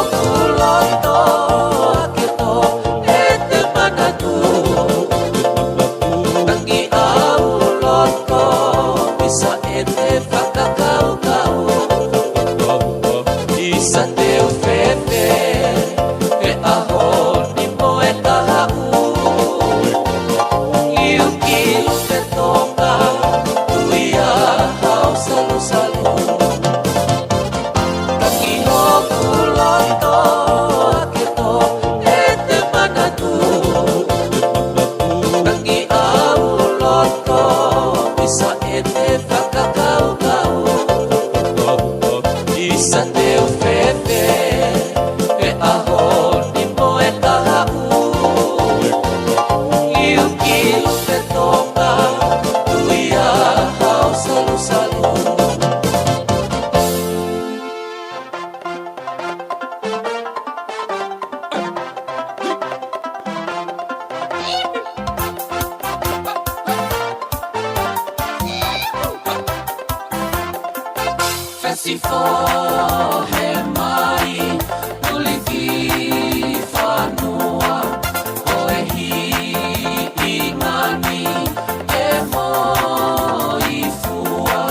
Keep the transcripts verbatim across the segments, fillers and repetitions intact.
Loto ake to e te manatu. Tangi ʻa u loto, ʻisa e te fakakaukau. ʻIsa te u fēfē he ʻaho ni mo e kahaʻu. Iu ki Lupe Tonga, ui ā hao salusalu. Tangi hoku loto ake to e te manatu. Tangi ʻa u loto, ʻisa e te fakakaukau. ʻIsa te u fēfē he ʻaho ni mo e kahaʻu. Iu ki Lupe Tonga, ui ā hao salusalu. Fesi fō he mai, tuli ki fanua, ko e hiʻi ngani, e moifua,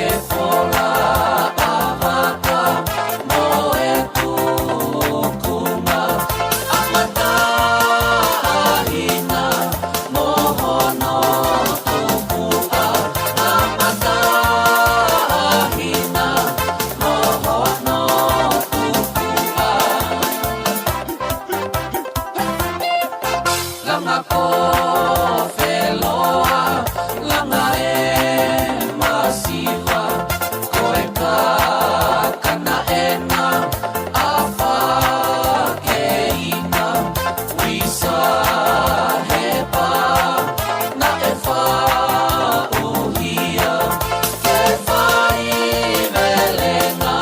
e fola ʻa vaka, mo e tukunga, ʻa mataʻahina, mo hono tupuʻa, ʻa mataʻahina, mo hono tupuʻa. Langa ko Feloa, langa e masiva, ko e kakana ena, ʻa fakeina, ʻisa he pā, naʻe faʻuhia, ke faivelenga,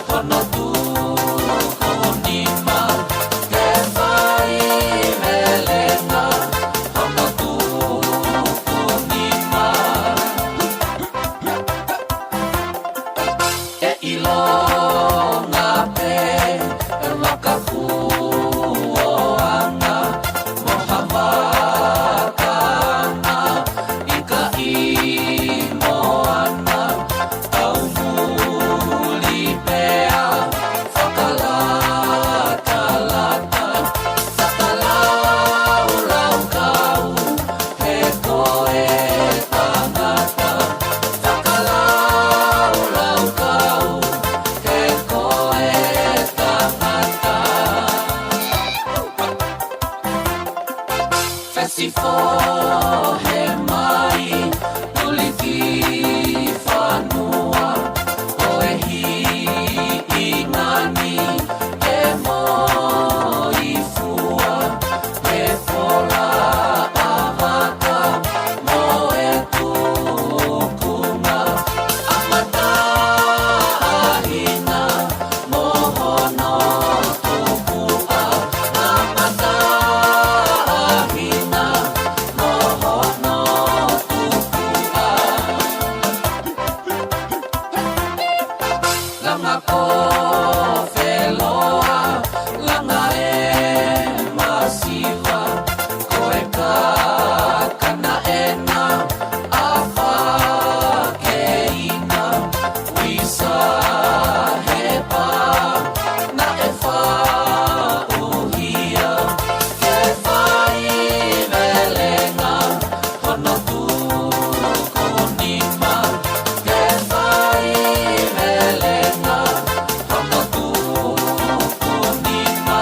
hono tukunima, ke faivelenga, hono tukunima. ʻE ʻilonga pē e vaka kuo anga, mo ha vaka ʻi ka ʻi moana, ʻa u muli pea fakalatalata, fakalaulaukau he ko e tangata, fakalaulaukau he ko e tangata. Fesi fō he mai, tuli ki fanua, ko e hiʻi ngani, e moifua, e fola ʻa vaka, mo e tukunga, ʻa mataʻahina, mo hono tupuʻa, ʻa mataʻahina, mo hono tupuʻa. Langa ko Feloa, langa e masiva, ko e kakana ena, ʻa fakeina, ʻisa he pā, naʻe faʻuhia, ke faivelenga, hono tukunima, ke faivelenga, hono tukunima.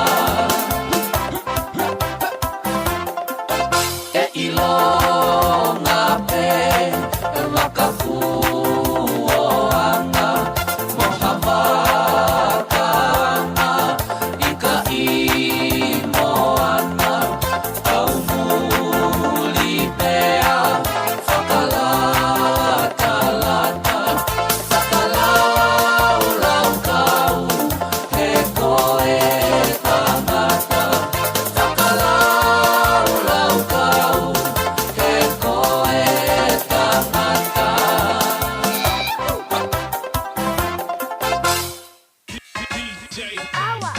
ʻE ʻilonga pē e vaka kuo anga, mo ha vaka anga ʻi ka ʻi moana, ʻa u muli pea fakalatalata, fakalaulaukau he ko e tangata, fakalaulaukau he ko e tangata. D J Awa.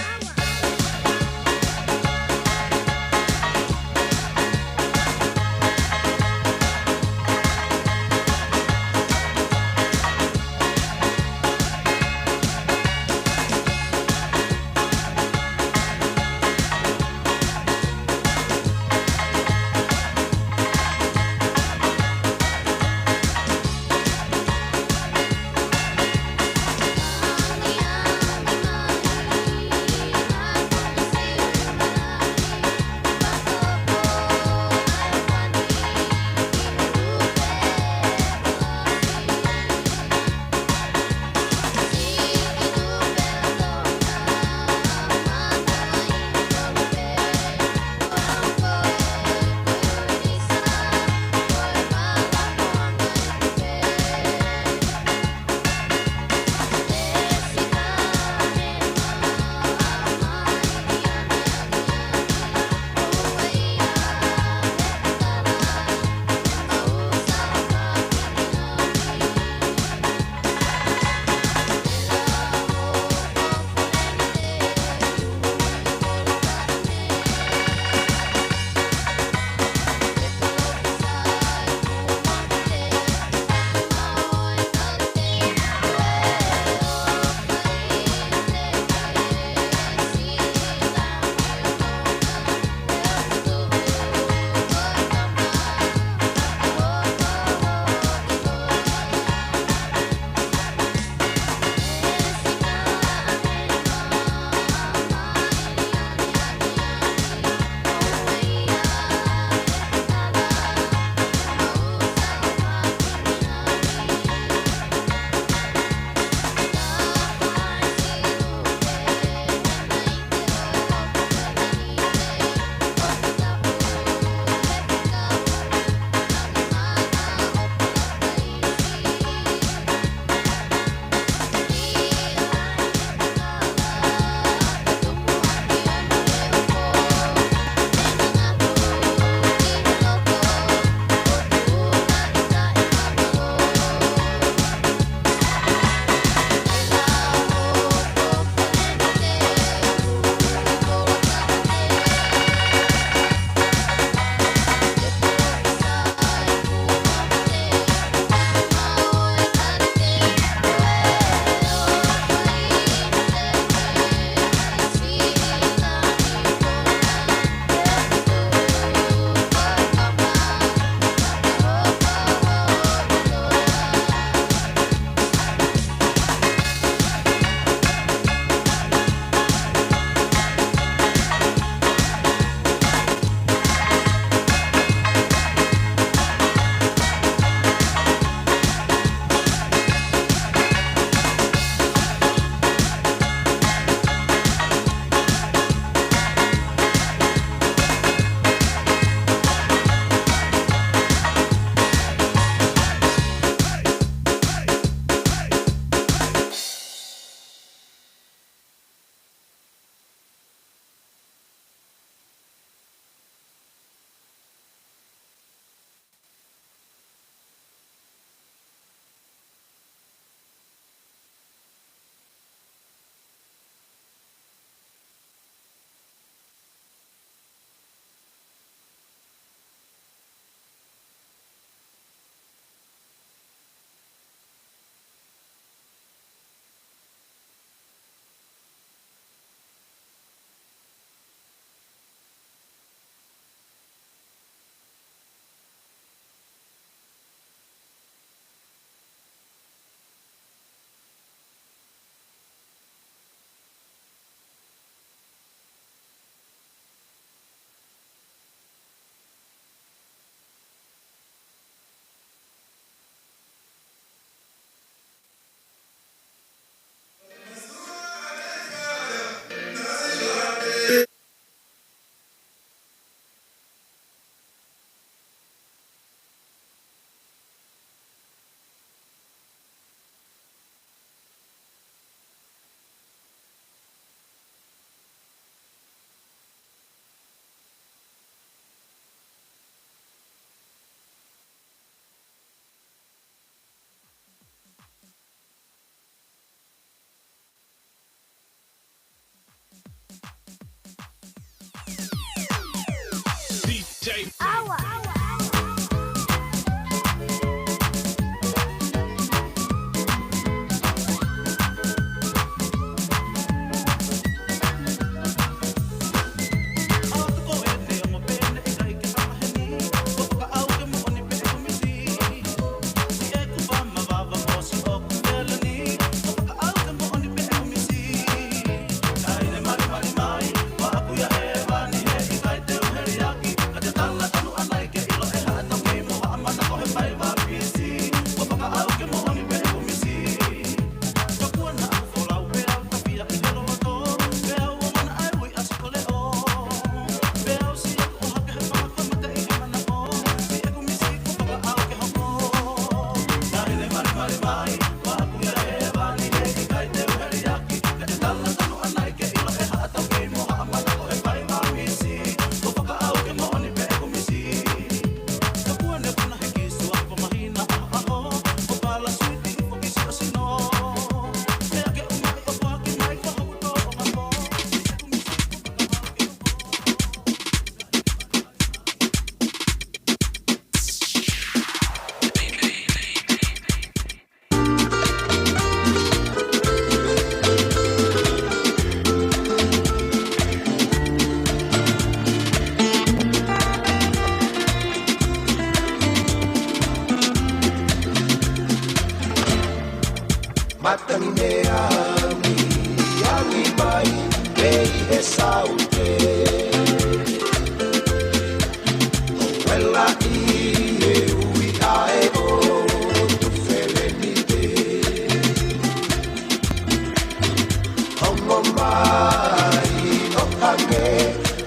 mai ʻo hangē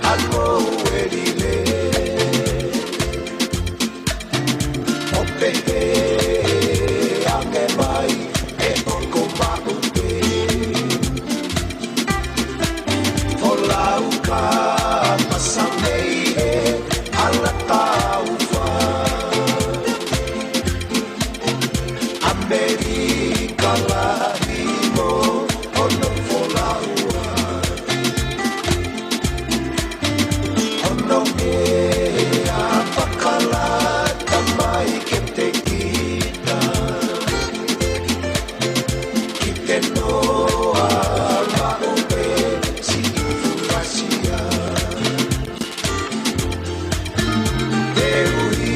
ha ngoue lile, ʻo pehē ange mai ʻe hoko maʻu pē. Folau ka pasa mei he hala taufa. ʻAmelika lahi mo hono folau. Hono meʻa fakalata mai kiate kita. Ki te noa maʻu pē siʻi fukasia. Te ui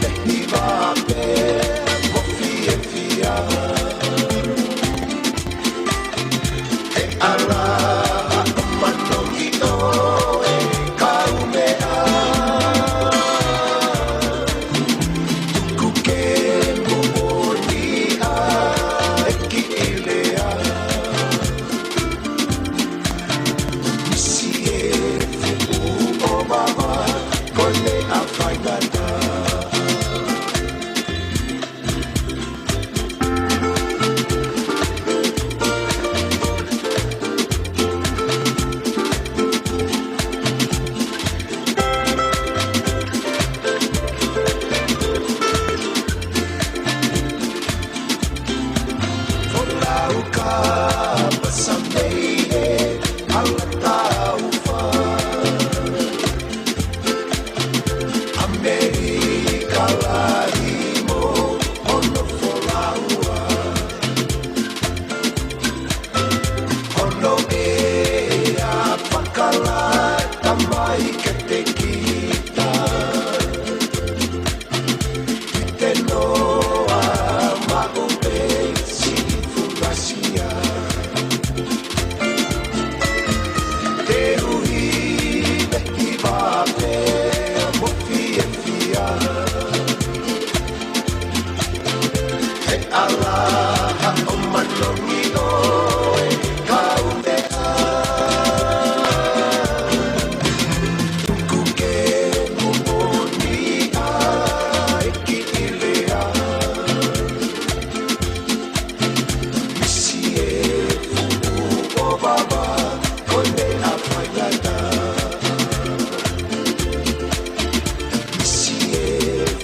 te hiva pē mo fiefia. ʻE ʻala ʻo manongi ʻo e kaumeʻa. Tuku ke moʻoni ʻa e kiʻi lea. Misi e fuʻu ʻovava ko e lea faingataʻa. Folau ka pasa mei he hala taufa. ʻAmelika lahi mo hono folau. Hono meʻa fakalata mai kiate kita. Ki te noa maʻu pē siʻi fukasia. Te ui te hiva pē mo fiefia. ʻE ʻala ʻo manongi ʻo e kaumeʻa. Tuku ke moʻoni ʻa e kiʻi lea. Misi e fuʻu ʻovava ko e lea faingataʻa. Misi e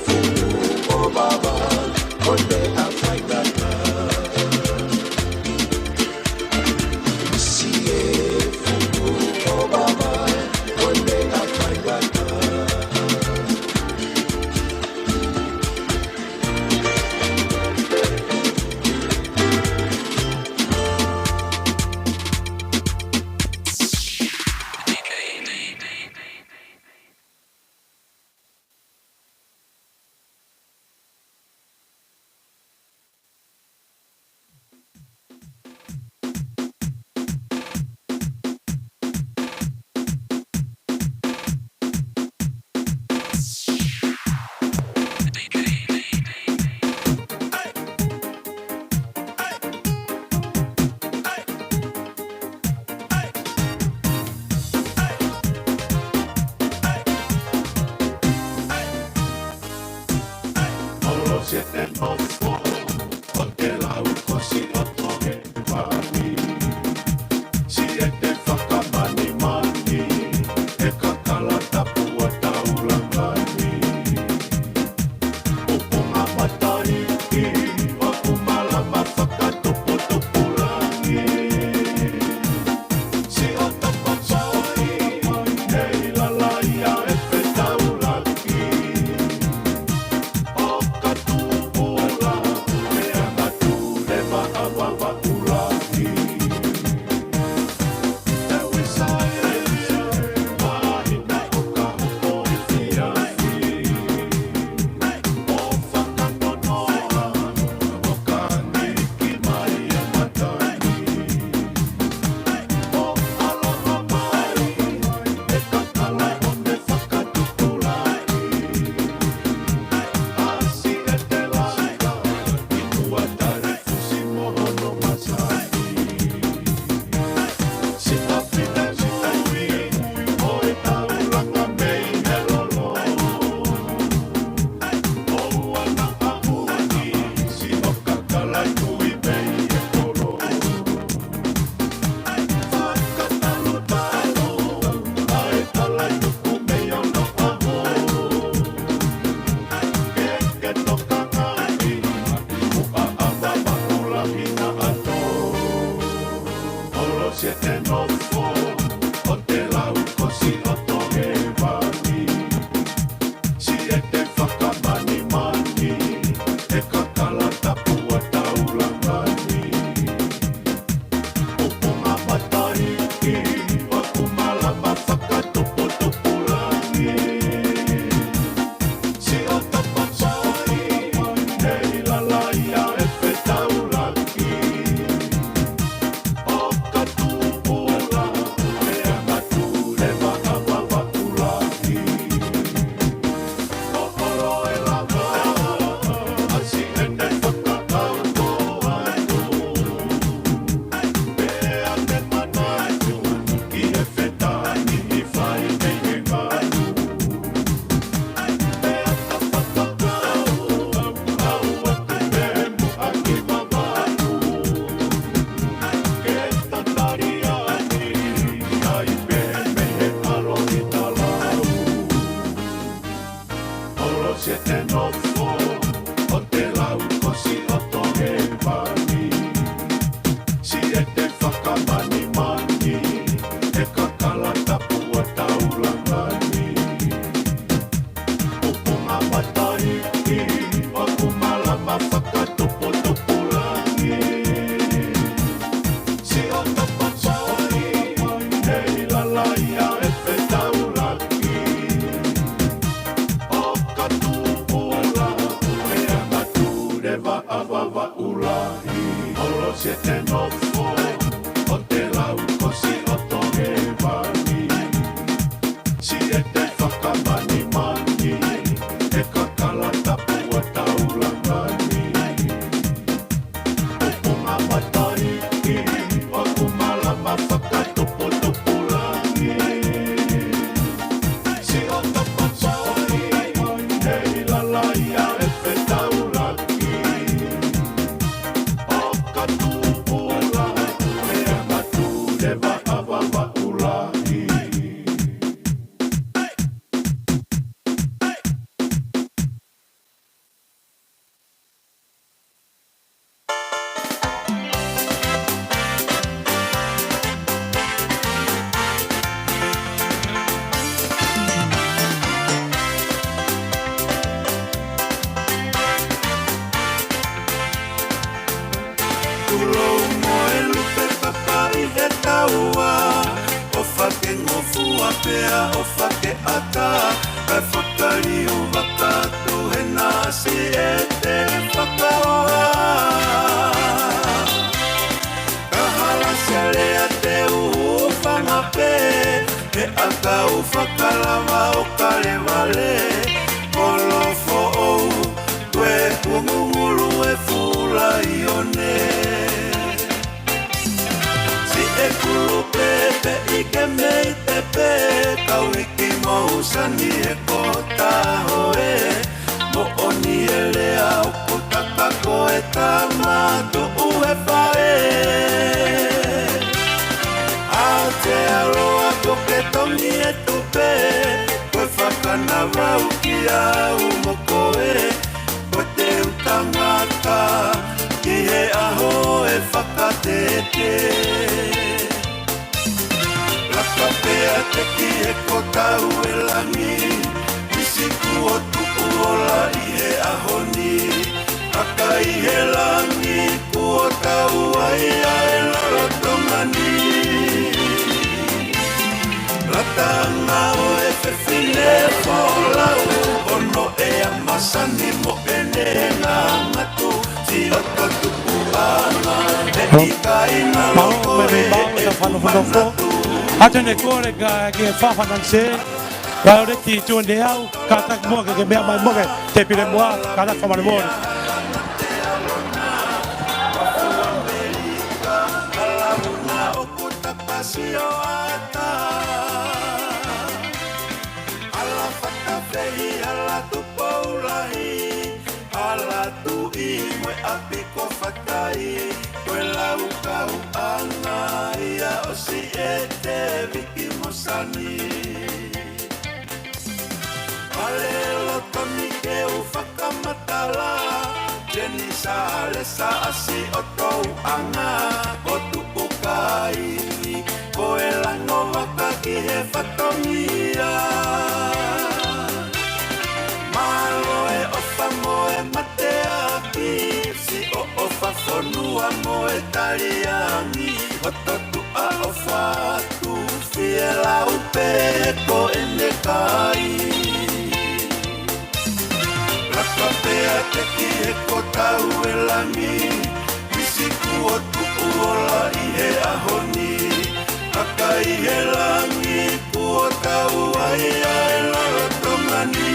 fuʻu ʻovava ko e lea faingataʻa. Misi e fuʻu ʻovava ko e lea faingataʻa. ʻo te lau ko Siʻoto Hēvani. Siʻete fakamanimani, ʻe kakala tapu ʻa Taulangani. Upunga Mataiʻi, ʻoku malama fakatuputupulaki. Siʻoto Papai, ʻe ʻi lalaia ʻe Fetaulaki. ʻO ka tupula, ʻe anga tu leva ʻa Vavaʻu Lahi. ʻO ʻolo e lava, ʻa Siʻete fakaʻauha atu. Pea te manatu ki he fetani ʻi fai mei he ngāue. Siʻete fakamanimani, ʻe kakala tapu ʻa Taulangani. Upunga Mataiʻi, ʻoku malama fakatuputupulaki. Siʻoto Papai, ʻe ʻi lalaia ʻe Fetaulaki. ʻO ka tupula, ʻe anga tu leva ʻa Vavaʻu Lahi. ʻOlo Siʻete nofo, ʻo te lau ko Siʻoto Hēvani. Siʻete fakamanimani, ʻe kakala tapu ʻa Taulangani. Upunga Mataiʻi, ʻoku malama fakatuputupulaki. Siʻoto Papai, ʻe ʻi lalaia ʻe Fetaulaki. ʻO ka tupula, ʻe anga tu leva ʻa Vavaʻu Lahi. Tulou mo e lupe papa ʻi he taua, ʻofa ke ngofua pea ʻofa ke ʻata, kae fakaliu vaka atu he nasi ʻe te fakaoha. Ka hala sele a te u hūfanga pē, he ʻakau fakalava ʻo Kalevale, kolo foʻou, ko e kungungulu e Fulaione. Siʻe kulupe pe ʻi ke mei te pe, kau iki mou sani e kota hoe, moʻoni e lea ʻoku taka ko e tama tuʻu he faʻē. Aotearoa ko ke tongi e tupe, ko e fakanavau kiate au mo koe, ko te u tangata, ki he ʻaho e fakatete. Laka pea te ki he kota ʻo e langi, ʻi siku ʻo tuʻu ola ʻi he ʻaho ni, ʻaka ʻi he langi kuo tau ai ʻa e lolotonga ni. Lata ʻanga ʻo e fefine folau, ʻo noʻea masani mo ʻene ngangatu, Siʻoto Tupuʻanga, he ʻikai na loko e he manatu. Atu ne kole ka ke fafananse, ka o le ti tuende au, ka tak mo ke ke mea mai mo ke, te pile mo a, ka tak famale mo. Ala Fatafehi, ala Tupoulahi, ala Tuʻi mo e ʻapi ko Fatai, ko e laukauʻanga ia ʻo Siʻete, Viki mo Sani. Pale loto ni ke u fakamatala, Jeni Salesa, ʻa Siʻoto Uʻanga, ko Tuʻukai, ko e he fatongia. Mālō e ʻofa mo e mateaki, siʻo ʻofa fonua mo e taliangi, hoto tuʻa ʻofa atu, fie lau pē ko ʻene kai. Laka pē ʻa teki he ko tau e langi, misi kuo tuʻu ola ʻi he ʻaho ni, ʻaka ʻi he langi kuo tau ai ʻa e lolotonga ni.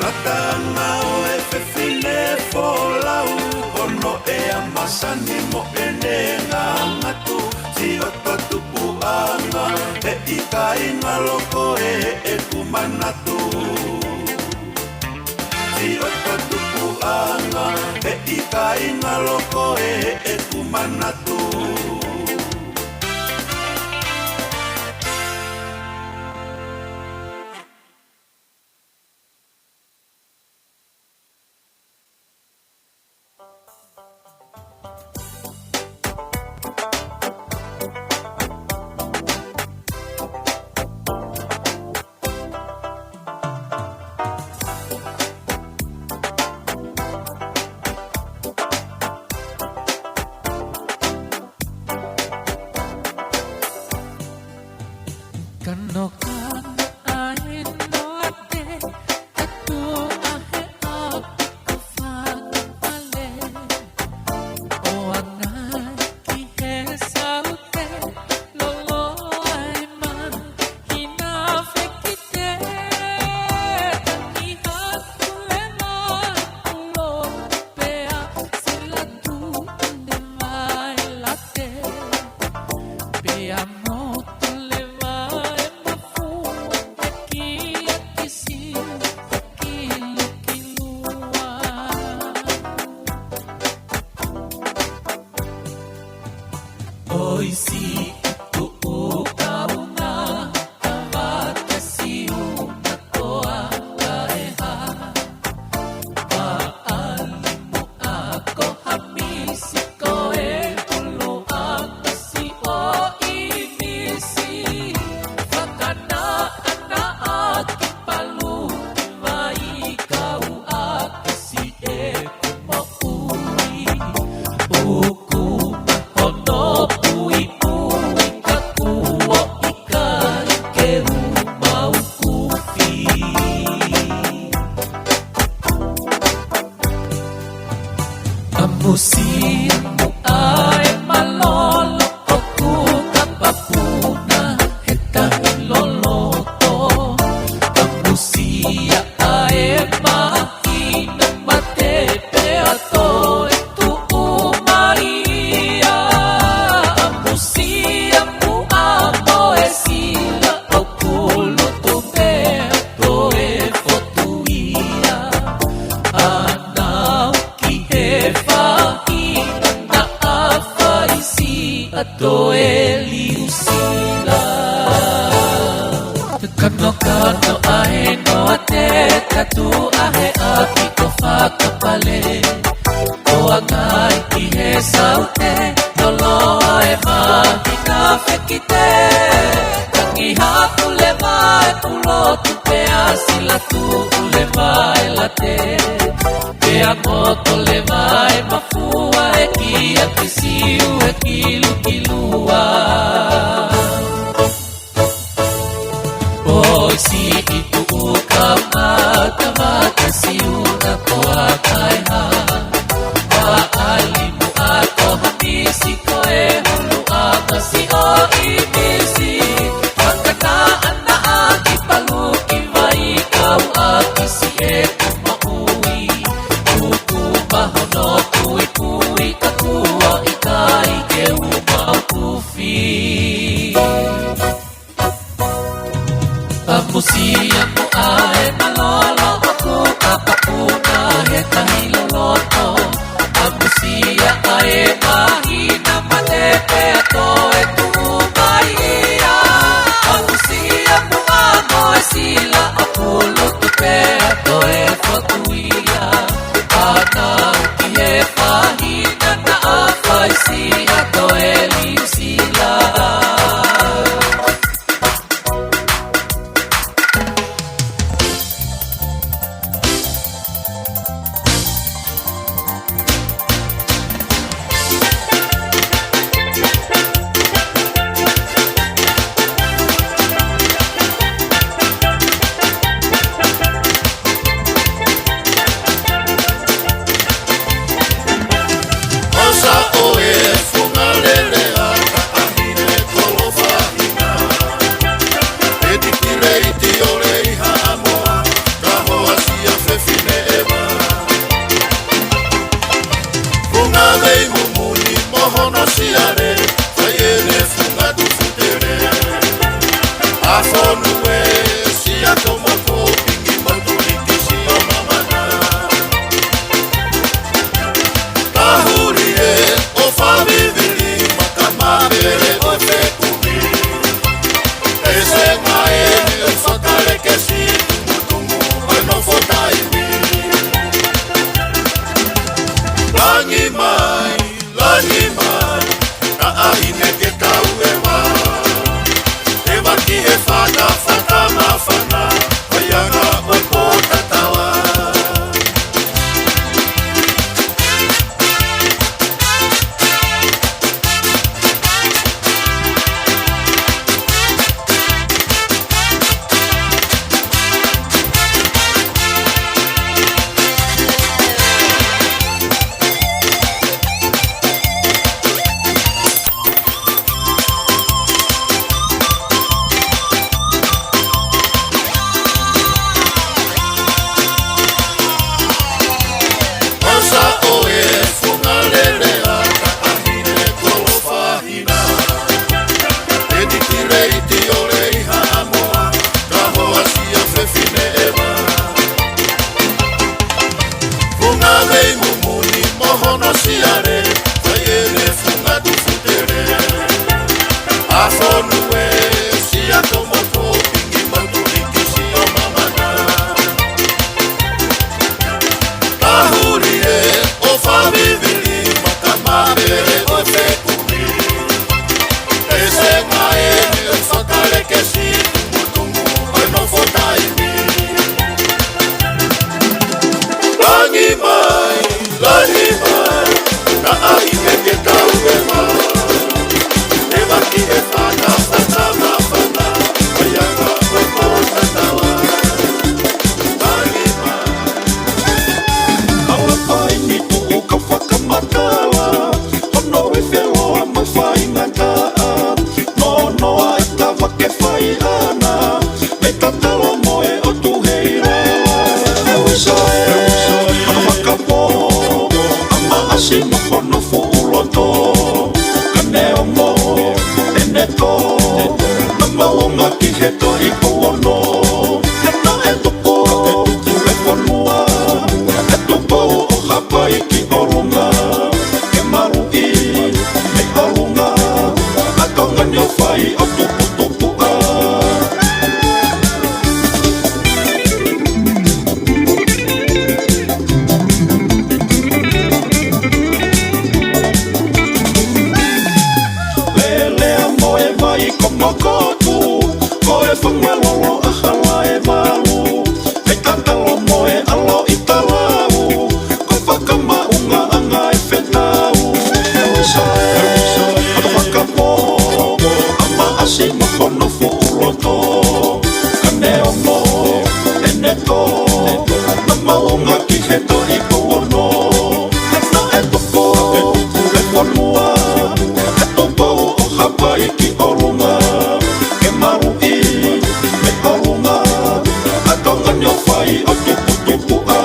Lata ʻanga ʻo e fefine folau, hono ʻea masani mo ʻene ngangatu, siʻoto tupuʻanga, heʻikai ngalo koe heʻeku manatu. Siʻoto tupuʻanga, heʻikai ngalo koe heʻeku manatu. Kanokano ʻa e noate, ka tuʻu ʻa he ʻapi ko Fakapale. ʻO anga ki he saute, loloa e mā hina fekite, tangi hatu leva e pulo, pea sila tuʻu leva e late. Pea motu leva e mafua, ʻaki ʻa e kisi, kilukilua. ʻOi siʻi tuʻu kaunga, tavata siuna toa kaeha. Maʻali muʻa ko Hamisi, ko e hulu ʻa Masi ʻo ʻImisi. Fakanaʻanaʻa ki Palu, ki Vaikau ʻa Kisi ʻeku moʻui. Uku ma hono puipui, ka kuo ʻikai ke u maukufi. ʻAmusia muʻa e malolo ʻoku kapapuna he tahi loloto. ʻAmusia ʻa e māhina mate pea toe tuʻu mai ia. ʻAmusia muʻa mo e sila ʻoku lutu pea toe fotu ia. ʻAnau ki he faʻahinga naʻa fai siʻa toe liu sila. Kanokano ʻa e noate, ka tuʻu ʻa he ʻapi ko Fakapale. ʻO anga ki he saute, loloa e mā hina fekite. Tangi hatu leva e pulo, tuʻu pea sila tuʻu leva e late. Pea motu leva e mafua, ʻaki ʻa e kisi, ʻe kilukilua. ʻOi siʻi tuʻu kaunga, tavata siuna toa kaeha. Maʻali muʻa ko Hamisi, ko e hulu ʻa Masi ʻo ʻImisi. Fakanaʻanaʻa ki Palu, ki Vaikau ʻa Kisi ʻeku moʻui. Uku ma hono puipui, ka kuo ʻikai ke u mauku Fonu e sia tomo ko piki matu hiki sio mamana. Tahuri e o favivili makama pele o fekumi. Pese ngai e fakalekesi tumutumu o nofo taimi. Langi mai, langi mai, na ai me ke tau e ma. E maki e fana, fana, ma fana, o ia ka o ko tatawa. Langi mai. Aua pai ni tuʻu ka fakamatala, hono e feloa ma faingataʻa. Nonoa e tava ke fai ana, me tatalo mo e ʻotu hei lala. E uso e, e uso e, a fakapō, a maʻasi mo hono fuʻu loto. Ka neongo ʻene tō, na maunga ki he tohi ko ono. He naʻe tupu, tupu e fonua, e tupu ʻo Hapai ki ʻolunga. Ke maluʻi mei ʻolunga, a Tonga ni ʻo fai ʻo tuputupuʻa. Lelea mo e vai ko Makotu, ko e fanga lolo ʻa Halaevalu. Mei tatalo mo e ʻalo ʻi Palau, ko fakamaʻungaʻanga e fetau. E uso e, e uso e, a fakapō, a maʻasi mo hono fuʻu loto. Ka neongo ʻene tō, na maunga ki he tohi ko ono. He naʻe tupu, tupu e fonua, e tupu ʻo Hapai ki ʻolunga. Ke maluʻi mei ʻolunga, a Tonga ni ʻo fai ʻo tuputupuʻa.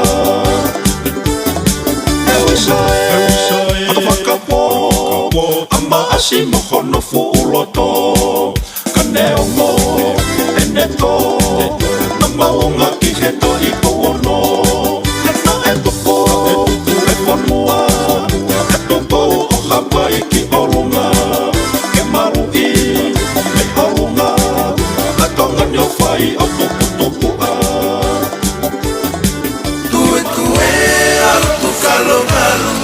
E uso e, e uso e, a fakapō, a maʻasi mo hono fuʻu loto. Ka neongo ʻene tō, na maunga ki he tohi ko ono. He naʻe tupu, tupu e fonua, e tupu ʻo Hapai ki ʻolunga. Ke maluʻi mei ʻolunga, a Tonga ni ʻo fai ʻo tuputupuʻa. Tuetue atu Kalovalu,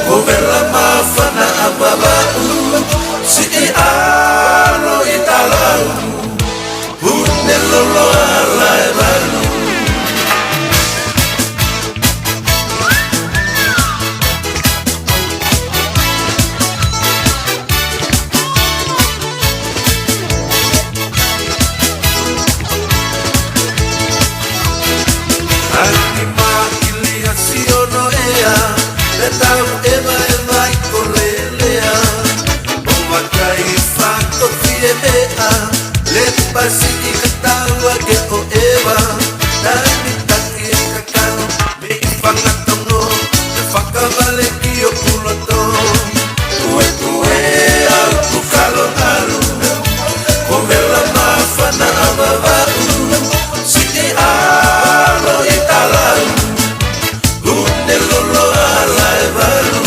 ko Vela Mafana ʻa Vavaʻu, siʻi ʻalo ʻi Talau, Pune Lolo Halaevalu. Ani ma ilia sio no ea, le tau eva eva i kolelea. O vakai fato fie ea, le pasi i kataua ke o eva, tani tani e kakano. Mei Fangatongo, te fakavale ki ʻoku loto. Kuekue atu Kalovalu, ko Vela Mafana ʻa Vavaʻu, siʻi ʻalo ʻi Talau, Pune Lolo Halaevalu.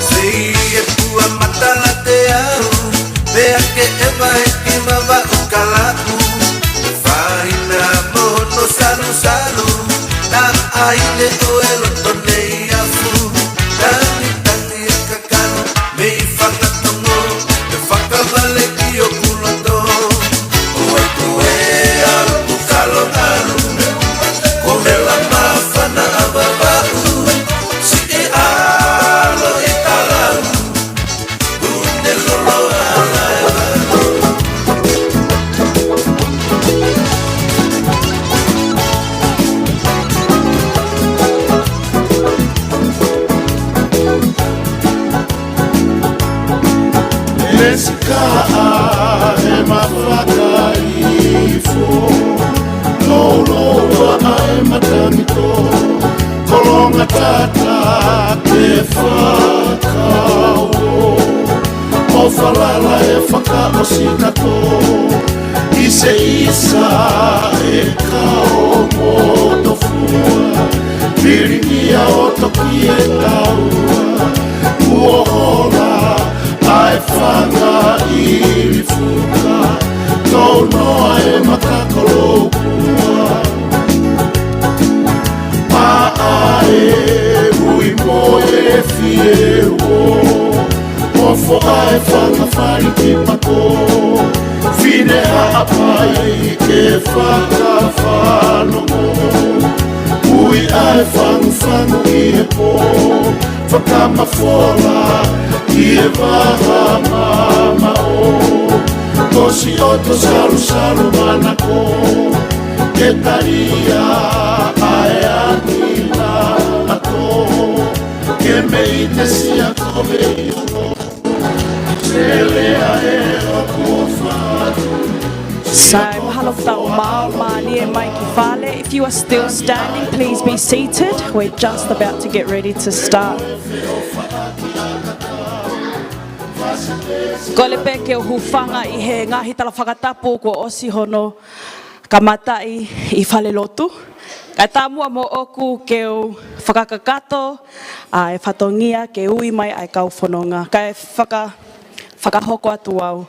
Sei e pua matala te au, pea ke eva e ki Vavaʻu Kalapu. Faina mo hono salusalu, ta aine o e loto nei afu. Tani tani e kakano, mei Fangatongo, te fakavale ki ʻoku loto. Kuekue atu Kalovalu, ko Vela Mafana ʻa Vavaʻu, siʻi ʻalo ʻi Talau, Pune Lolo Halaevalu. Lesikaʻa e mafakaifo, louloua ʻa e matamito, kolonga tata ke fakauo, ʻo falala e fakaʻosi kato, ʻi se isa e kao mo tofua, pilingia ʻo toki e taua, kuo hola ʻa e Ko ʻa e fanga fai ki pako, fine Haʻapai ke fakafanongo. Ui ʻa e fangufangu ʻi he pō, fakamafola ʻi he vaha mamaʻo. Ko siʻoto salusalu manako, ke talia ʻa e angi na ako. Ke mei te sia ko mei So, mahalo tau mau mālie mai ki fale. If you are still standing, please be seated. We're just about to get ready to start. Kole pē ke u hūfanga ʻi he ngaahi tala fakatapu kuo ʻosi hono kamataʻi ʻi falelotu. Kae tā muʻa moʻoku ke u fakakakato ʻa e fatongia ke ui mai ʻa e kau fononga. Kae faka-, fakahoko atu au.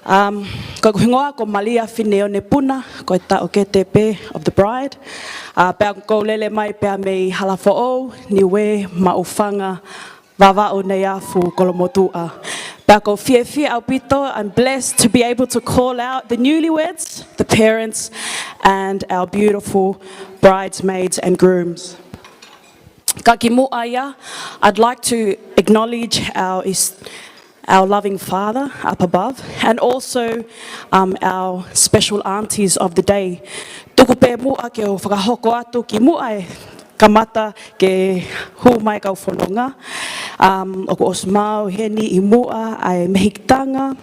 Um, ko ʻeku hingoa ko Malia Fineone Puna, ko e taʻokete pē of the bride. Uh, pea ʻoku ou lele mai pē mei Halafoʻou, Niuē, Maʻufanga, Vavaʻu, Neiafu, Kolomotuʻa. Pea ʻoku ou fiefia ʻaupito, I'm blessed to be able to call out the newlyweds, the parents, and our beautiful bridesmaids and grooms. Ka kimuʻa ia, I'd like to acknowledge our is-, our loving Father up above, and also, um, our special aunties of the day. Tuku pē muʻa ke u fakahoko atu kimuʻa e kamata ke hū mai kau fononga. Um, ʻoku ʻosi maʻu heni ʻi muʻa ʻa e mehikitanga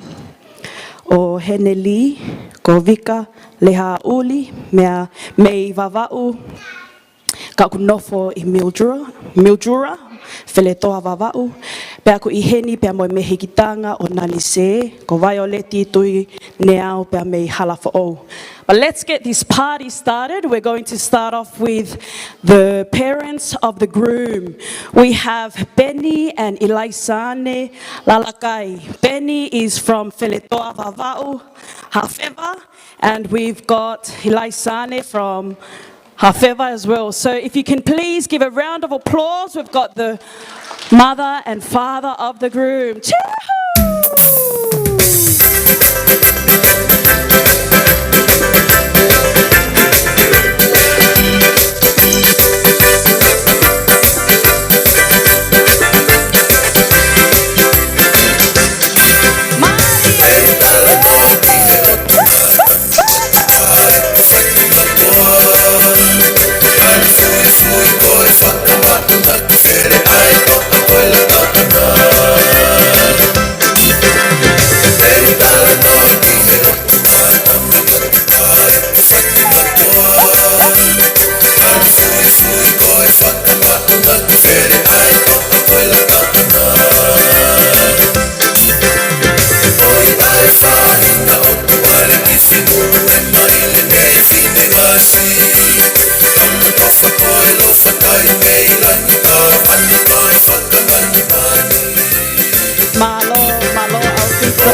ʻo Heneli, ko Vika Lehaʻuli, mea mei Vavaʻu, ka ʻoku nofo ʻi Mildura, Mildura, Feletoa Vavaʻu. Pea ʻoku ʻi heni pea mo e mehikitanga ʻo Nalise, ko Vaioleti Tuineau pea mei Halafoʻou. But let's get this party started. We're going to start off with the parents of the groom. We have Penny and Ilaisane Lalakai. Penny is from Feletoa Vavaʻu, Hafeva, and we've got Ilaisane from Hafeva as well. So if you can please give a round of applause, we've got the mother and father of the groom. Cheer! Mālō, mālō ʻaupito.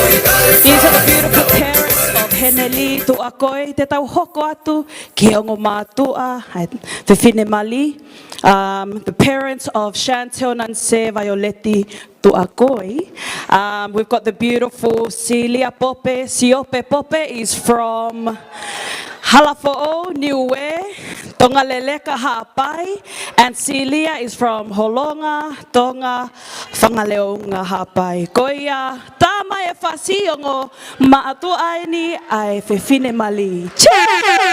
These are the beautiful parents of Heneli Tuʻakoi. Te tau hoko atu ki he ongo mātuʻa, ʻa e fefine mali. Um, the parents of Chantel Nanse Vaioleti Tuʻakoi. Um, we've got the beautiful Celia Pope. Siope Pope is from Halafoʻou, Niuē, Tonga Leleka, Haʻapai, and Celia is from Holonga, Tonga, Fangaleunga, Haʻapai. Ko ia, tā mai e fasi ongo mātuʻa eni ʻa e fefine mali. Cheers!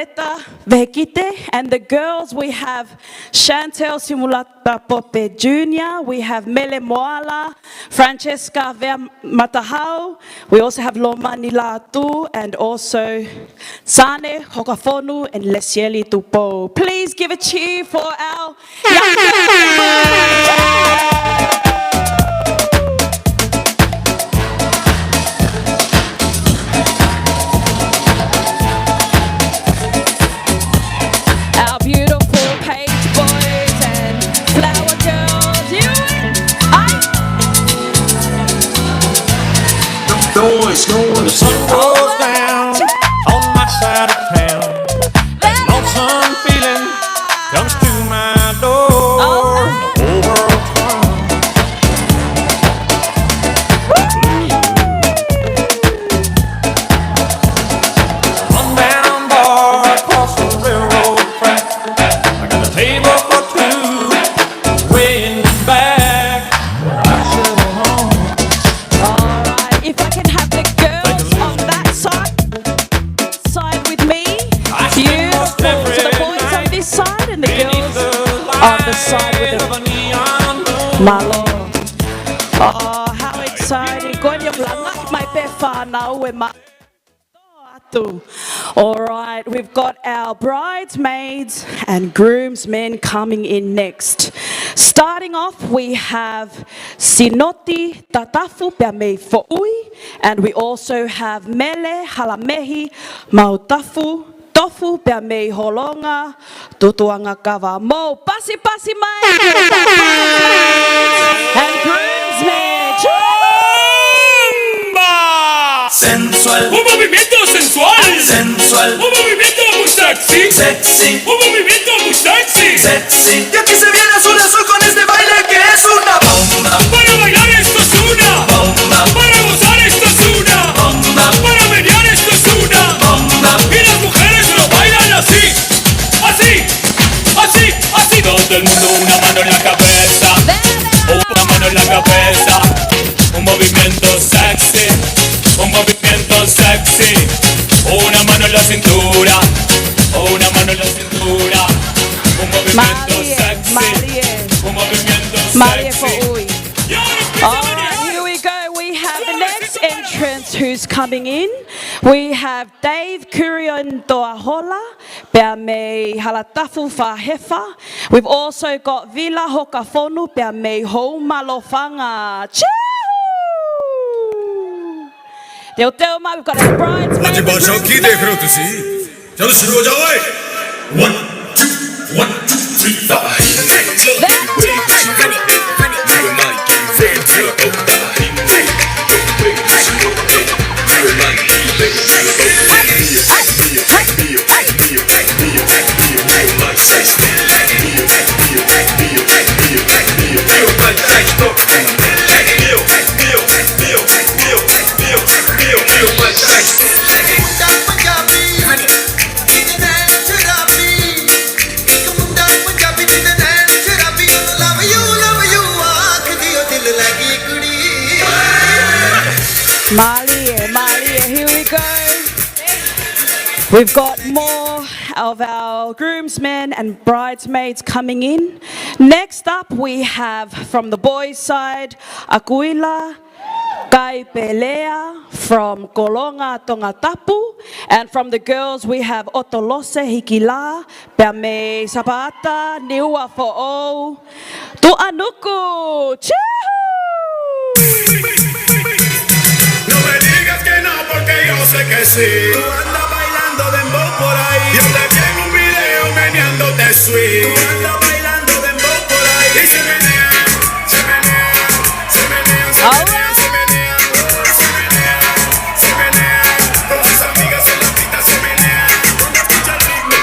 Leta Vehikite. And the girls, we have Chantel Simulata Pope Junior, we have Mele Moala, Francesca Vea Matahau, we also have Lomani Latu, and also Sane Hokafonu and Lesieli Tupou. Please give a cheer for our young girls. Our beautiful page boys and flower girls. You, I. The boys going to school. Rolls down on my side of town. That lonesome feeling comes to my door. Oh. The whole world turns blue. One down bar across the railroad track. I got a table for two, way in the back. All right, if I can have the girls on that side, side with me. You, for, for the boys on this side and the girls on the side with the Mālō. Oh, how exciting. Ko eni ʻoku langaʻi mai pē fānau e ma- All right, we've got our bridesmaids and groomsmen coming in next. Starting off, we have Sinoti Tatafu pea mei Foʻui, and we also have Mele Halamehi Mautafu Tofu pea mei Holonga, Tutuʻangakava. Mou pasipasi mai. And groomsmen. Zumba. Sensual. Un movimiento sensual. Sensual. Un movimiento muy sexy. Sexy. Un movimiento muy sexy. Sexy. Y aquí se viene azul azul con este baile que es una bomba. Para bailar esto es una bomba. Para gozar esto es una bomba. Para menear esto es una bomba. Y las mujeres lo bailan así. Así, así, así. Todo el mundo una mano en la cabeza, una mano en la cabeza. Un movimiento sexy, un movimiento sexy. Una mano en la cintura, una mano en la cintura. Un movimiento sexy, un movimiento sexy. Mālie, mālie. Mālie Foʻui. All right, here we go. We have the next entrant who's coming in. We have Dave Kurion Toahola, pea mei Halatafu Fahefa. We've also got Vila Hokafonu, pea mei Houma Lofanga. Choo! Teuteu mai, we've got our bridesmaids and groomsmen. Ati basa ki te kero tusi. Chalo siro jawai. One, two, one, two, three, four. Mālie, mālie. Here we go. We've got more of our groomsmen and bridesmaids coming in. Next up, we have from the boys' side, Akuila Kaipelea from Kolonga Tongatapu, and from the girls we have Otolose Hikila, pea mei Sapaata, Niuafoʻou, Tuʻanuku. Choo! No me digas que no, porque yo sé que sí. Tú andas bailando dembow por ahí. Yo te vi en un video meneándote sweet. Tú andas bailando dembow por ahí. Y se menea, se menea, se menea, se menea, se menea, se menea, se menea. Con sus amigas en la pista se menea. Cuando escucha el ritmo,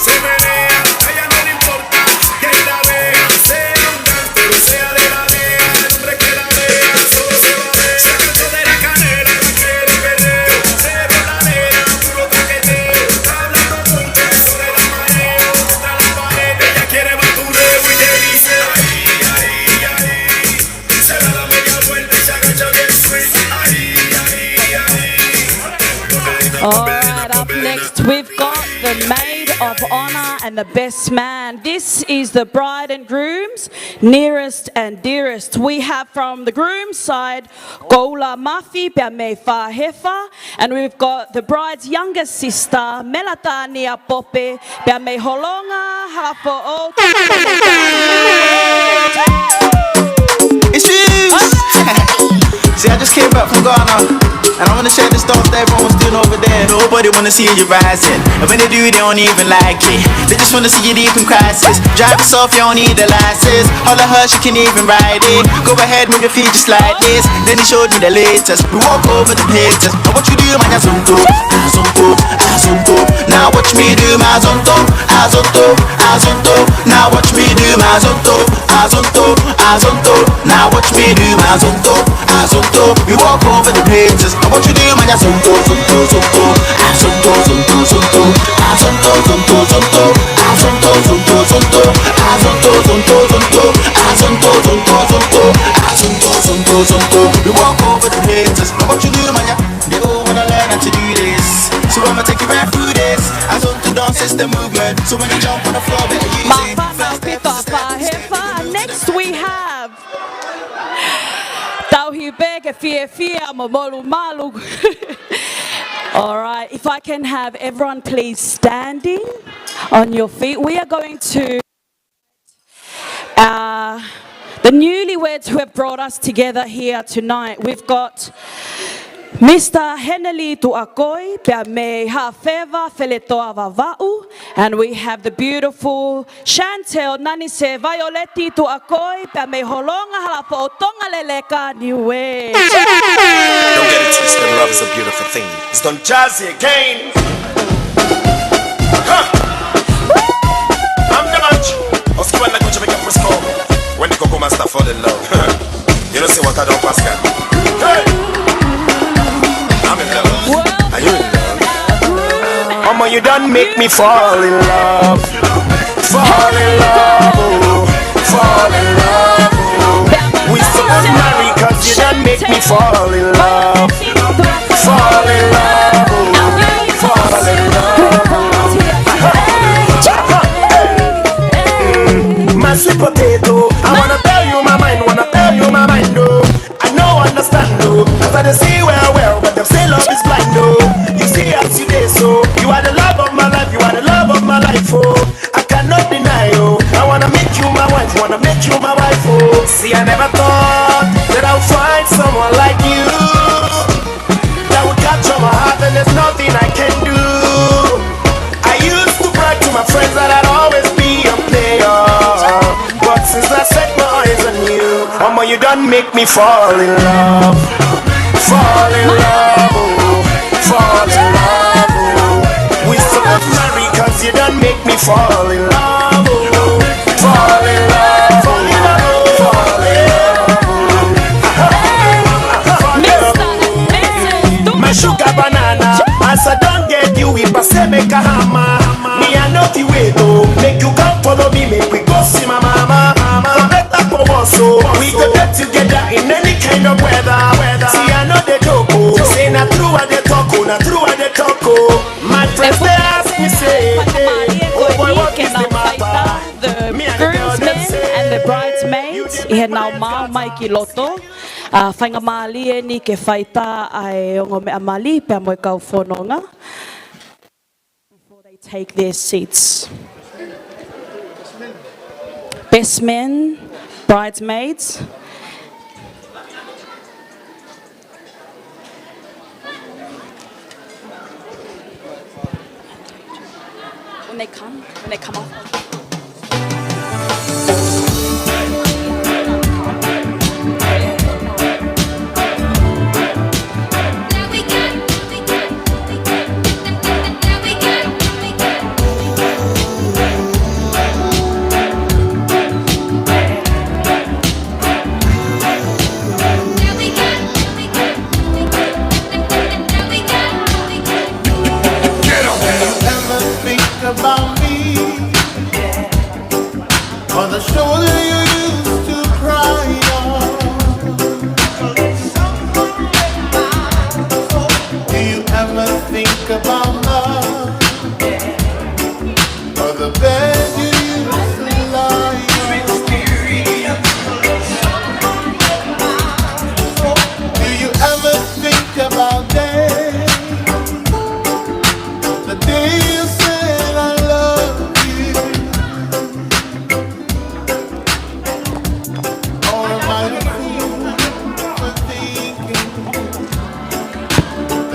se menea. A ella no le importa que la vea, sea un gángster o sea de la DEA. El hombre que la vea, solo se va a ver. Se cansó de la canela, no quiere perder. Se ve la nena, puro traqueteo. Está hablando mucho, eso de la marea. Contra la pared, ella quiere batureo y te dice, ay, ay, ay. All right, up next, we've got the main of honor and the best man. This is the bride and groom's nearest and dearest. We have from the groom's side, Koula Mafi pea mei Fahefa, and we've got the bride's younger sister, Melatania Pope, pea mei Holonga, Halafoʻou. It's you. See, I just came back from Ghana, and I wanna share this stuff that everyone was doing over there. Nobody wanna see you rising. And when they do, they don't even like it. They just wanna see you deep in crisis. Drive yourself, you don't need a license. All of her, she can even ride it. Go ahead, move your feet just like this. Then he showed me the latest. We walk over the haters. And what you do, man, azonto, azonto, azonto. Now watch me do my azonto, azonto, azonto. Now watch me do my azonto, azonto, azonto. Now watch me do my azonto, azonto. We walk over the haters. And what you do, man, azonto, zonto, zonto. Azonto, zonto, zonto. Azonto, zonto, zonto. Azonto, zonto, zonto. Azonto, zonto, zonto. Azonto, zonto, zonto. Azonto, zonto, zonto. We walk over the haters. And what you do, man, they all wanna learn how to do this. So I'ma take you right through this. Azonto dance is the movement. So when you jump on the floor, better use it. Māfana ʻaupito ʻa Fahefa. Next we have Tauhi pē ke fiefia mo molumalu. All right, if I can have everyone please standing on your feet. We are going to, uh, the newlyweds who have brought us together here tonight. We've got Mister Henelī Tuʻakoi, pea mei Haʻafeva, Feletoa, Vavaʻu. And we have the beautiful Chantel Nanise Vaioleti Tuʻakoi, pea mei Holonga, Halafoʻou, Tonga Leleka, Niue. Don't get it twisted, love is a beautiful thing. It's Don Jazzy again. Huh. I'm the man. Oski wan lagu Jamaica Frisco. When the Coco Master fall in love. You know, say what I don't pass can. Hey! I'm in love. Are you in love? Mama, you done make me fall in love. Fall in love, oh. Fall in love, oh. We supposed to marry 'cause you done make me fall in love. Fall in love, oh. Fall in love, oh. Mm, my sweet potato, I wanna tell you my mind, wanna tell you my mind, oh. I know, understand, oh, 'cause I don't see well, well, but them say love is blind, oh. You see, I see this, so you are the love of my life, you are the love of my life, oh. I cannot deny, oh. I wanna make you my wife, wanna make you my wife, oh. See, I never thought that I'll find someone like you that would capture my heart, and there's nothing I can do. I used to brag to my friends that I'd always be a player, but since I set my eyes on you, mama, you done make me fall in love. Fall in love, oh, fall in love, oh. We supposed to marry 'cause you done make me fall in love, oh. Fall in love, fall in love, fall in love, oh. Fall in love, oh. My sugar banana, as I don't get you, if I say make a hammer, me I know the way to make you come follow me, make we go see my mama. Mama, better for us, so we go get together in any kind of weather. See, I know the joke, oh. Say, not true what they talk, oh, not true what they talk, oh. My friends, they ask me, say, hey, oh boy, what is the matter? The groomsmen and the bridesmaids, ʻi heʻenau maau mai ki loto. ʻA, faingamālie eni ke fai tā ʻa e ongo meʻa mali pea mo e kau fononga. Before they take their seats. Best men, bridesmaids. When they come, when they come off. Get up. Ever think about me?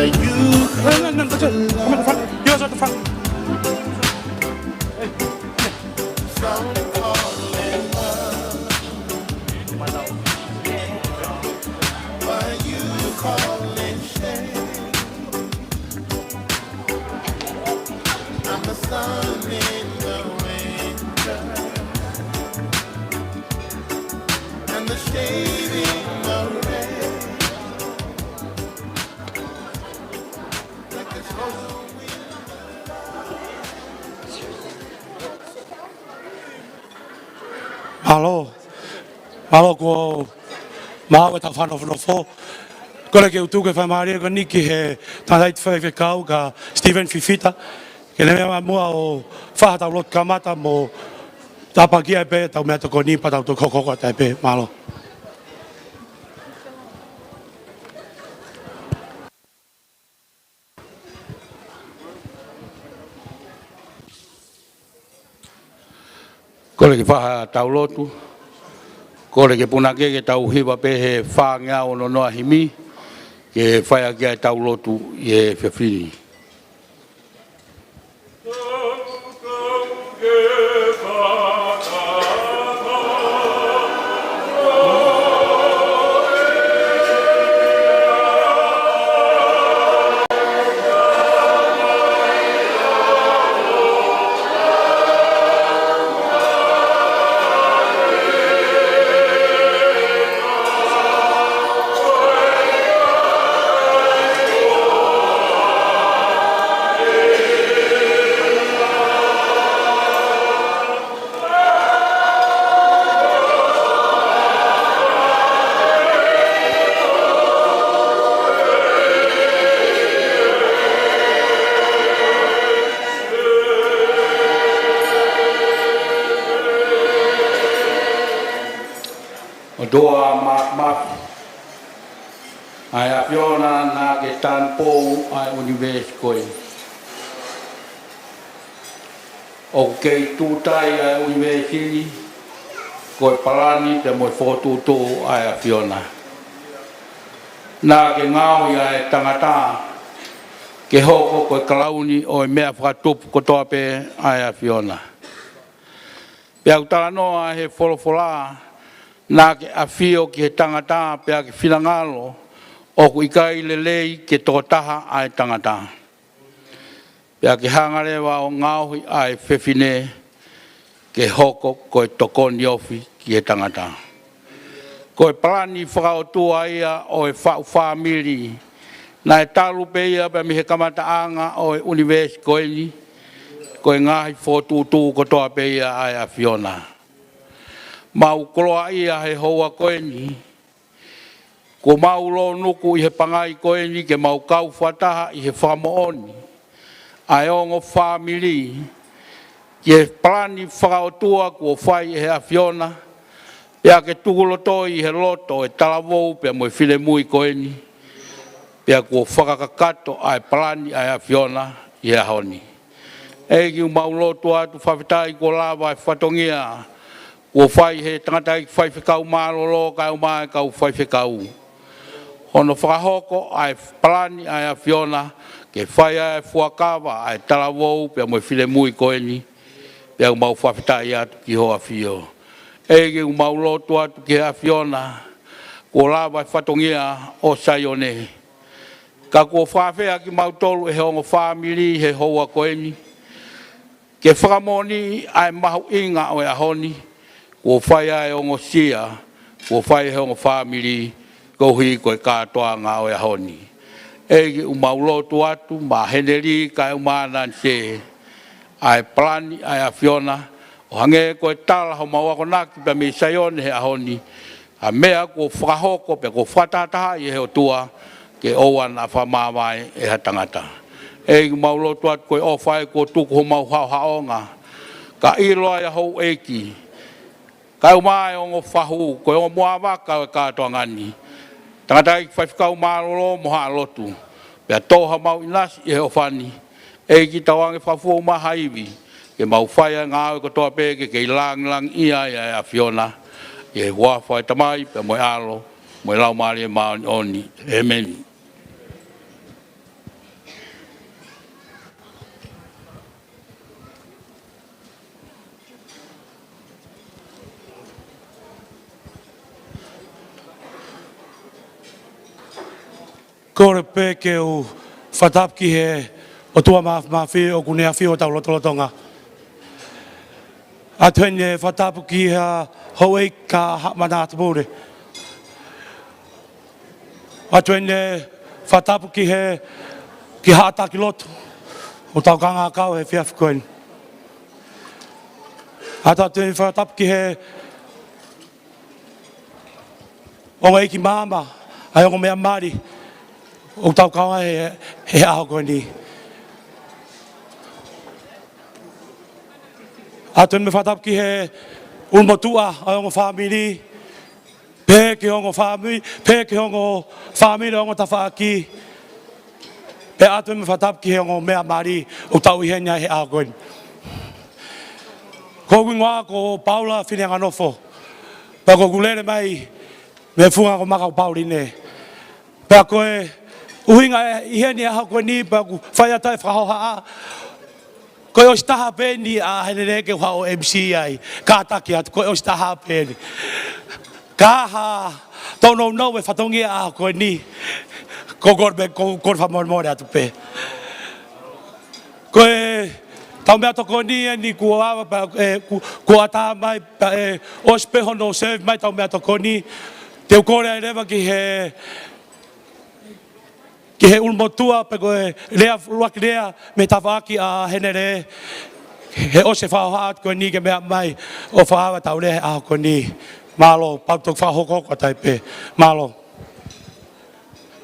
You come at the front. You guys at the front. I'm the sun in the winter and the shade in the rain. Mālō. Mālō kuo maʻu ʻetau fakanofonofo. Kole ke u tuku e faingamālie ko eni ki he tangataʻeiki faifekau ko Stephen Fifita, ke ne meʻa mai muʻa ʻo fai haʻatau lotu kamata mo tāpuakiʻi ai pē ʻetau meʻatokoni pea tau toki hokohoko atu ai pē. Mālō. Kole ke fai haʻatau lotu. Kole ke punake ke tau hiva pē he fāngeau ono noa himi, ke fai ʻaki ai ʻetau lotu ʻi he efiafi ni. ʻOtua Māfimafi, ʻa e ʻAfiona naʻa ke tanupou ʻa e ʻunivēsi ko eni. ʻOku kei tūtai ʻa e ʻunivēsi ni ko e palani pea mo e fokotuʻutuʻu ʻa e ʻAfiona. Naʻa ke ngaohi ʻa e tangata ke hoko ko e kalauni ʻo e meʻa fakatupu kotoa pē ʻa e ʻAfiona. Pea ʻoku talanoa he folofola, naʻa ke ʻafio ki he tangata pea ke finangalo, ʻoku ʻikai lelei ke tokotaha ʻa e tangata. Pea ke hanga leva ʻo ngaohi ʻa e fefine ke hoko ko e tokoni ofi ki he tangata. Ko e palani fakaʻotua ia ʻo e faʻu fāmili, naʻe talu pē ia pea mei he kamataʻanga ʻo e ʻunivēsi ko eni, ko e ngaahi fokotuʻutuʻu kotoa pē ia ʻa e ʻAfiona. Mau koloaʻia he houa ko eni, kuo mau lōnuku ʻi he pangai ko eni ke mau kau fakataha ʻi he fakamoʻoni ʻa e ongo fāmili ki he palani fakaʻotua kuo fai ʻe he ʻAfiona, pea ke tukulotoi ʻi he loto ʻo e talavou pea mo e finemui ko eni, pea kuo fakakakato ʻa e palani ʻa e ʻAfiona ʻi he ʻaho ni. ʻEiki, ʻoku mau lotu atu fakafetaʻi kuo lava e fatongia kuo fai he tangataʻeiki faifekau mālōlō kae ʻumaʻā e kau faifekau, hono fakahoko ʻa e palani ʻa e ʻAfiona ke fai ʻa e fuakava ʻa e talavou pea mo e finemui ko eni, pea ʻoku mau fakafetaʻi atu ki hoʻo ʻafio. ʻEiki, ʻoku mau lotu atu ki he ʻAfiona, kuo lava e fatongia ʻo Saione, ka kuo fakaafeʻi kimautolu ʻe he ongo fāmili he houa ko eni ke fakamoʻoniʻi ʻa e mahuʻinga ʻo e ʻaho ni, kuo fai ʻa e ongosia, kuo fai ʻe he ongo fāmili koeʻuhi ko e kātoanga ʻo e ʻaho ni. ʻEiki, ʻoku mau lotu atu maʻa Heneli kae ʻumaʻā Nanise, ʻa e palani ʻa e ʻAfiona, ʻo hangē ko e tala homau akonaki pea mei Saione he ʻaho ni, ʻa e meʻa kuo fakahoko pea kuo fakatahatahaʻi ʻe he ʻOtua ke ʻoua naʻa fakamāvae ʻe ha tangata. ʻEiki, ʻoku mau lotu atu ko e ʻofa ē kuo tuku homau haʻohaʻonga, ka ʻilo ai ʻa houʻeiki, kae ʻumaʻā e ongo fahu, ko e ongo muʻavaka ʻo e kātoanga ni, tangataʻeiki faifekau mālōlō mo haʻa lotu, pea tō hamau ʻinasi ʻi he ʻofa ni. ʻEiki, tauange fakafou mai ha ivi ke mau fai ʻa e ngāue kotoa pē ke kei lāngilangiʻia ai ʻa e ʻAfiona, ʻi he huafa ʻo e Tamai pea mo e ʻAlo mo e Laumālie Māʻoniʻoni. ʻĒmeni. Kole pē ke u fakatapu ki he ʻOtua Māfimafi ʻoku ne ʻafio ʻi hotau lotolotonga. ʻOatu heni e fakatapu ki ha houʻeiki ko Haʻa Manatu Pule. ʻOatu heni e fakatapu ki he, ki Haʻa Taki Lotu ʻoku tau kāinga kau he efiafi ko eni. ʻOatu heni e fakatapu ki he ongo ʻeiki māmani, ʻa e ongo meʻa mali ʻoku tau kāinga he, he ʻaho ko eni. ʻOatu heni mo e fakatapu ki he ʻulumotuʻa ʻo e ongo fāmili, pehē ki he ongo fāmili, pehē ki he ongo fāmili ʻo e ongo tafaʻaki, pea ʻoatu heni mo e fakatapu ki he ongo meʻa mali ʻoku tau ʻi heni ai he ʻaho ko eni. Ko hoku hingoa ko Paula Fineanganofo. Pea ʻoku ou lele mai mei he funga ko Makau Pauline. Pea ko e ʻuhinga ʻi heni he ʻaho ko eni, pea ʻoku fai atu e fakahohaʻa. Ko e ʻosi taha pē eni ʻa Henele ke u haʻu ʻo M C ai. Kātaki atu, ko e ʻosi taha pē eni. Ka ʻi ai ha tōnounou e fatongia ʻaho ko eni, ko e kole pē, ko e kole fakamolemole atu pē. Ko ʻetau meʻatokoni eni kuo ava pea, ē, ku-, kuo ʻatā mai pea, ē, ʻosi pē hono serve mai ʻetau meʻatokoni. Te u kole ai leva ki he, ki he ʻulumotuʻa pe ko e lea, ʻuluaki lea mei he tafaʻaki ʻa Henele, he ʻosi e fakahohaʻa ko eni ke meʻa mai ʻo fakaava ʻetau lea he ʻaho ko eni. Mālō, pau toki fakahokohoko atu ai pē. Mālō.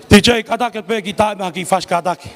DJ, kātaki pē ki tae mai ha kiʻi fasi kātaki.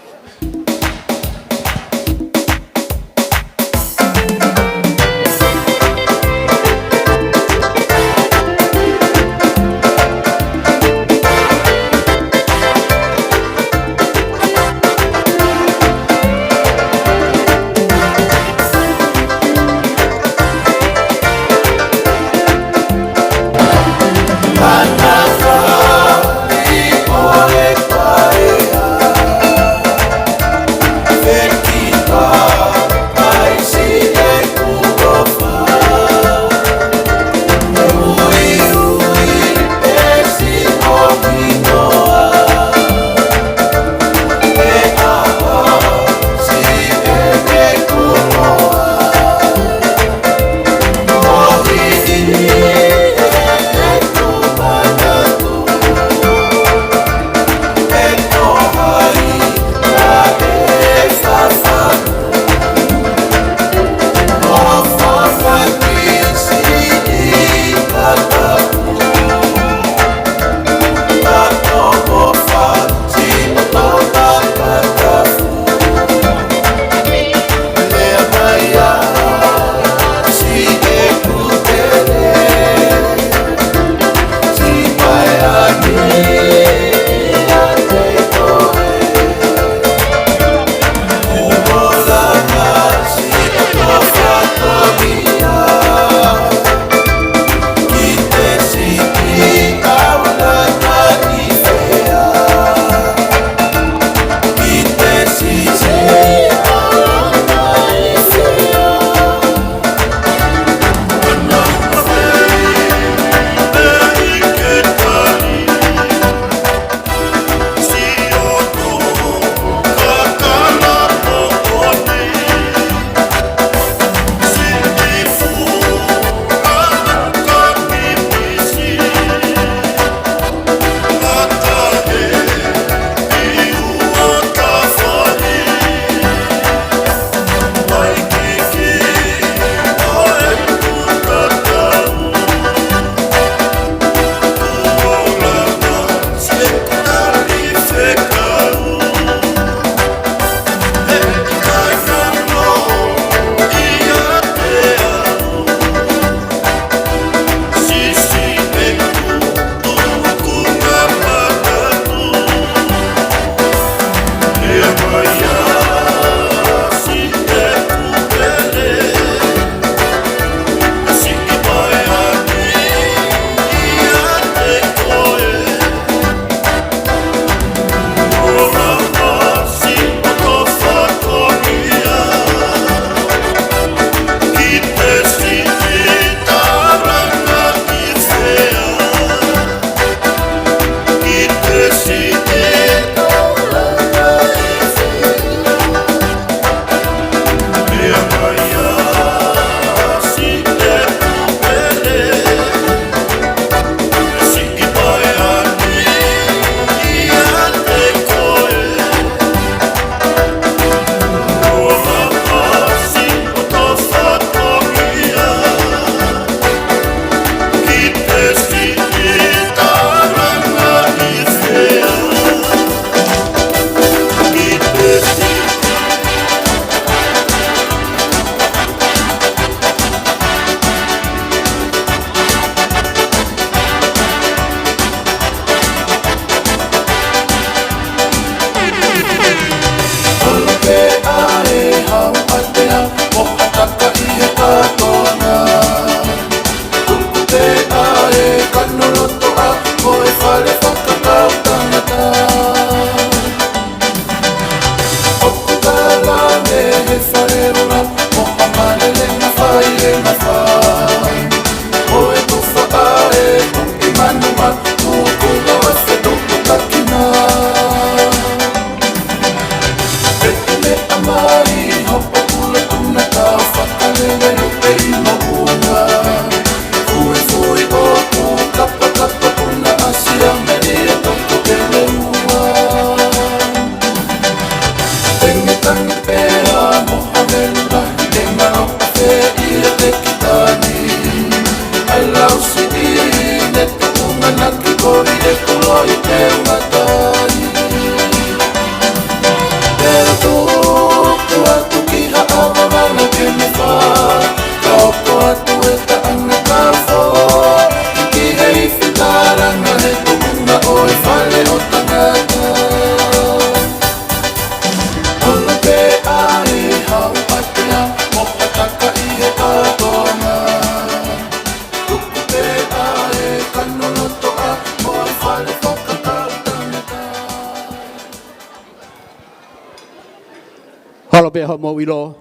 Pea hoʻomou ʻilo,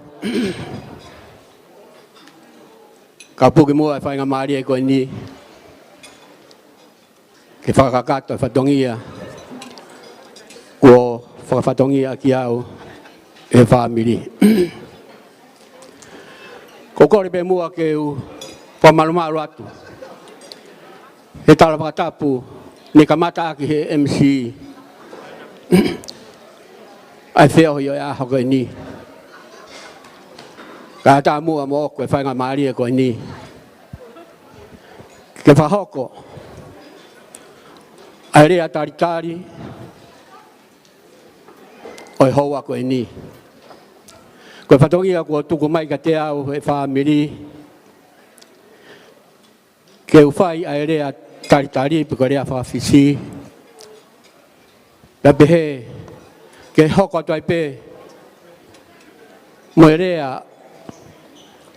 ka puke muʻa e faingamālie ko eni ke fakakakato e fatongia kuo fakafatongia ʻaki au ʻe he fāmili. Ko e kole pē muʻa ke u fakamalumalu atu he tala fakatapu ne kamata ʻaki ʻe he M C ʻa e feohi ʻo e ʻaho ko eni. Kae ʻatā muʻa moʻoku e faingamālie ko eni ke fakahoko ʻa e lea talitali ʻo e houa ko eni. Ko e fatongia kuo tuku mai kiate au ʻe he fāmili ke u fai ʻa e lea talitali pe ko e lea faka-Fisi, pea pehē ke hoko atu ai pē mo e lea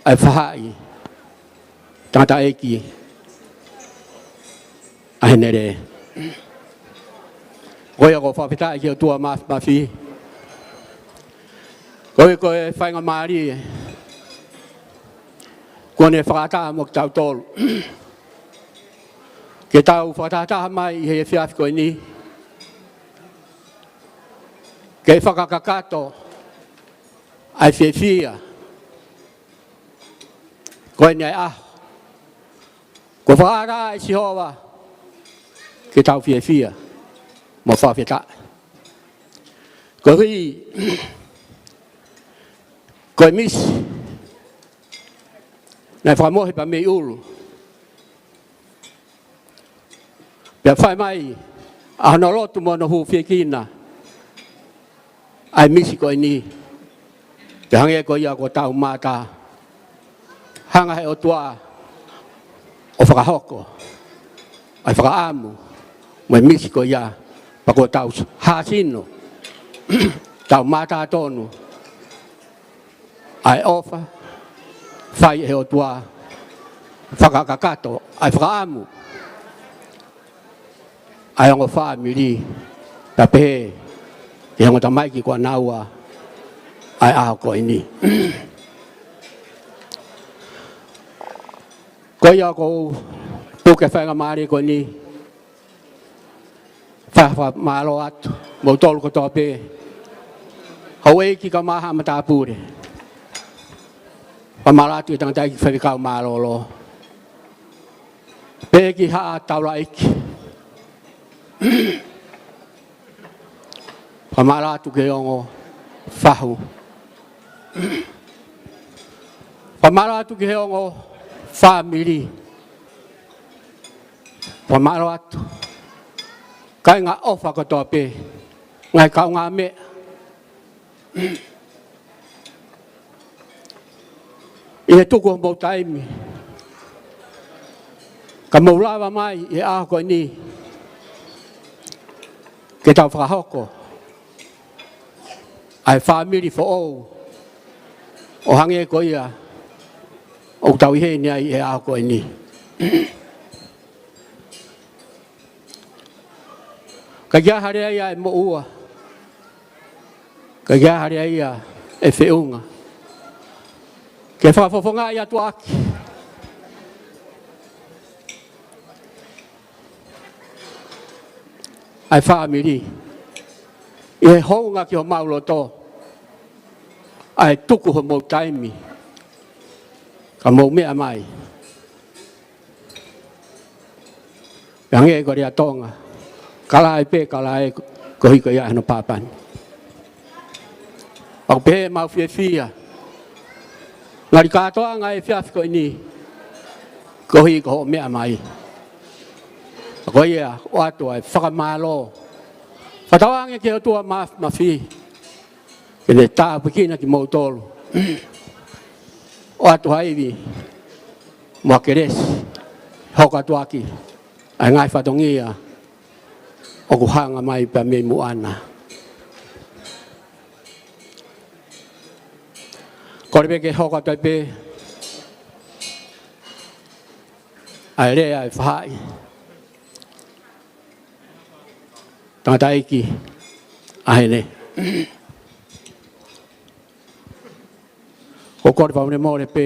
ʻa e faʻahi tangataʻeiki ʻa Henele. Ko ia ʻoku ou fakafetaʻi ki he ʻOtua Māfimafi koeʻuhi ko e faingamālie kuo ne fakaʻatā mo kitautolu ke tau fakatahataha mai ʻi he efiafi ko eni ke fakakakato ʻa e fiefia ko eni ʻa e ʻaho kuo fakaʻatā ʻe Sihova ke tau fiefia mo fakafetaʻi. Koeʻuhi ko e misi naʻe fakamohe pea mei ʻulu, pea fai mai ʻa hono lotu mo hono hūfiekina ʻa e misi ko eni, pea hangē ko ia kuo tau mātā, hanga ʻe he ʻOtua ʻo fakahoko ʻa e fakaʻamu mo e misi ko ia, pea kuo tau hāsino, tau mātā tonu ʻa e ʻofa fai ʻe he ʻOtua, fakakakato ʻa e fakaʻamu ʻa e ongo fāmili, pea pehē ki he ongo tamaiki ko ʻanaua ʻa e ʻaho ko eni. Ko ia ʻoku ou puke faingamālie ko eni fai ha fakamālō atu moutolu kotoa pē, houʻeiki kae ʻumaʻā haʻa matāpule. Fakamālō atu ki he tangataʻeiki faifekau mālōlō, pea ki haʻa taulaʻeiki. Fakamālō atu ki he ongo fahu. Fakamālō atu ki he ongo fāmili. Fakamālō atu kāinga ʻofa kotoa pē, ngaahi kaungāmeʻa, ʻi he tuku homou taimi ka mou lava mai ʻi he ʻaho ko eni ke tau fakahoko ʻa e fāmili foʻou ʻo hangē ko ia ʻoku tau ʻi heni ai ʻi he ʻaho ko eni. ʻIkai ke ʻi ai ha lea ia ʻe moʻua, ʻikai ke ʻi ai ha lea ia ʻe feʻunga ke fakafofongaʻi atu ʻaki ʻa e fāmili ʻi he hounga ki homau loto ʻa e tuku homou taimi ka mou meʻa mai. Pea hangē ko e lea Tonga, ka laʻā pē, ka laʻā koeʻuhi ko ia ʻa hono pāpani. ʻOku pehē ʻemau fiefia, ngali kātoanga e efiafi ko eni koeʻuhi ko hoʻo meʻa mai. Ko ia ʻoatu ʻa e fakamālō, fakatauange ki he ʻOtua Māfimafi ke ne tāpuekina kimoutolu, ʻoatu ha ivi mo ha kelesi, hoko atu ʻaki ʻa e ngaahi fatongia ʻoku hanga mai pea mei muʻa na. Kole pē ke hoko atu ai pē ʻa e lea ʻa e faʻahi tangataʻeiki ʻa Hene. ʻOku ou kole fakamolemole pē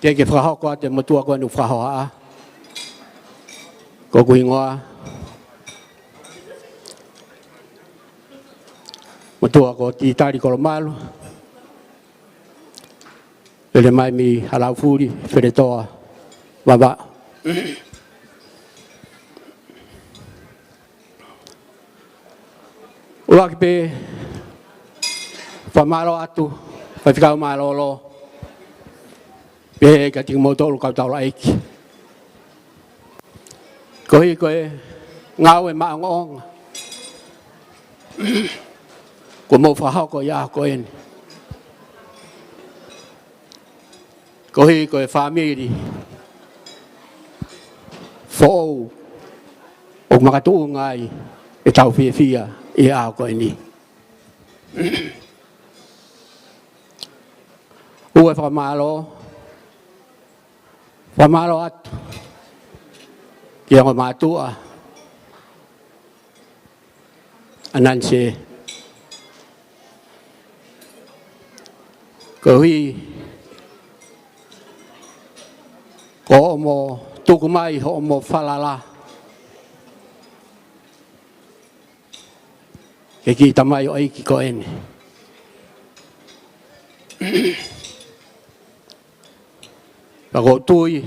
ke ke fakahoko atu e motuʻa ko eni ʻoku fakahohaʻa. Ko hoku hingoa, motuʻa ko Titali Kolomalu. Lele mai mei Halaufuli, Feletoa, Vavaʻu. ʻUluaki pē, fakamālō atu, faifekau mālōlō, pehē kiate kimoutolu kau taulaʻeiki. Koeʻuhi ko e ngāue maʻongoʻonga kuo mou fakahoko ʻi he ʻaho ko eni. Koeʻuhi ko e fāmili foʻou ʻoku makatuʻunga ai ʻetau fiefia ʻi he ʻaho ko eni. Ua, fakamālō, fakamālō atu ki he ongo mātuʻa, ʻa Nanise, koeʻuhi ko hoʻomo tuku mai hoʻomo falala ki he kiʻi tamaioʻeiki ko eni. Pea ʻoku ou tui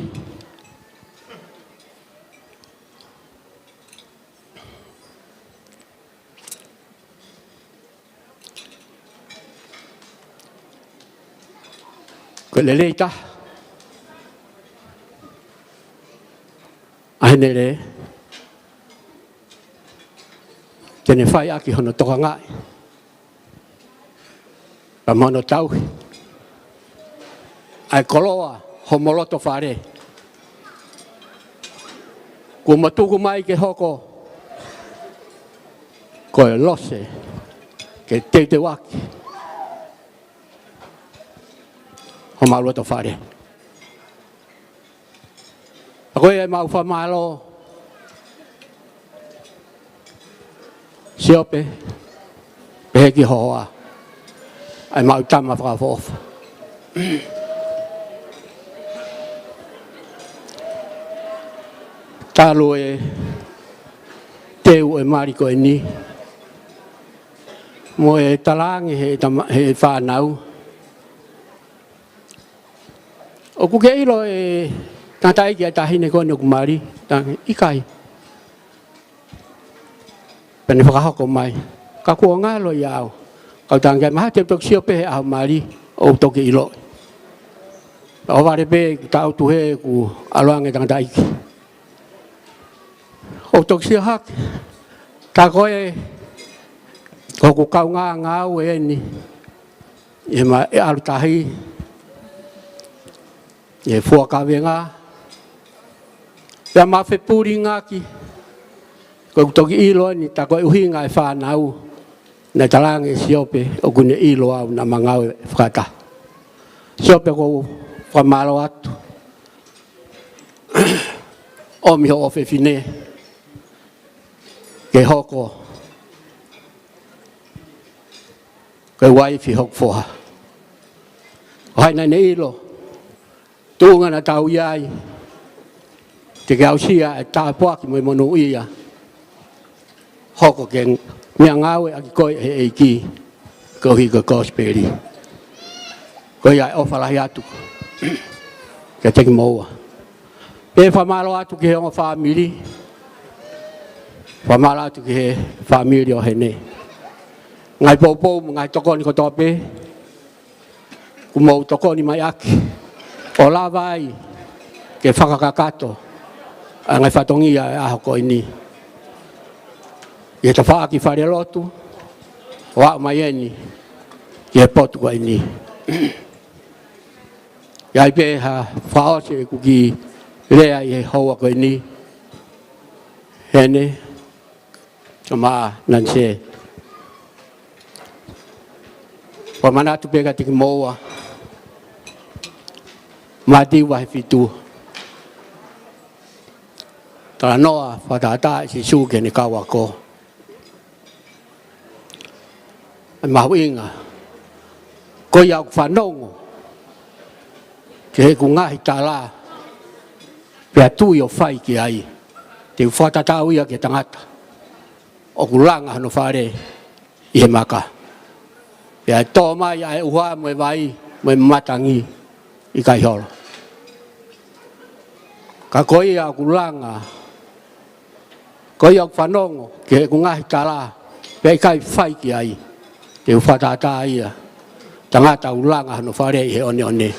ko e lelei taha ʻa ʻene lea, te ne fai ʻaki hono tokangaʻi pea mo hono tauhi ʻa e koloa homo loto fale kuo mo tuku mai ke hoko ko e lose ke teuteuʻaki homau loto fale. Pea ko ia ʻemau fakamālō, Siope, pehē ki ho hoa, ʻa ʻemau tama fakaʻofoʻofa. Talu e teu e mali ko eni mo e talaange he tama, he fānau, ʻoku ke ʻilo e tangataʻeiki ʻa e taʻahine ko eni ʻoku mali? Talaange, ʻikai. Pea ne fakahoko mai, ka kuo ngalo ia au. Kau talaange, mahalo te u toki sio pē he ʻaho mali ʻo u toki ʻiloʻi. Pea ʻohovale pē, kuo taʻutu hē, kuo ʻalu ange e tangataʻeiki. ʻO u toki sio hake, tā ko e, ko hoku kaungā ngāue eni ʻi he ma-, ʻi he ʻalu tahi, ʻi he fua kavenga, pea ma fepulingaki, ko ʻeku toki ʻilo eni tā ko e ʻuhinga e fānau, naʻe talaange ʻe Siope ʻoku ne ʻilo au naʻa ma ngāue fakataha. Siope, ʻoku ou fakamālō atu. ʻOmi hoʻo ʻofefine ke hoko ko e uaifi hoku foha. ʻO hai naʻa ne ʻilo tuʻunga naʻa tau ʻi ai, te ke aʻusia e tāpuaki mo e monūʻia, hoko ke meʻangāueʻaki koe ʻe he ʻEiki koeʻuhi ko e kosipeli. Ko ia e ʻofa lahi atu kiate kimoua. Pea fakamālō atu ki he ongo fāmili, fakamālō atu ki he fāmili ʻo heni. Ngaahi poupou mo e ngaahi tokoni kotoa pē kuo mou tokoni mai ʻaki ʻo lava ai ke fakakakato ʻa e ngaahi fatongia ʻo e ʻaho ko eni ʻi he tafaʻaki falelotu ʻo aʻu mai eni ki he potu ko eni. ʻI ai pē ha fakaʻosi ʻeku kiʻi lea ʻi he houa ko eni, heni, Tama Nanise. Fakamanatu pē kiate kimoua, Mātiu vahe fitu, talanoa fakatātā ʻa Sīsū ki heʻene kau ako. ʻA e mahuʻinga Ko ia ʻoku fanongo ki heʻeku ngaahi tala, pea tui ʻo fai ki ai, te u fakatatau ia ki he tangata ʻoku langa hono fale ʻi he maka, pea tō mai ʻa e ʻuha mo e vai mo e matangi, ʻikai holo. Ka ko ia ʻoku langa, ko ia ʻoku fanongo ki heʻeku ngaahi tala, pea ʻikai fai ki ai, te u fakatātā ia, tangata ʻoku langa hono fale ʻi he ʻoneʻone.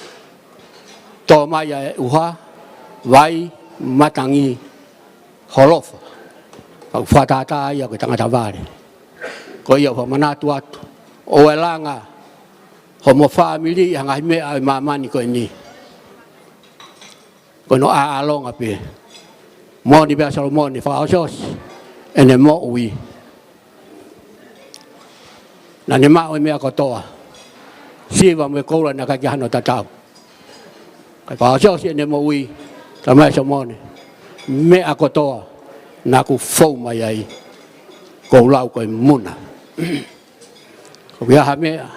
Tō mai ʻa e ʻuha, vai, matangi, holofa, pea ʻoku fakatātā ia ko e tangata vale. Ko ia ʻoku ou fakamanatu atu, ʻoua ʻe langa homo fāmili ʻi ha ngaahi meʻa ʻo e māmani ko eni. Ko hono ʻaʻalonga pē. Moʻoni pē ʻa Solomone, fakaʻosiʻosi ʻene moʻui, naʻa ne maʻu e meʻa kotoa, siva mo e koula naʻe ʻikai ke ʻi ai hano tatau. Kae fakaʻosiʻosi ʻene moʻui, talamai ʻe Solomone, meʻa kotoa naʻa ku fou mai ai, ʻoku ou lau ko e muna. Ko ia ha meʻa,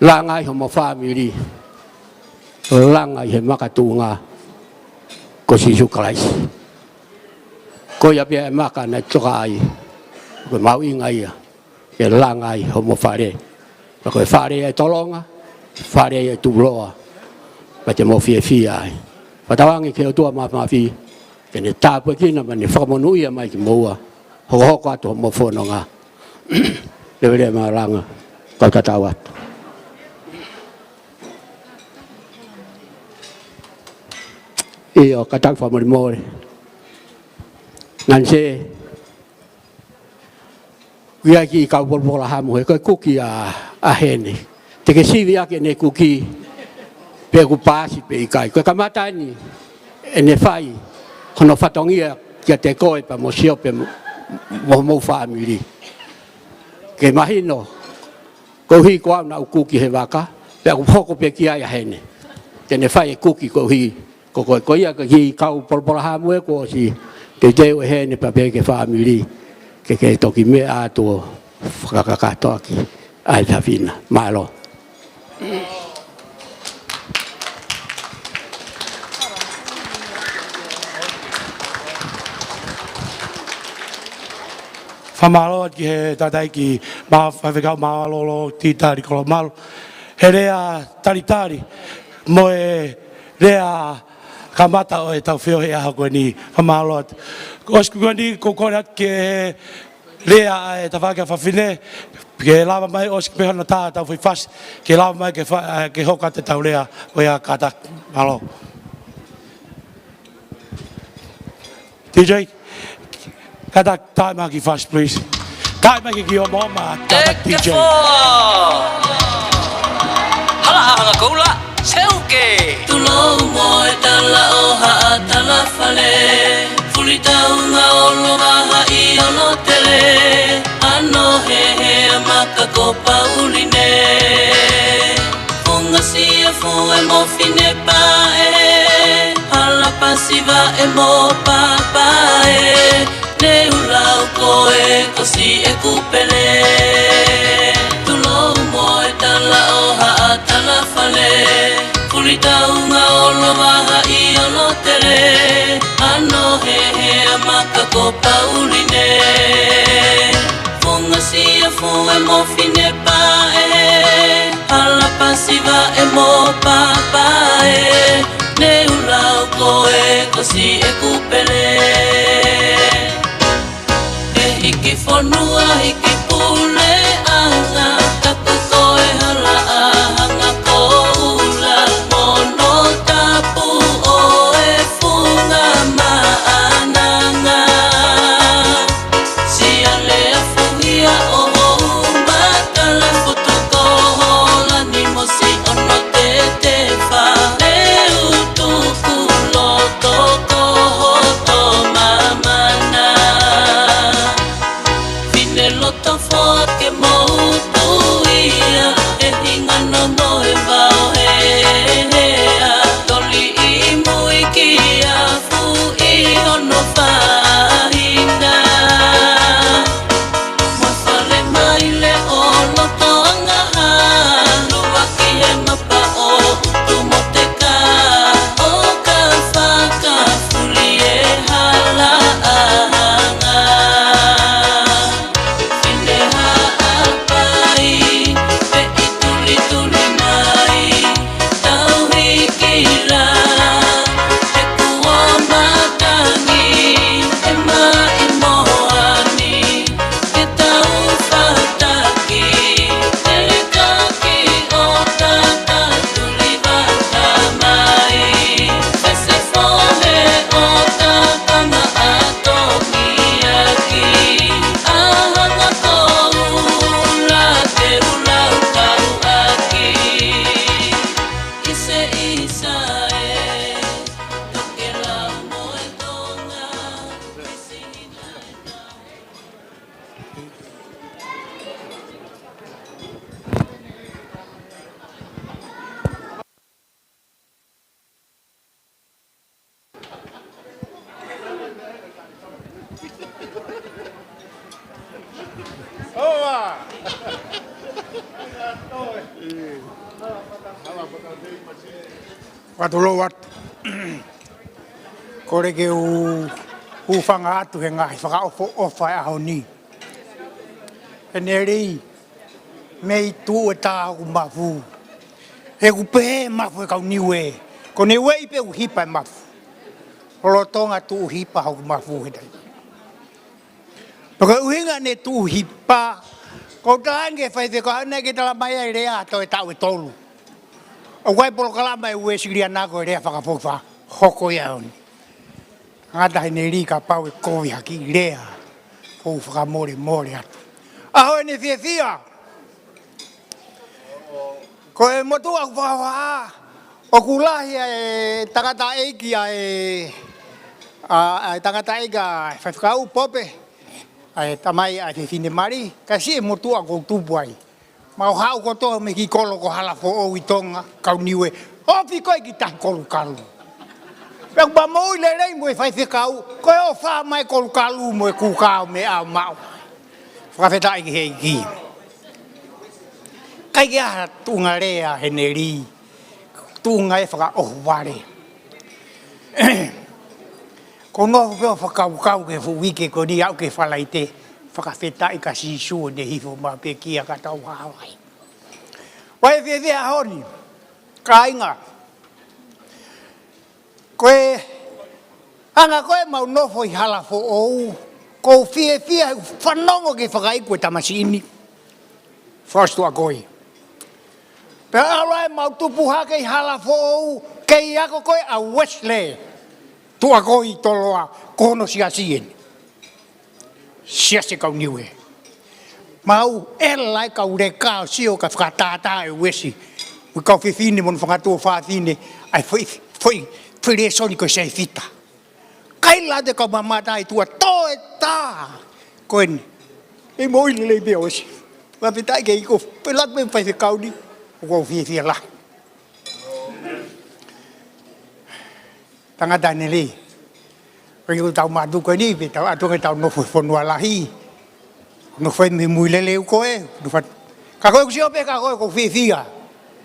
langa ai homo fāmili, langa ʻi he makatuʻunga ko Sīsū Kalaisi. Ko ia pē ʻa e maka naʻe toka ai, ko e mahuʻinga ia ke langa ai homo fale. Pea ko e fale ʻa e tolonga, fale ʻa e tuʻuloa, pea te mou fiefia ai. Fakatauange ki he ʻOtua Māfimafi ke ne tāpuekina mo ne fakamonūʻia mai kimoua, hokohoko atu homo fononga. Leveleva e malanga, kau tatau atu. ʻIo, kātaki fakamolemole. Naʻa ne sē, ʻoku ʻi ai e kiʻi kau polopolahamu he ko e kuki ʻa, ʻa Hene. Te ke sivi ʻaki ʻene kuki pe ʻoku paasi pe ʻikai. Ko e kamata eni ʻene fai hono fatongia kiate koe pea mo Siope mo, mo homou fāmili. Ke mahino, koeʻuhi ko au naʻa ku kuki he vaka, pea ʻoku hoko pē ki ai ʻa Hene. Te ne fai e kuki koeʻuhi ko koe. Ko ia ko e kiʻi kau polopolahamu ē kuo ʻosi teuteu ʻe Hene pea pehē ki he fāmili, ke ke toki meʻa atu ʻo fakakakato ʻaki ʻa e efiafi na. Mālō. Fakamālō atu ki he tangataʻeiki ma-, faifekau mālōlō Tita Likolomalu. He lea talitali mo e lea kamata ʻo ʻetau feohi he ʻaho ko eni. Fakamālō atu. ʻOsi ko eni ʻoku ou kole atu ke lea ʻa e tafaʻaki ʻa fafine, ke lava mai ʻosi pē hono tā ʻetau foʻi fasi, ke lava mai ke fa-, ke hoko atu ʻetau lea, ko ia kātaki. Mālō. D J, kātaki, tā mai e kiʻi fasi, please. Tā mai e kiʻi omaoma, kātaki D J. Hala ʻa Hanga Koula, Seuke. Tulou mo e tala ʻo Haʻa Talafale, Fulitaunga ʻo Lovahaʻi ʻo Lotele, ʻAno Hehe ʻa Maka ko Pauline. Funga Siafu ʻa e mo Finepae, Hala Pasiva ʻa e mo Papae, Neʻu Lau ko e Kosi ʻEku Pele. Tulou mo e tala ʻo Haʻa Talafale, Fulitaunga ʻo Lovahaʻi ʻo Lotele, ʻAno Hehe ʻa Maka ko Pauline. Funga Siafu ʻa e mo Finepae, Hala Pasiva ʻa e mo Papae, Neʻu Lau ko e Kosi ʻEku Pele. ʻE hiki fonua, hiki puleʻanga, tapu ko e hala ʻa Hanga Koula, mo hono tapu ʻo e Funga Maʻananga. Siale a fuhia ʻo Houmatala, Futu ko Holani mo Siʻono Tetefa, Leutuku Loto ko Hoto Mamana. Finelotofoa ke mou tuʻu Fakatulou atu. Kole ke u hūfanga atu he ngaahi fakaʻofoʻofa ʻo e ʻaho ni. Henelī, mei tuʻu e tā hoku mafu. He ʻoku pehē mafu ʻe kau Niuē. Ko Niuē pē ʻoku hipa e mafu. Lolotonga tuʻu hipa hoku mafu he taimi. Pea ko e ʻuhinga ne tuʻu hipa, ko u talaange ki he faifekau naʻe ʻikai ke talamai ʻa e lea ʻo e taʻu ʻe tolu. ʻOku ʻi ai e polokalama ʻa e Uēsiliana ko e lea fakafoʻou, hoko ia ʻaho ni. Ngata Henelī kapau ʻe kovi ha kiʻi lea, ʻoku ou fakamolemole atu. ʻAho ʻene fiefia. Ko e motuʻa ʻoku fakahohaʻa, ʻoku lahi ʻa e tangataʻeiki ʻa e, ʻa, ʻa e tangataʻeiki ʻa e faifekau Pope, ʻa e tamai ʻa e fefine mali, ka siʻi e motuʻa ʻoku ou tupu ai. Mau haʻu kotoa mei he kiʻi kolo ko Halafoʻou ʻi Tonga, kau Niuē. Ofi koe ki tahi kolukalu. Pea ʻoku mau moʻui lelei mo e faifekau, ko e ʻofa mai kolukalu mo e kūkā ʻo meʻa ʻo maʻu. Fakafetaʻi ki he ʻEiki. ʻIkai ke ʻi ai ha tuʻunga lea Henelī, tuʻunga ē fakaʻohovale. Ko u nofo pē ʻo fakakaukau ki he fuʻu uike ko eni aʻu ki he Falaite, fakafetaʻi kia Sīsū ʻene hifo mai pekia ka tau hao ai. Vakai fiefia ʻaho ni, kāinga. Ko e anga ko ē ʻemau nofo ʻi Halafoʻou, ʻoku ou fiefia he ʻoku fanongo ki he fakaiku ʻa e tamasiʻi ni. First tuʻakoi. Pea ʻalu ai ʻemau tupu hake ʻi Halafoʻou, kei ako ko ē ʻa Wesley. Tuʻakoi Toloa, ko hono siasi eni. Siasi kau Niuē. Mau ʻela e kau leka ʻo sio ka fakatātā ʻe Uēsi. Mo e kau fefine mo hono fanga tuofāfine, ʻa e foʻi, foʻi, foʻi lēsoni ko e sēfita. Kaila te kau mamata ʻi tuʻa toe tā. Ko eni. ʻE moʻui lelei pē ʻa Uēsi. Fakafetaʻi ki he ʻEiki, ko e latu pē faifekau ni, ʻoku ou fiefia lahi. Tangata Henelī. Ko e ʻikai ke tau mātuku eni, pea tau ʻatu ange tau nofo he fonua lahi. Nofo ē mei mui lelei ko ē, nofo atu. Ka ko e ʻoku sio pē ka ko e ʻoku ou fiefia.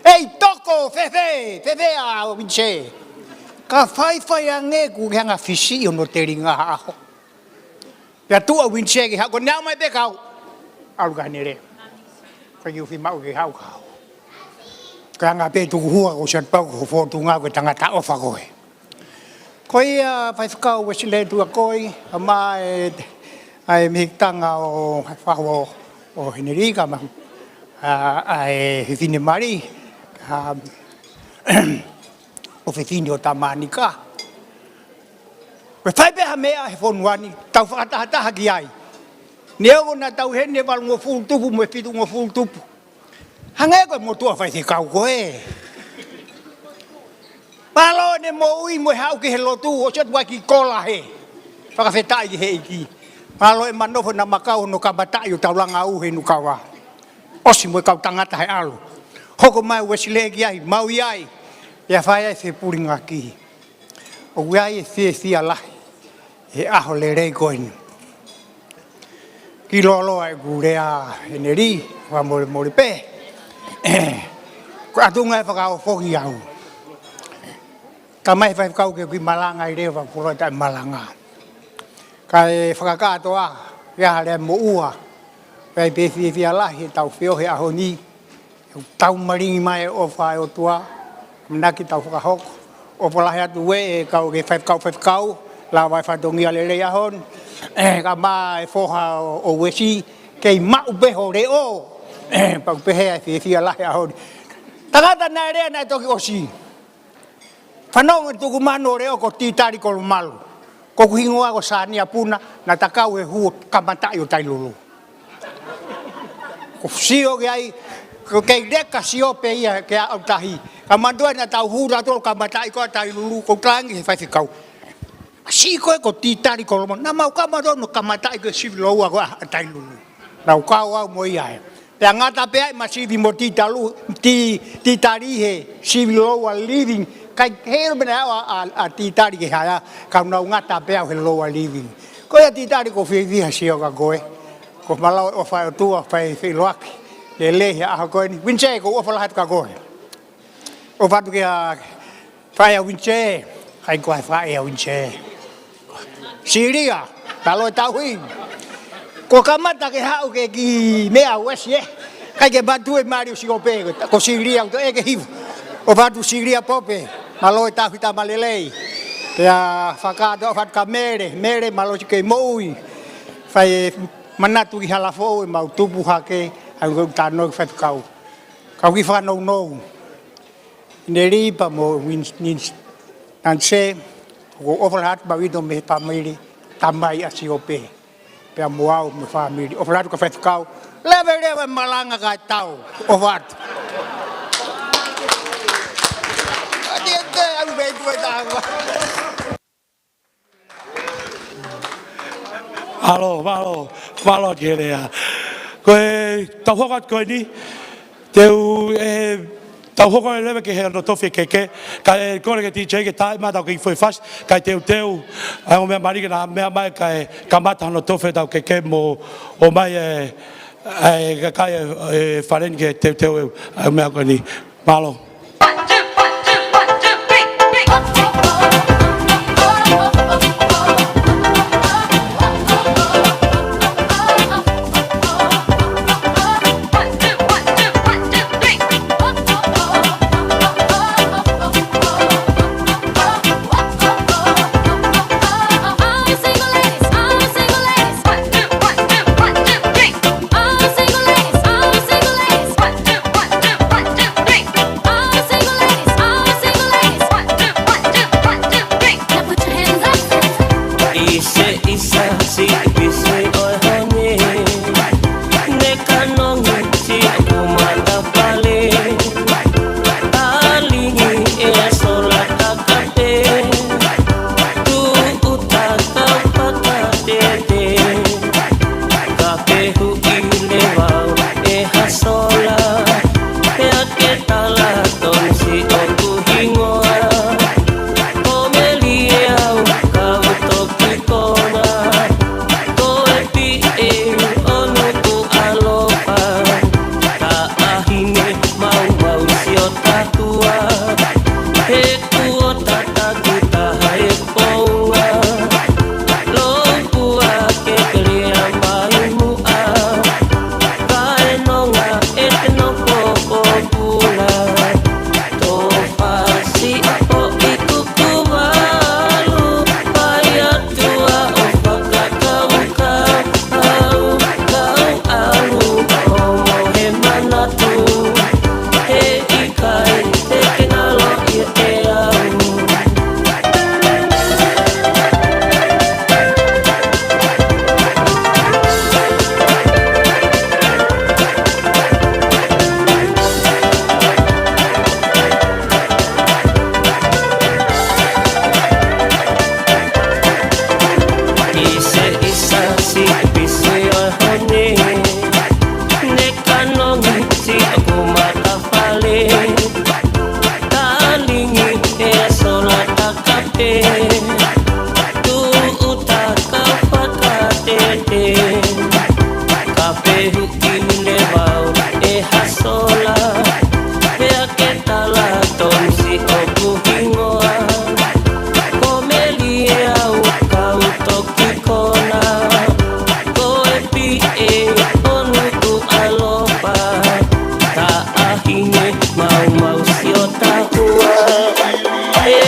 ʻEi toko, fēfē, fēfē ʻa Uinisē. Ka faifai ange ʻoku ke hanga fisiʻi hono telinga ha ʻaho. Pea tuʻu ʻa Uinisē ke haʻu, ko ʻene ʻomai pē kau. ʻAlu ka Henelī. Ko e ʻikai ke u fiemaʻu ke haʻu kau. Ko e anga pē tukuhua ko siat pau ko e fōtunga ko e tangata ʻofa ko ē. Ko ia faifekau Uēsilē tuʻakoi, ʻomai ʻa e mihikitanga ʻo e fahu ʻo Henelī ka ma, ʻa, ʻa e fefine mali, ʻa, ʻofefine ʻo Tamanika. Ko e fai pē ha meʻa he fonua ni, tau fakatahataha ki ai. Neongo naʻa tau ʻi heni he valungofulu tupu mo e fitungofulu tupu. Hangē ko e motuʻa faifekau ko ē. Mālō ʻene moʻui mo e haʻu ki he lotu, ʻosi atu ai ki Kola he. Fakafetaʻi ki he ʻEiki. Mālō ʻema nofo naʻa ma kau hono kamataʻi ʻo taulanga ʻo e Nukawa. ʻOsi mo e kau tangata he ʻalu. Hoko mai Uēsilē ki ai, mau ʻi ai. Pea fai ai e fepulingaki. ʻOku ʻi ai e fiefia lahi he ʻaho lelei ko eni. Kiʻi lōloa ʻeku lea Henelī, fakamolemole pē. Ko e ʻatunga ē fakaofo ki au. Ka mai faifekau ke u kiʻi malanga ʻi leva, ko e loi taʻe malanga. Kae fakakātoa, ʻi ai ha lea moʻua. Pea ʻi ai pē fiefia lahi he tau feohi he ʻaho ni. ʻOku tau malingi mai e ʻofa ʻa e ʻOtua, ʻamanaki tau fakahoko. ʻOfa lahi atu ē, ʻe kau ke faifekau, faifekau, lava e fatongia lelei ʻaho ni, ʻe, ka ma e foha ʻo, ʻo Uēsi, kei maʻu pē ho leʻo, ʻe, pau pehē ʻa e fiefia lahi ʻaho ni. Tangata naʻe lea naʻe toki ʻosi. Fanongo tuku mano leʻo ko Titali Kolomalu. Ko hoku hingoa ko Sania Puna, naʻa ta kau he hū kamataʻi ʻo Tailulu. Ko sio ki ai, ko kei leka sio pē ia ke aʻu tahi. Ka manatuʻi naʻa tau hū tautolu kamataʻi ko ē ʻa Tailulu, ko u talaange ki he faifekau. Siʻi ko ē ko Titali Kolomalu, naʻa mau kamata hono kamataʻi ko e sivi loua ko ē ʻa Tailulu. Naʻa ku kau au mo ia ē. Pea ngata pē ai ʻema sivi mo Titalu, Ti, Titali he sivi lower living. Kae ʻikai ke ʻilo pe naʻe ʻalu ʻa, ʻa, ʻa Titali ki he higher, ka u nau ngata pē au he lower living. Ko ia Titali ʻoku ou fiefia he sio kia koe. Ko e malava ʻofa ʻa e ʻOtua, fai feʻiloaki. Lelei he ʻaho ko eni. Uinisē, ʻoku ou ʻofa lahi atu kia koe. ʻOfa atu kia Faʻē ʻa Uinise, ʻikai ko e faʻē ʻa Uinise. Silia, mālō e tauhi. Ko e kamata ke haʻu ke ki meʻa uesi ē. ʻIkai ke matu e mali ʻo Siope, ko Silia ʻoku toe ke hifo. ʻOfa atu Silia Pope, mālō e tauhi, tama lelei. Pea fakataha ʻofa atu kia Mele, Mele mālō siʻi kei moʻui. Fai e manatu ki Halafoʻou ʻemau tupu hake, ʻa e ʻū tano ki Faifekau. Kau ki fakanounou. Ineli pea mo Uinise, Uinise, Nanise, ʻoku ou ʻofa lahi atu maʻu ʻi he mei he fāmili, tamai ʻa Siope. Pea mo au mo e fāmili, ʻofa lahi atu ki he Faifekau, leveleva e malanga kae tau, ʻofa atu. Ati ete, au vei tu e tāua. Mālō, mālō, mālō ki he lea. Ko e tau hoko atu ko eni, te u, ʻe, tau hoko atu leva ki he hono tofe keke, kae kole ki he D J ke tā mai ʻetau kiʻi foʻi fasi, kae teuteu ʻa e ongo meʻa mali ke na meʻa mai kae kamata hono tofe ʻetau keke mo ʻomai e, e kakai e, e fale ni ke teuteu e, ʻa e meʻa ko eni. Mālō. Kapehu i levau e ha sola, pea ke tala tonsi ʻoku hingoa. Ko Meli au kau toki kona, ko e P A ʻo Nukuʻalofa. Taʻahine maumau Siota Hua, he kuo tata ki taha e poua. Lou pua ke kelia mai muʻa, kae nonga e te noko pōpula. Tō fasi ʻapo i kuku valu, pai atu ʻo fakakaukau. Au, kau alu, homo he manatu, he ʻikai te ke ngalo ʻiate au. ʻI se ʻisa si pisi ʻo honi, ne kanongi si ʻoku matafale. Talingi e sola takape, tuʻu taka fakatete. Kapehu i levau e ha sola, pea ke tala tonsi ʻoku hingoa. Ko Meli au kau toki kona, ko e P A ʻo Nukuʻalofa. Taʻahine maumau Siota Hua, e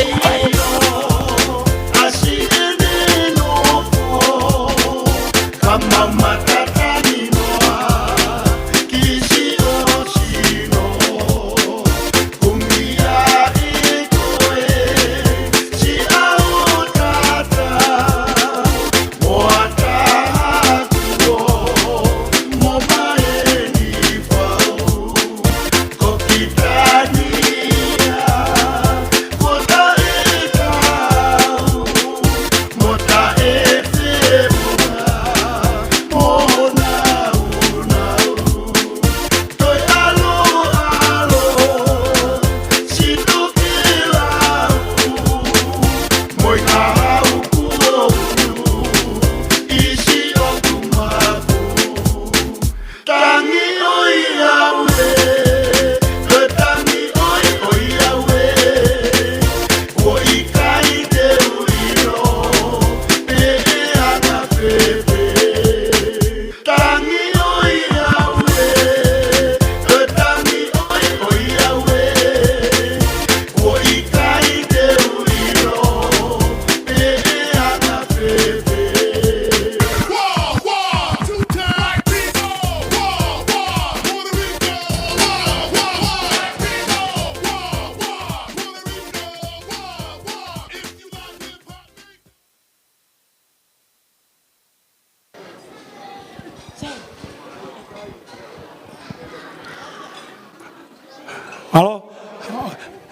Mālō.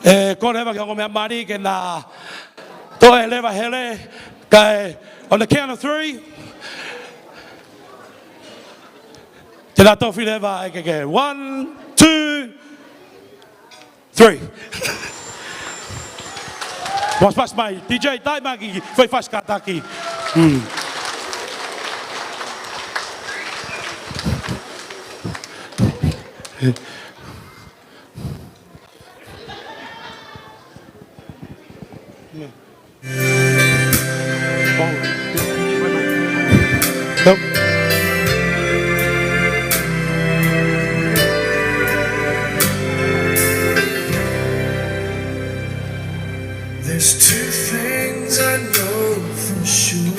ʻE, kole leva ki he ongo meʻa mali ke na toe leva hele, kae, on the count of three, te na tofi leva ʻa e keke. One, two, three. Pasipasi mai, D J, tai mai ki, fai fasi kātaki. Mm. There's two things I know for sure.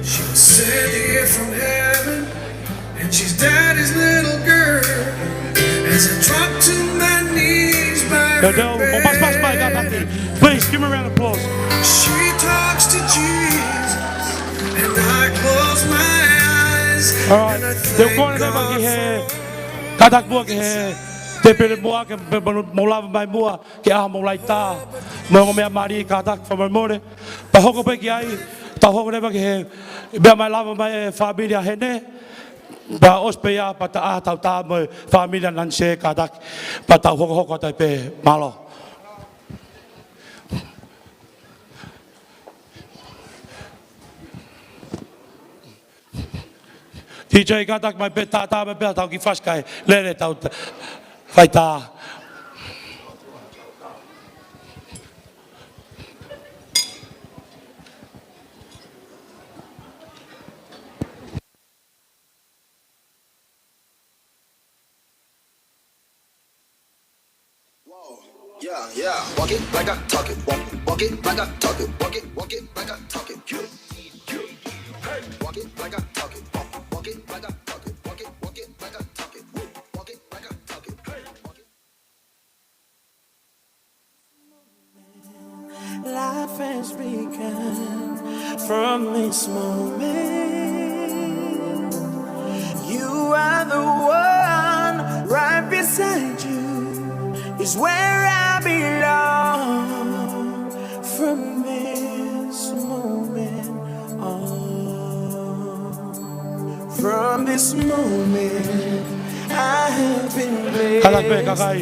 She was sent here from heaven, and she's daddy's little girl. As I drop to my knees by her bed. Please, please give him a round of applause. She talks to Jesus, and I close my eyes. All right. Te u kole leva ki he kātaki muʻa ki he tēpile muʻa ke mou lava mai muʻa ki he ʻaho mou laitā. Mo e ongo meʻa mali kātaki fakamolemole. Pea hoko pē ki ai, tau hoko leva ki he meʻa mai lava mai e fāmili ʻa Hene. Pea ʻosi pē ia pea ta ʻā tau tā mo e fāmili ʻa Nanise kātaki. Pea tau hokohoko atu ai pē, mālō. D J kātaki mai pē, tā tā mai pē, tau kiʻi fasi kae lele tau fai tā. Whoa. Yeah, yeah. Walk it like I talk it. Walk, walk it like I talk it. Walk it, walk it like I talk it. Yeah, yeah. Hey. Walk it like I talk it. Walk, walk it like I talk it. Walk it, walk it like I talk it. Woo. Walk it like I talk it. Hey. Walk it. Life has begun from this moment. You are the one, right beside you is where I belong. From this moment on. From this moment, I have been blessed. Kātaki pē, kakai.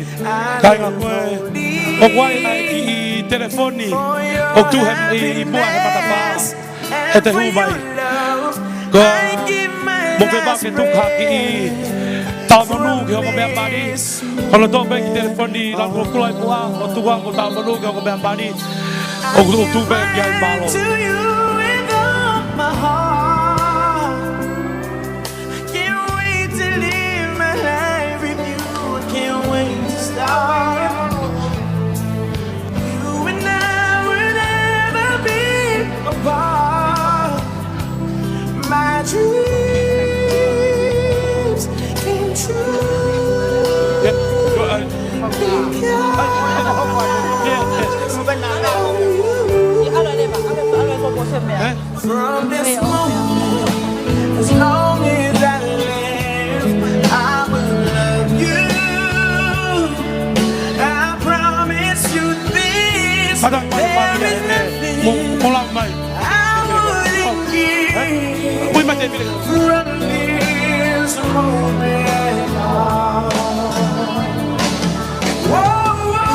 Kāinga, ko e, ʻoku ʻi ai e kiʻi telefoni ʻoku tuʻu he, ʻi, ʻi muʻa he matapā. ʻE te hū mai. Ko e, mou fie maʻu ke tuku ha kiʻi taumonū ki he ongo meʻa mali. Ko hono toʻo pē kiʻi telefoni, lanu ʻo kula ʻi muʻa, ʻo tuku ā ko e taumonū ki he ongo meʻa mali. ʻOku, ʻoku tuʻu pē ki ai, mālō. To you with all my heart. Can't wait to live my life with you. Can't wait to start. You and I will never be apart. My dreams came true. Yeah, go ahead. Because of you. From this moment, as long as I live, I will love you. I promise you this. There is nothing I wouldn't give. From this moment on. Whoa, whoa.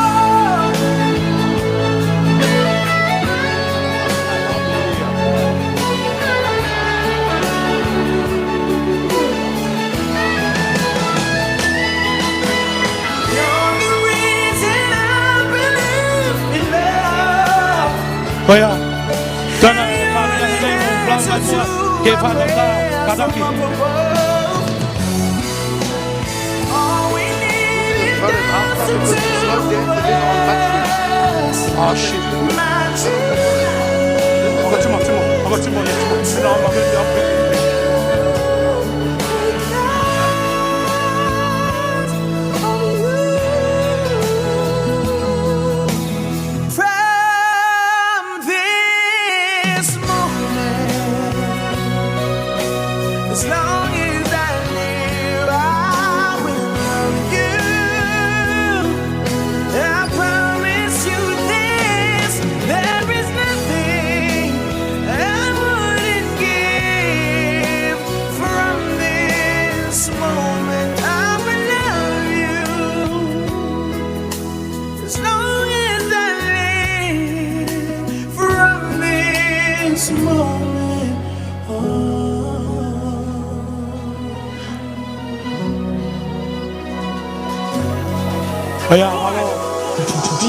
You're the reason I believe in love. Ko ia. Kāinga, fānau, ʻe lele mo lau mai muʻa ke fānau tā, kātaki. All we need is just the two of us. Oh, shit. I got two more, two more. I got two more, yeah, two more. And I'm, I'm gonna be, I'm gonna be. From this moment, ʻIo, mālō.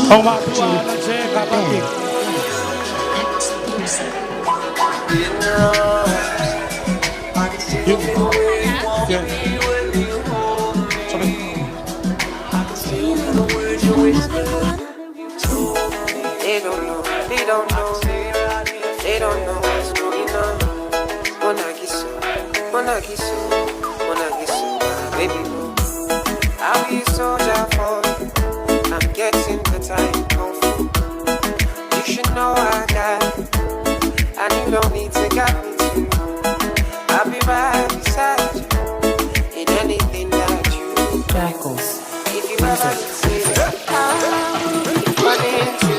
ʻO mātuʻa, ʻa e kātaki. Io. Io. Sorry. They don't know, they don't know, they don't know what's going on. Monagiso, Monagiso, Monagiso, my baby boo. I'll be a soldier for you. I'm getting better in kung fu. You should know I got you, and you don't need to got me too. I'll be right beside you in anything that you do. Jackals. If you ever say, "I'll be running to,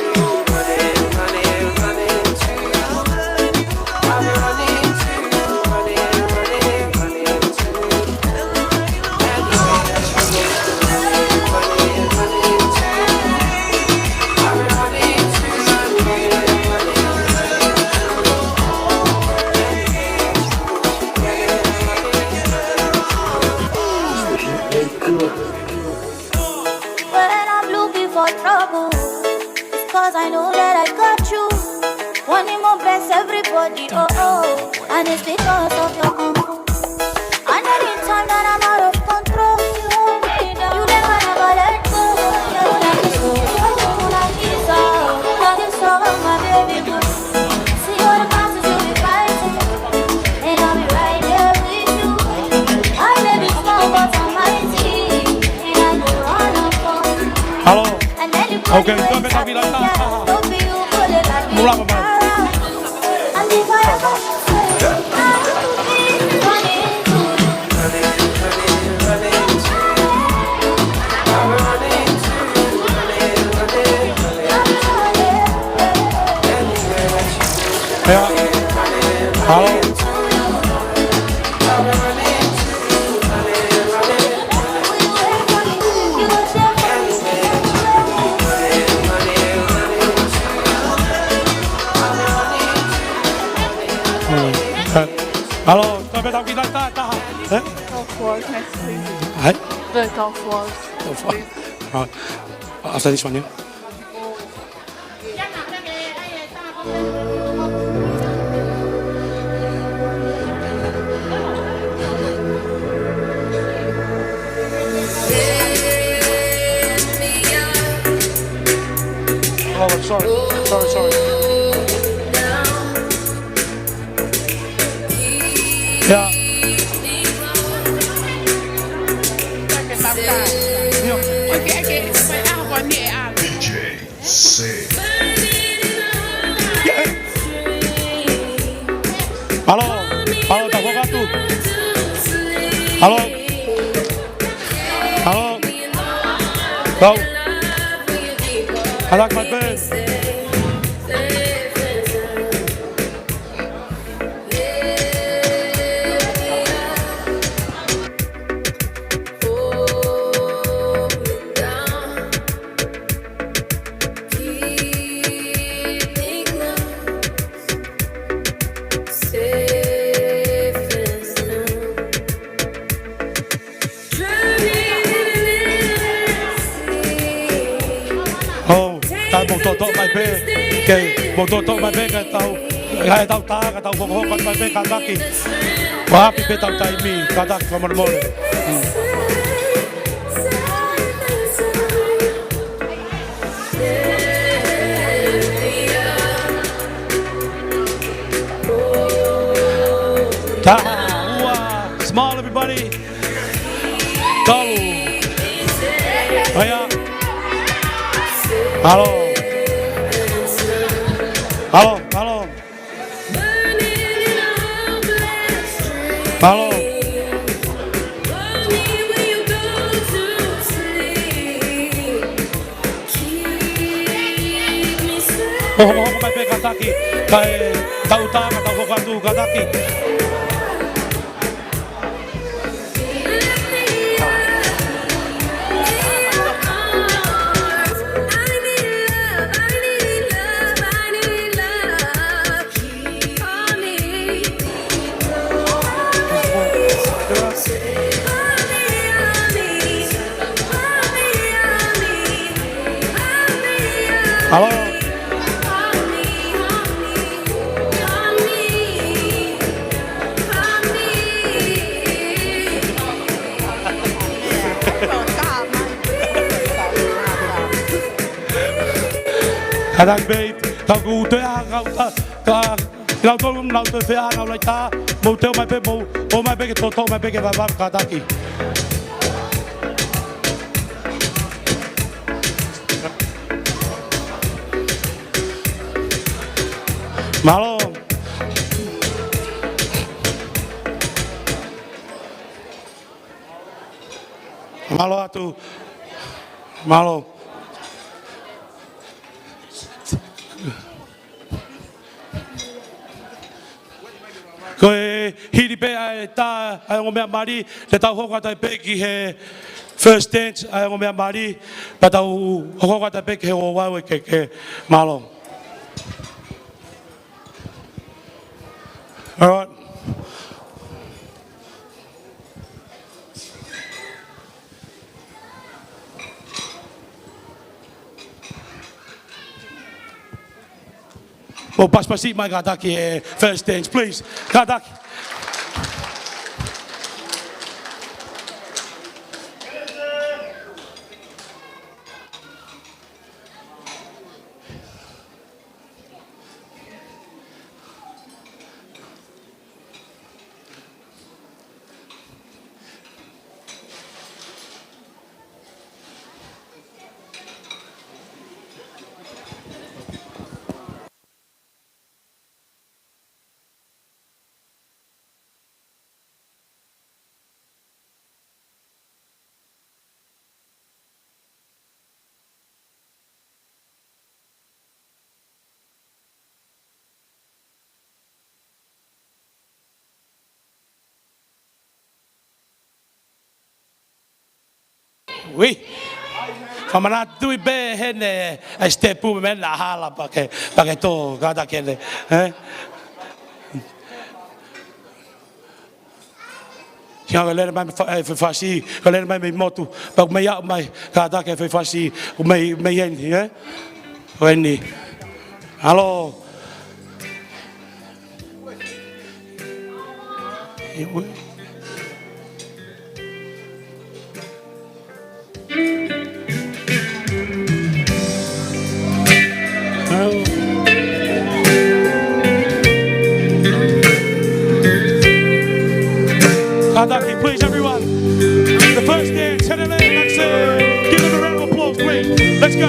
running, running, running to, I'll be running to, running, running, running to, anywhere that you go, running, running to, I'll be running to, running, running, running to, anywhere that you go, running, running, running to." When I'm looking for trouble, it's 'cause I know that I got you. One in my best, everybody, oh, oh. And it's because of your kung fu. And anytime that I'm out of control, you hold me down. You never, never let go. You're like this, oh, you're like this, oh, you're like this, oh, my baby boo. See all the battles you'll be fighting, and I'll be right there with you. I may be small, but I'm mighty, and I go on and on. Hello. And then you Okay, put it so in me talk like that. Don't be you put it like Mulapa mai. And if I ever say, I will be running to you. ʻIo. Hello. Hello. Tau pē tau ki taha taha. Eh? Golf Wars, next, please. Hai? The Golf Wars. Golf Wars. Right. After this one, yeah? Oh, sorry. Sorry, sorry. Yeah. Io. D J C. Hello, hello, tau hoko atu. Hello. Hello. Hello, my friend. ʻOu, tau mou toʻotoʻo mai pē, ke mou toʻotoʻo mai pē, kae tau, kae tau tā, kae tau hokohoko mai pē, kātaki. Kuo ʻapi pē ʻetau taimi, kātaki fakamolemole. Mm. Taha, ua, smile everybody. Tolu. ʻIo. Hello. Hello, hello. Hello. Hokohoko mai pē kātaki, kae tau tā, kae tau hoko atu kātaki. Kātaki pē, ka ʻoku toe ʻa, ka, ka, ka, kinautolu, nau toe feʻao, nau laitā, mou teu mai pē, mou, ō mai pē ke toto, mai pē ke vavā, kātaki. Mālō. Mālō atu. Mālō. Ko e hili pē ʻa e tā ʻa e ongo meʻa mali, te tau hoko atu ai pē ki he first dance ʻa e ongo meʻa mali, pea tau hoko atu ai pē ki he ouau ʻa e keke. Mālō. All right. Mou pasipasi mai kātaki e first dance, please. Kātaki. Ui. Fakamanatu ʻi pē heni ʻa e step ʻoku meimei hala pea ke, pea ke tō kātaki heni. Eh? Siʻa ko e lele mai mei fa-, eh, Faifasi, ko e lele mai mei motu, pea ʻoku mei aʻu mai kātaki ʻa Faifasi, ʻoku mei, mei heni, eh? Ko eni. Hello. Kātaki, please, everyone. The first dance, Henele Maxim. Give them a round of applause, please. Let's go.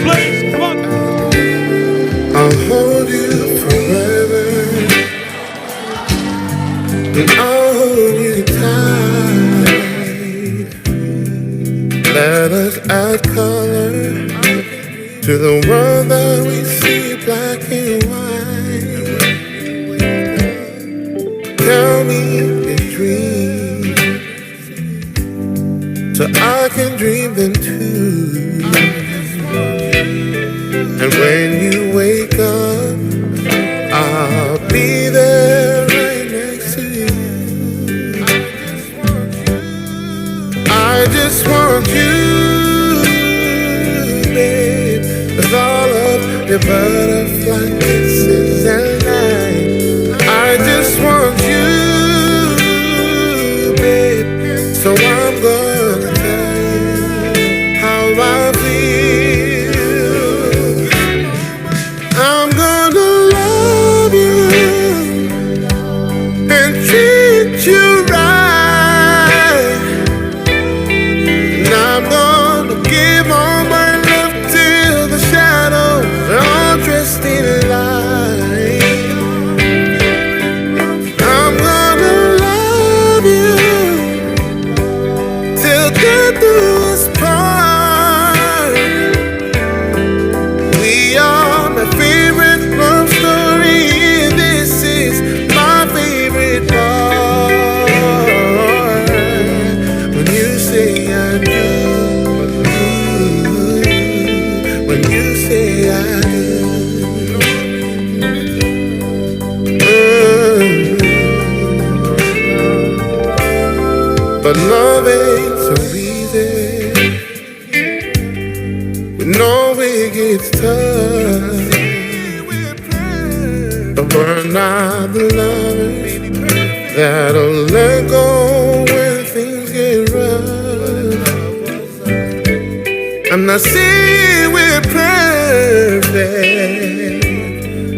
Please, come on. I'll hold you forever and I'll hold you tight. Let us add color to the world that we see black and white. Tell me your dreams so I can dream them too. And when you wake up, I'll be there right next to you. I just want you, babe, with all of your butterfly kisses and light. I just want you, babe, so I'm gonna tell you how I feel. I'm gonna love you and treat you right. And I'm gonna give all my love till the shadows are all dressed in light. I'm gonna love you till death do us part. We are my favorite love story. This is my favorite part. When you say I do, when you say I do. Mm. But love ain't so easy. We know it gets tough, but we're not the lovers that'll let go when things get rough. I'm not saying we're perfect, perfect,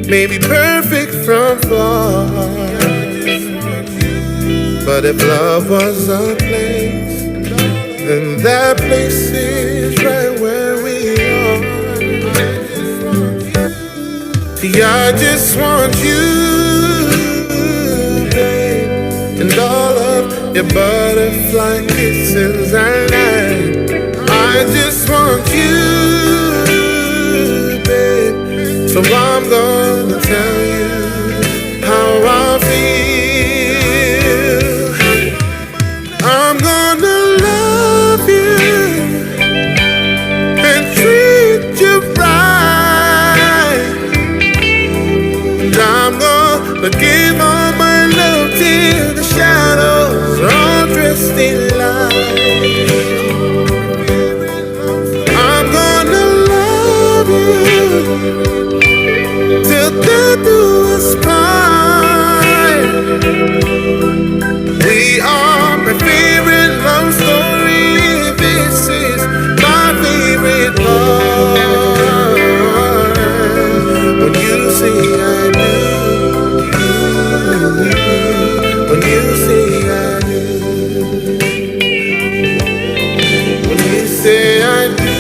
maybe perfect from far. But if love was a place, then that place is right where we are. See, I just want you, babe, and all of your butterfly kisses at night. I just want you, babe, so I'm gonna tell you how I feel. I'm gonna love you and treat you right. And I'm gonna give all my love till the shadows are all dressed in light. I'm gonna love you till death do us part. We are my favorite love story. This is my favorite part. When you say I do, when you say I do, when you say I do,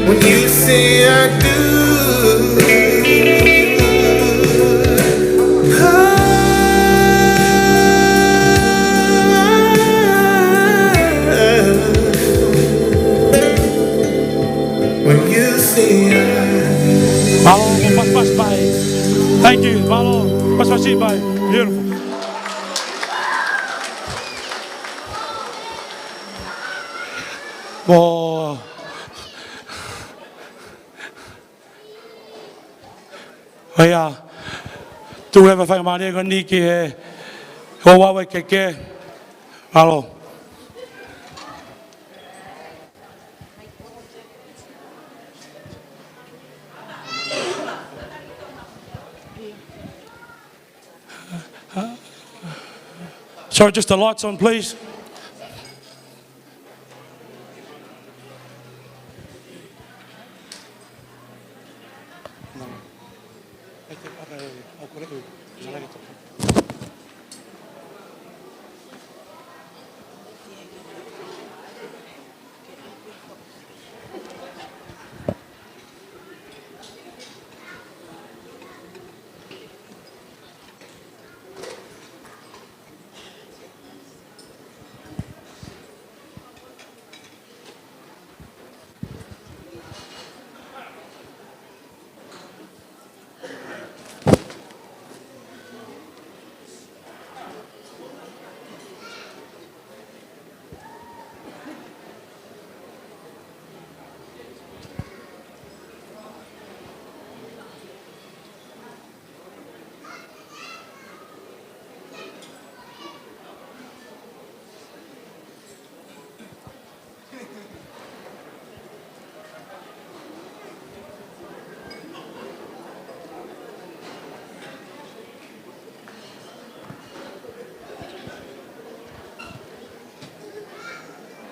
when you say I do. When you say I do. Mālō, pasipasi mai. Thank you. Mālō, pasipasi mai. Beautiful. Mo. ʻA ia, tuku leva e faingamālie ko eni ki he, ko Vave Keke. Mālō. Sorry, just the lights on, please.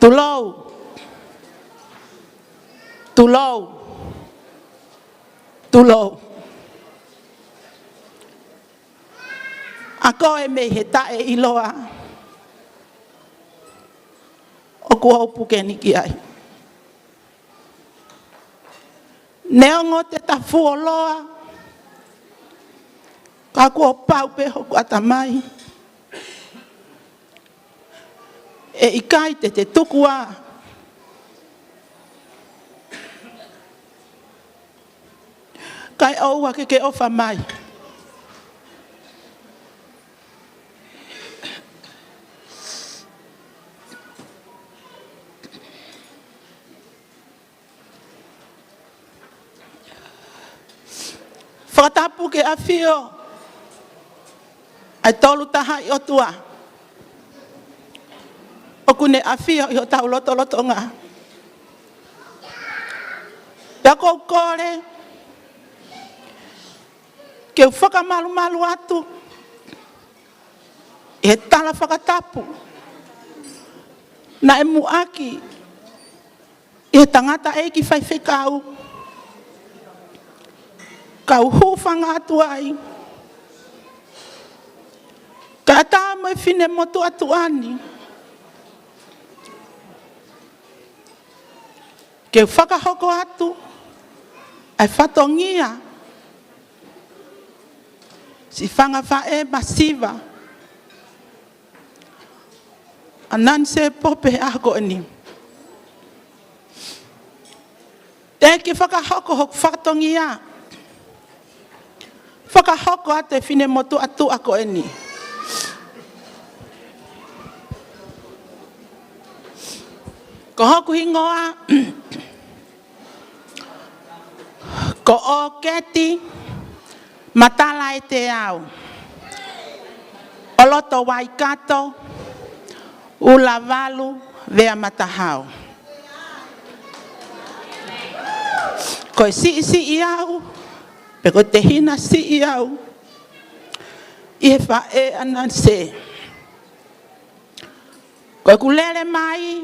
Tulou. Tulou. Tulou. ʻA koe mei he taʻeʻiloa ʻoku ou puke ni ki ai. Neongo te ta fuoloa, ka kuo pau pē hoku ʻatamai. ʻE ʻikai te te tuku ā. Kae ʻoua ke ke ʻofa mai. Fakatapu ki he ʻafio ʻa e Tolu Tahaʻi ʻOtua. ʻOku ne ʻafio ʻi hotau lotolotonga. Pea ʻoku ou kole ke u fakamalumalu atu ʻi he tala fakatapu naʻe muʻaki ʻi he tangataʻeiki faifekau, kau hūfanga atu ai, kae ʻatā mo e finemotuʻa tuʻa ni, ke u fakahoko atu ʻa e fatongia siʻi fanga faʻē masiva ʻa Nanise Pope he ʻaho ko eni. Teʻeki fakahoko hoku fatongia, fakahoko atu e finemotuʻa tuʻa ko eni. Ko hoku hingoa ko ʻOketi Matalaeteau, ʻo loto Waikato, Ulavalu, Veamatahao. Ko e siʻisiʻi au, pe ko e tehina siʻi au ʻi he faʻē ʻa Nanise. Ko ʻeku lele mai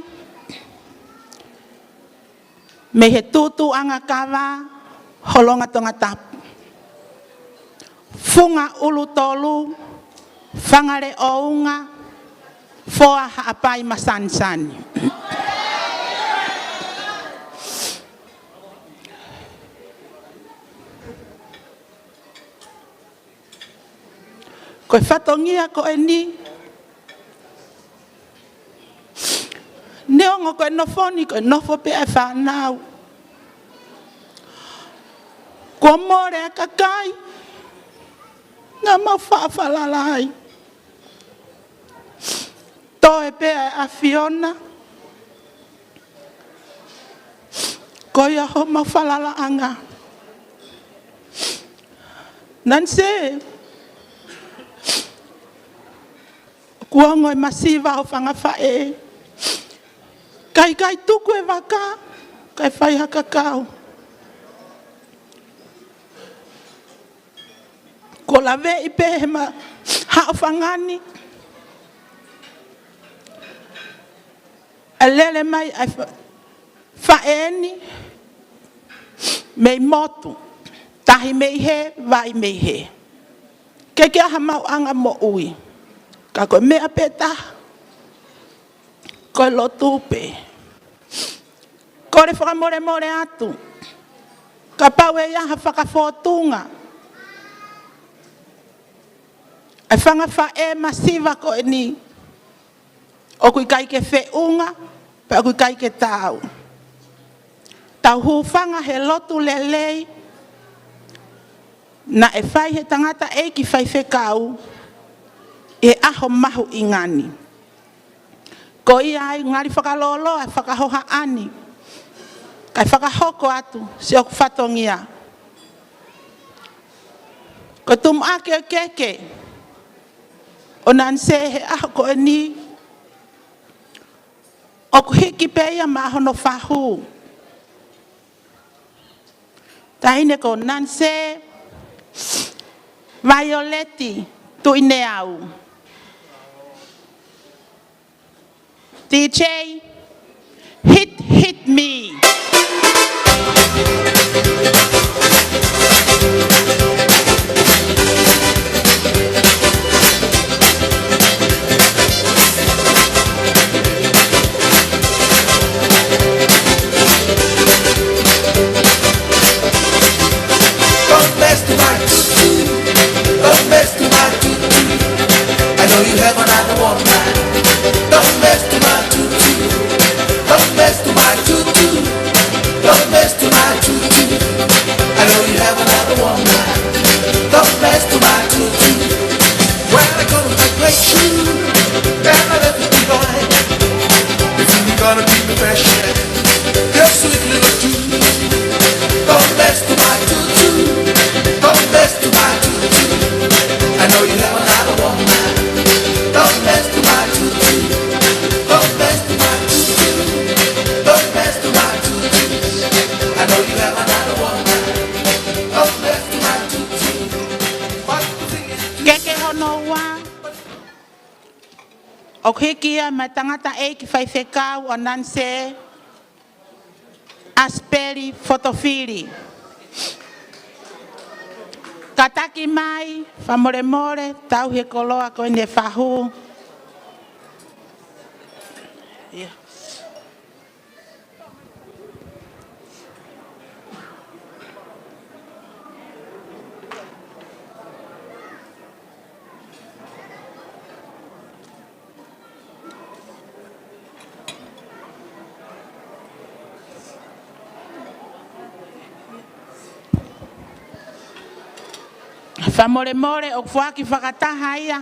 mei he Tutuʻanga Kava, Holonga Tongatapu, Funga ʻUlutolu, Fangaleʻounga, Foa Haʻapai Masanisani. Ko e fatongia ko eni, neongo ko e nofo ni ko e nofo pē ʻa e fānau, kuo mole ʻa e kakai naʻa mau faʻa falala ai. Toe pē ʻa e ʻAfiona, ko ia homau falalaʻanga. Nanise, kuo ongo e masiva ʻo e fanga faʻē, ʻikai ke tuku e vaka, kae fai ha kakau. Kuo laveʻi pē he ma-, haʻofanga ni ʻa e lele mai ʻa e fa-, faʻē ni mei motu, tahi mei hē, vai mei hē. ʻIkai ke ʻi ai ha maʻuʻanga moʻui. Ka ko e meʻa pē taha, ko e lotu pē. Kole fakamolemole atu, kapau ʻe ʻi ai ha fakafōtunga ʻa e fanga faʻē masiva ko eni, ʻoku ʻikai ke feʻunga, pea ʻoku ʻikai ke taau, tau hūfanga he lotu lelei naʻe fai he tangataʻeiki faifekau ʻi he ʻaho mahuʻinga ni. Ko ia ai, ngali fakalōloa e fakahohaʻa ni, kae fakahoko atu siʻoku fatongia. Ko e tumuʻaki ʻo e keke ʻo Nanise he ʻaho ko eni, ʻoku hiki pē ia maʻa hono fahu. Taʻahine ko Nanise Vaioleti Tuʻineau. D J, hit, hit me. Don't mess with my tutu. Don't mess with my tutu. I know you have another woman. Don't mess with my tutu. Don't mess with my tutu. Don't mess with my tutu. I know you have another woman. Don't mess with my tutu. When I go to my great shoe, then I let it be going. If you gonna be professional, you're sweet little too. Don't mess with my tutu. Don't mess with my tutu. I know you have another woman. Don't mess with my tutu. Don't mess with my tutu. Don't mess with my tutu. I know you have another woman. Don't mess with my tutu. What you think is Keke hono ua. ʻOku hiki ia maʻa e tangataʻeiki faifekau ʻo Nanise, ʻAsipeli Fotofili. Kātaki mai, fakamolemole, tauhi e koloa ko eni e fahu. ʻIa. Fakamolemole, ʻoku foaki fakataha ia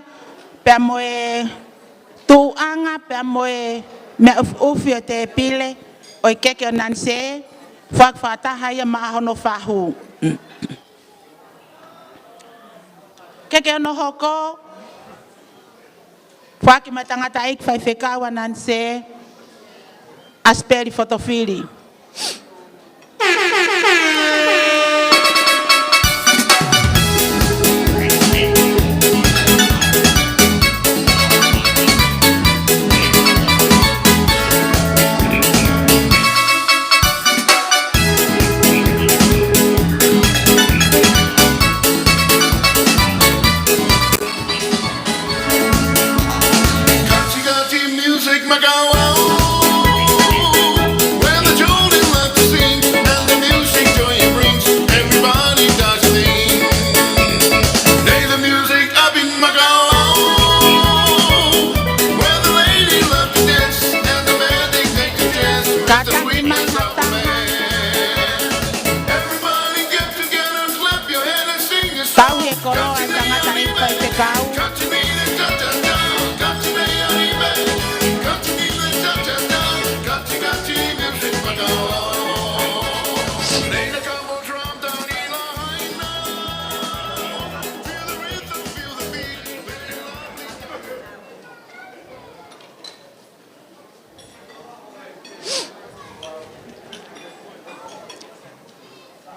pea mo e tuʻuʻanga, pea mo e meʻa ʻufiʻufi ʻo e tēpile ʻo e keke ʻo Nanisē, foaki fakataha ia maʻa hono fahu. Keke hono hoko, foaki maʻa e tangataʻeiki faifekau ʻa Nanisē, ʻAsipeli Fotofili. Kachi Kachi Music Macau, where the children love to sing and the music joy it brings. Everybody does a thing. Play the music up in Macau, where the ladies love to dance and the men they take to chance with the sweetness of the man. Everybody get together, clap your hand and sing a song. Tauhi e koloa ʻa e tangataʻeiki faifekau.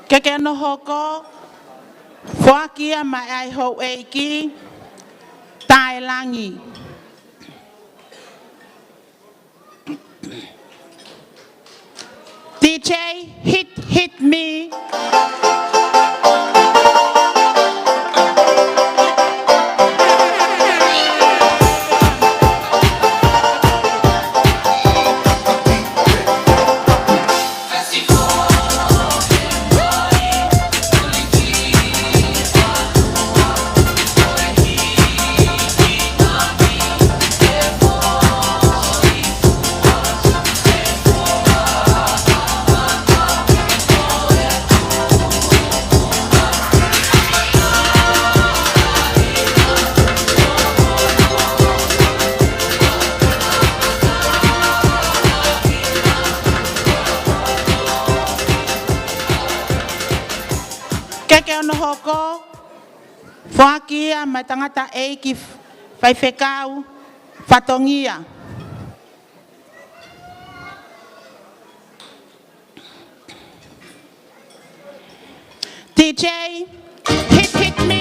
Keke hono hoko, foaki ia maʻa e houʻeiki, Taelangi. D J, hit, hit me. Keke hono hoko, foaki ia maʻa e tangataʻeiki faifekau, Fatongia. D J, hit, hit me.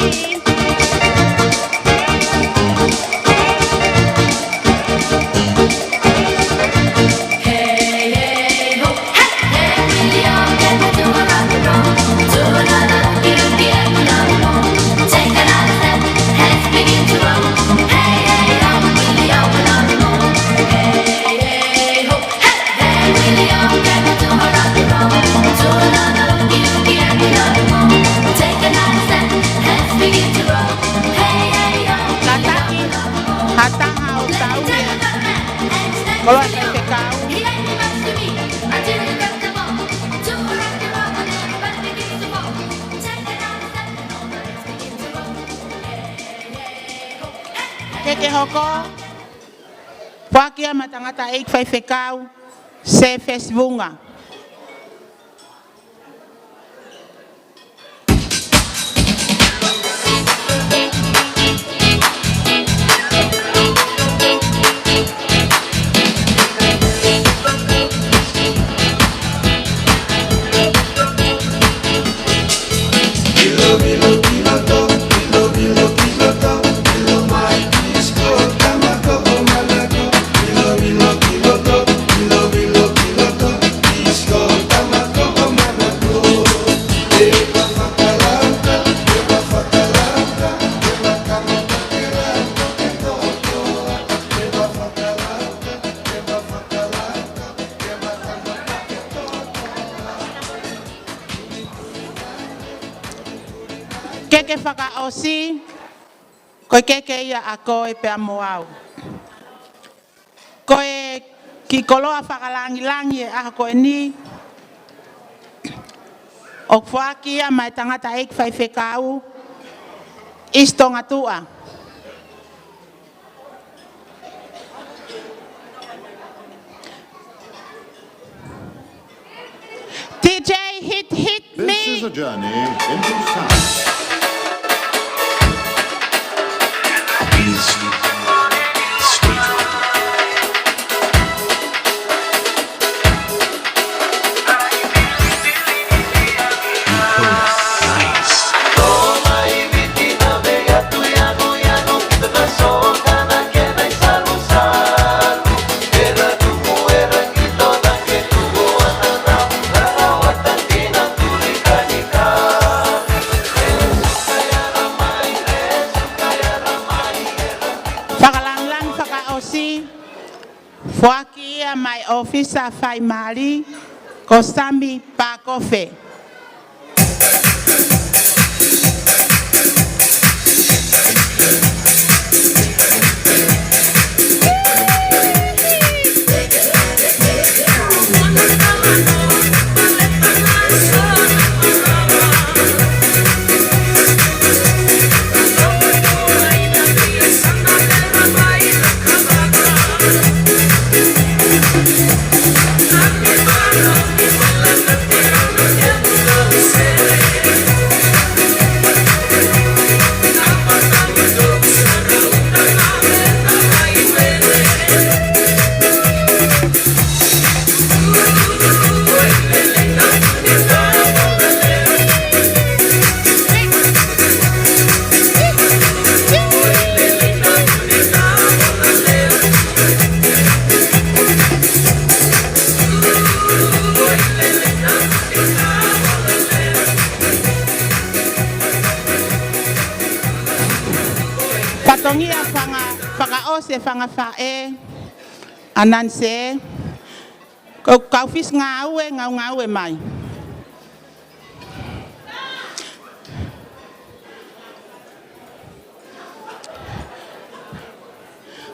Kātaki ha taha ʻo tauhi e koloa ʻa e faifekau. Keke hoko, foaki ia maʻa e tangataʻeiki faifekau, Sefesi Vunga. Keke fakaʻosi, ko e keke ia ʻa koe pea mo au. Ko e kiʻi koloa fakalangilangi e ʻaho ko eni, ʻoku foaki ia maʻá e tangataʻeiki faifekau ʻIsi Tongatuʻa. D J, hit, hit me. This is a journey into sound. Is sweet. Nice. Fakalangilangi fakaʻosi, foaki ia maʻá e ʻōfisa faimālie, ko Sami Pakofe. Fatongia fanga, fakaʻosi e fanga faʻē, ʻananse, ko e kau fisi ngāue, ngaungaue mai.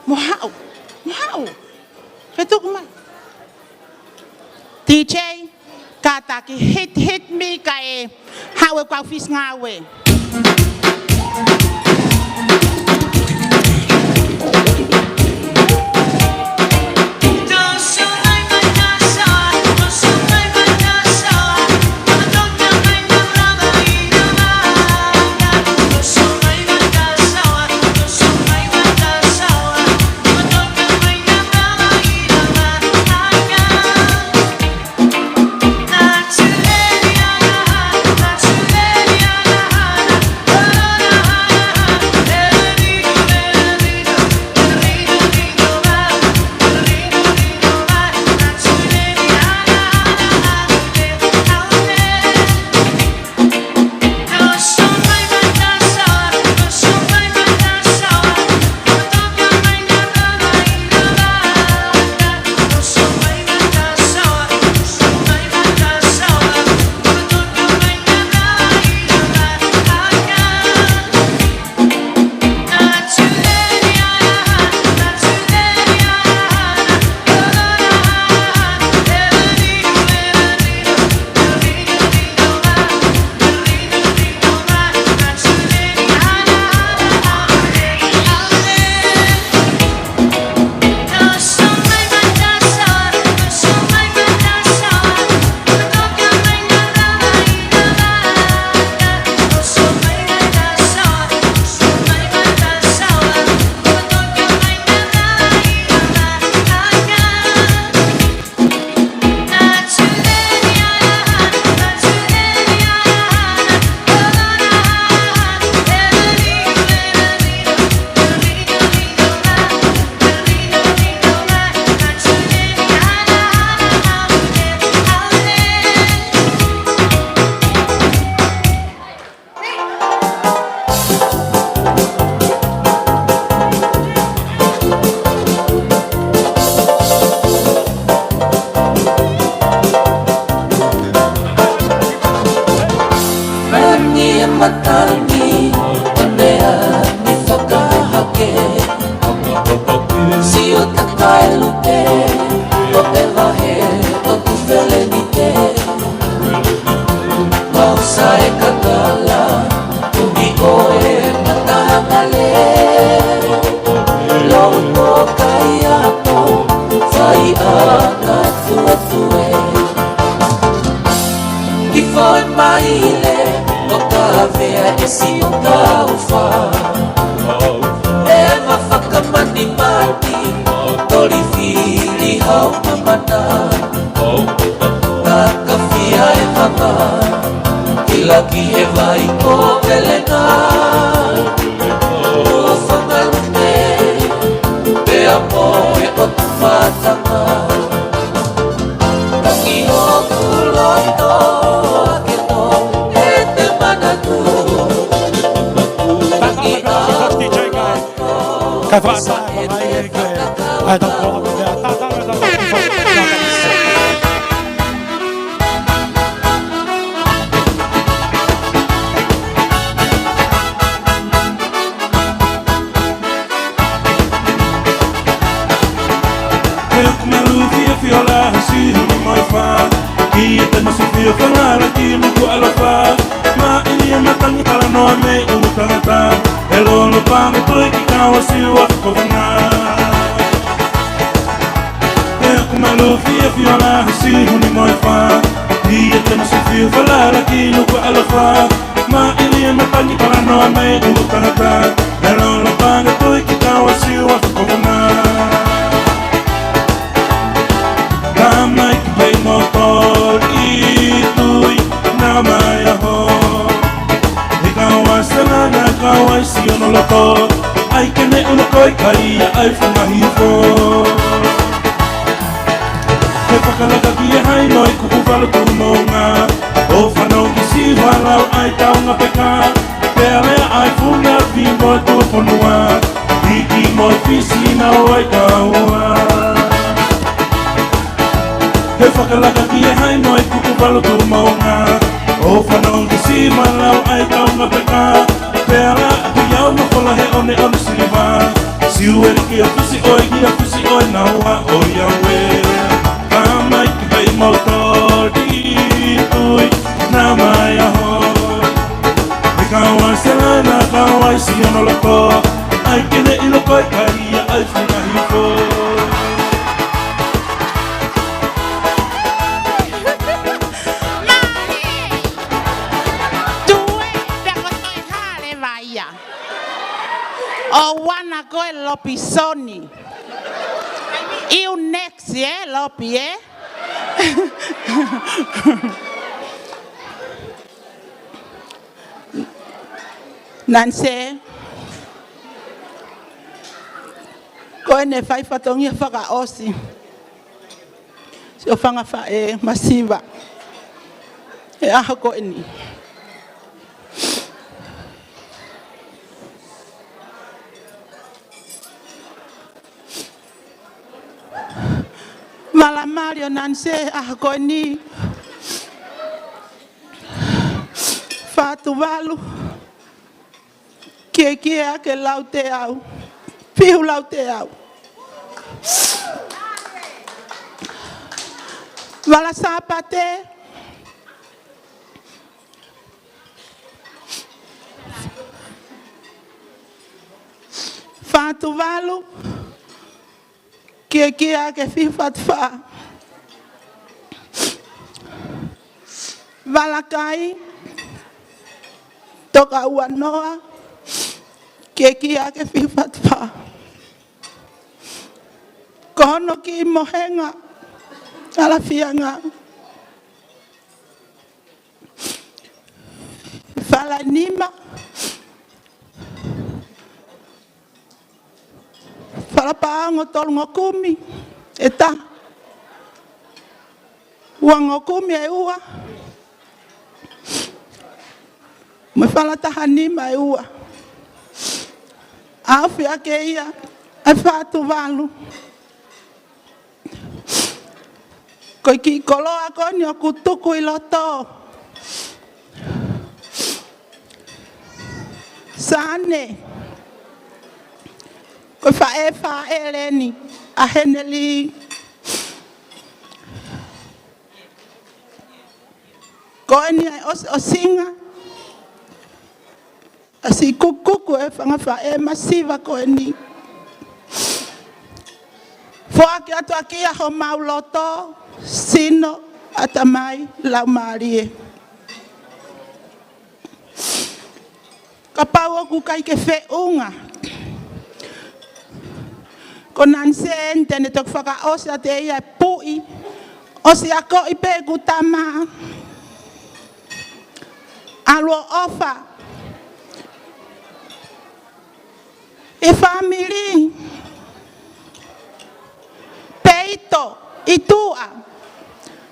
Mo haʻu, mo haʻu. Ke tuku mai. D J, kātaki, hit, hit me kae haʻu e kau fisi ngāue. Ko Kaiapo, fai ʻa e tuʻetuʻe. Kiʻi foʻi maile, ʻo kavea e siʻi ʻo kaufa. ʻE ma fakamanimani, toli fili hau mamana. Takafia e mama, ʻi laki he vai ko Velenga. ʻO fakalume, pea mo e ʻotu matanga. Tangi hoku loto ake mo e te manatu. Tangi a Kai fakaʻatā, fakaʻai e ke. ʻAi tau kō atu pea tātā e tau kō. He ʻoku malu fiefia la he siʻi huni mo e fā. Kiate ma siʻi fio fangala ki nuku alofa. Maʻili e matangi talanoa mei ʻulu tangata. E lolo pange toi ki kawa siwa ko fanga. He ʻoku malu fiefia la he siʻi huni mo e fā. Kiate ma siʻi fio fangala ki nuku alofa. Maʻili e matangi talanoa mei ʻulu tangata. E lolo pange toi ki kawa siwa ko fanga. Ka mai ki pei mo toli tui na mai aho. He kawa sela na kawa isi ono loto. ʻAi ke ne ʻuno koi kai ia ʻai funga hifo. He fakalaka ki e hai noi kuku falu tu monga. ʻO fanongo ki siwa lau ʻai taunga peka. Pea lea ʻai funga fi mo tu fonua. Hiki mo fisi na ʻo ʻai taua. He fakalaka ki e hai noi kuku falu tu monga. ʻO fanongo ki siwa lau ʻai taunga peka. Pea lea ʻai au ma fola he one one siliva. Siu e ki a fisi ʻoi ki a fisi ʻoi na ua ʻoi au e. Ka mai ki pei mo toli tui na mai aho. He kawa sela na kawa isi ono loto. ʻAi ke ne ʻilo koi kai ia ʻai funga hifo. Mali! Tue, pea ko toe hale vaia. ʻO wana ko e Lopi Soni. You next, yeah, Lopi, yeah? Nanse, ko ʻene fai fatongia fakaʻosi. Siʻo fanga faʻē masiva. He ʻaho ko eni. Vala mali ʻo Nanse ʻaho ko eni. Fā Tuvalu. Kiekie ake lau te au. Fiu lau te au. Vala Sāpate. Fā Tuvalu. Kiekie ake Fiu Fatu Fā. Vala Kai. Toka Ua Noa. Kiekie ake Fiu Fatu Fā. Ko hono kiʻi mohenga. Alafianga. Fala nima. Fala paʻanga ʻo tolunga kumi. ʻE taha. Uanga kumi ʻe ua. Mo e fala taha nima ʻe ua. ʻAufi ake ia ʻe Fā Tuvalu. Ko e kiʻi koloa ko eni ʻoku tuku ʻi loto. Sane. Ko e faʻē faʻē leni ʻa Heneli. Ko eni ʻa e ʻos-, ʻosinga. ʻA siʻi kukuku e fanga faʻē masiva ko eni. atu ʻaki ia homau loto, sino, ʻatamai, laumālie. Kapau ʻoku ʻikai ke feʻunga ko Naniseni, te ne toki fakaʻosi ʻa e ia e puʻi, ʻosi akoʻi pē ʻeku tama, ʻalu ʻo ʻofa ʻi he fāmili, peito, ʻi tuʻa.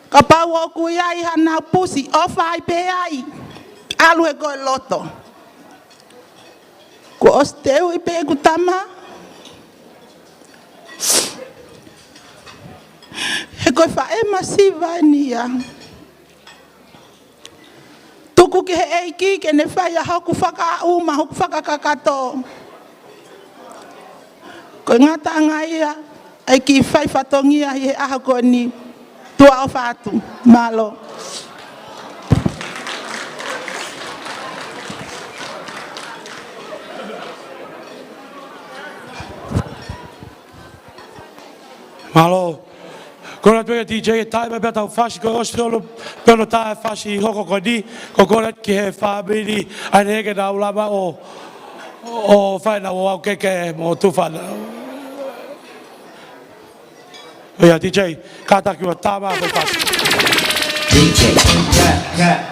Kapau ʻoku ʻi ai haʻanau pusi, ʻofa ai pē ai. ʻAlu he ko e loto. Kuo ʻosi teuʻi pē ʻeku tama. He ko e faʻē masiva eni ia. Tuku ki he ʻEiki ke ne fai ʻa hoku fakaʻuma, hoku fakakakato. Ko e ngataʻanga ia ʻa e kiʻi fai fatongia ʻi he ʻaho ko eni. Tuʻa ʻofa atu. Mālō. Mālō. Kole atu ia D J, tā mai pē ʻetau fasi, ko e ʻosi pē ʻo e, pē ʻo e tā e fasi hoko ko eni, ko e kole atu ki he fāmili, ʻa ē ke nau lava ʻo, ʻo fai ʻenau aukeke mo tufa ʻenau. ʻIo D J, kātaki ua tā mai pē fasi. D J, yeah, yeah.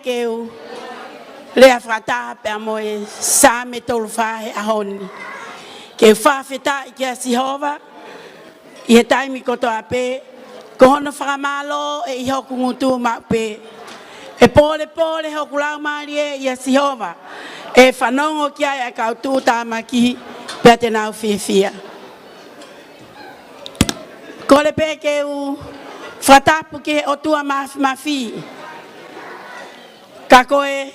ke u lea fakataha pea mo e Saame tolu fā he ʻaho ni. Ke u fakafetaʻi kia Sihova ʻi he taimi kotoa pē, ko hono fakamālō ʻe ʻi hoku ngutu maʻu pē. ʻE pōlepole hoku laumālie ʻia Sihova, ʻe fanongo ki ai ʻa e kau tuʻutāmaki, pea te nau fiefia. Kole pē ke u fakatapu ki he ʻOtua Māfimafi, ka ko e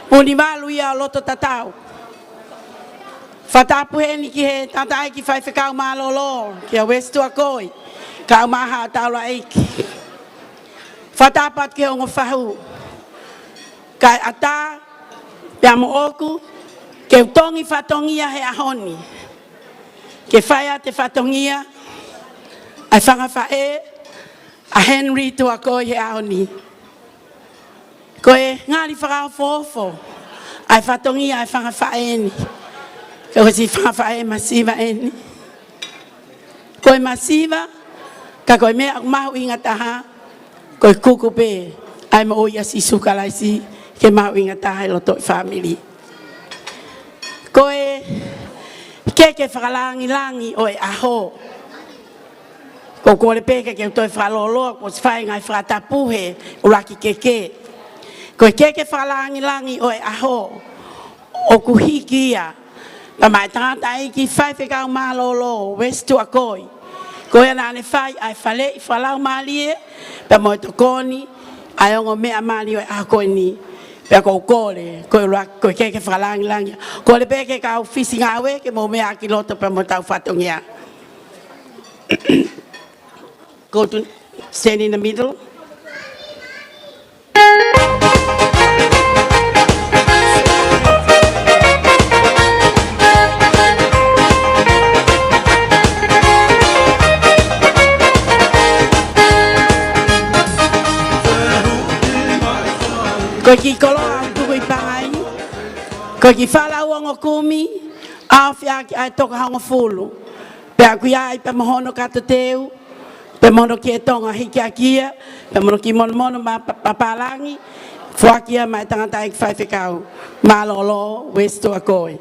Punivalu ia ʻo loto tatau. Fakatapu heni ki he tangataʻeiki faifekau mālōlō, kia Uesi Tuakoi, kae ʻumaʻā haʻa taulaʻeiki. Fakatapu atu ki he ongo fahu, kae ʻatā pea mo ʻoku, ke u tongi fatongia he ʻaho ni. Ke fai atu e fatongia ʻa e fanga faʻē ʻa Henry Tuakoi he ʻaho ni. Ko e ngali fakaofoofo ʻa e fatongia ʻa e fanga faʻē ni. Ko e siʻi fanga faʻē masiva eni. Ko e masiva, ka ko e meʻa ʻoku mahuʻinga taha, ko e kuku pē ʻa e moʻui ʻa Sīsū Kalaisi ke mahuʻinga taha ʻi loto e fāmili. Ko e keke fakalangilangi ʻo e ʻaho. Ko e kole pē ke u toe fakalōloa, kuo ʻosi fai e ngaahi fakatapu he ʻuluaki keke. Ko e keke fakalangilangi ʻo e ʻaho, ʻoku hiki ia pea maʻa e tangataʻeiki faifekau mālōlō, Uesi Tuakoi. Ko ia naʻa ne fai ʻa e faleʻi fakalaumālie pea mo e tokoni ʻa e ongo meʻa mali ʻo e ʻaho ko eni. Pea ko u kole, ko e ʻuluaki, ko e keke fakalangilangi. Kole pē ki he kau fisi ngāue ke mou meʻa ki loto pea mo tau fatongia. Go to stand in the middle. Ko e kiʻi koloa ʻoku tuku ʻi Pangai, ko e kiʻi fālaua ongo kumi, ʻaofia ʻaki ʻa e toka hongofulu. Pea ʻoku ʻi ai pea mo hono kato teu, pea mo hono kietonga hikiakia, pea mo hono kiʻi monomono ma-, pa-, papālangi, foaki ia maʻa e tangataʻeiki faifekau mālōlō, Uesi Tuakoi.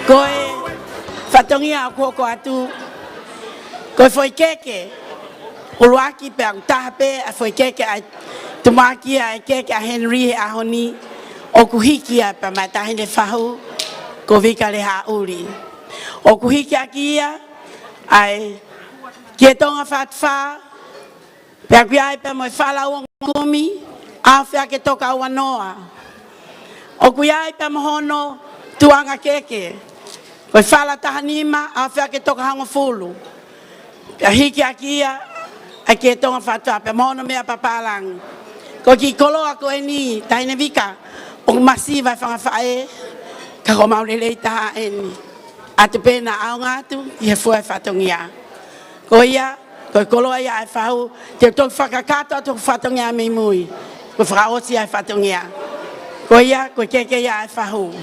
Ko e fatongia ʻoku hoko atu, ko e foʻi keke ʻuluaki pea ʻoku taha pē ʻa e foʻi keke ʻa e tumuʻaki ʻa e keke ʻa Henry he ʻaho ni, ʻoku hiki ia pea maʻa e taʻahine fahu ko Vika Lehaʻuli. ʻOku hiki ʻaki ia ʻa e kietonga fatu fā, pea ʻoku ʻi ai pea mo e fālaua ongo kumi, ʻaofia ʻaki e toka ua noa. ʻOku ʻi ai pea mo hono tuʻunga keke, ko e fālaua taha nima, ʻaofia ʻaki e toka hongofulu. Pea hiki ʻaki ia ʻa e kietonga fatu fā pea mo hono meʻa papālangi. Ko e kiʻi koloa ko eni, Taʻahine Vika, ʻoku masiva e fanga faʻē, ka ko e maʻu lelei taha eni. ʻAtu pē naʻa ʻaonga atu ʻi he fua e fatongia. Ko ia, ko e koloa ia ʻa e fahu, te u toki fakakakato atu hoku fatongia mei mui. Ko e fakaʻosi ia e fatongia. Ko ia, ko e keke ia ʻa e fahu.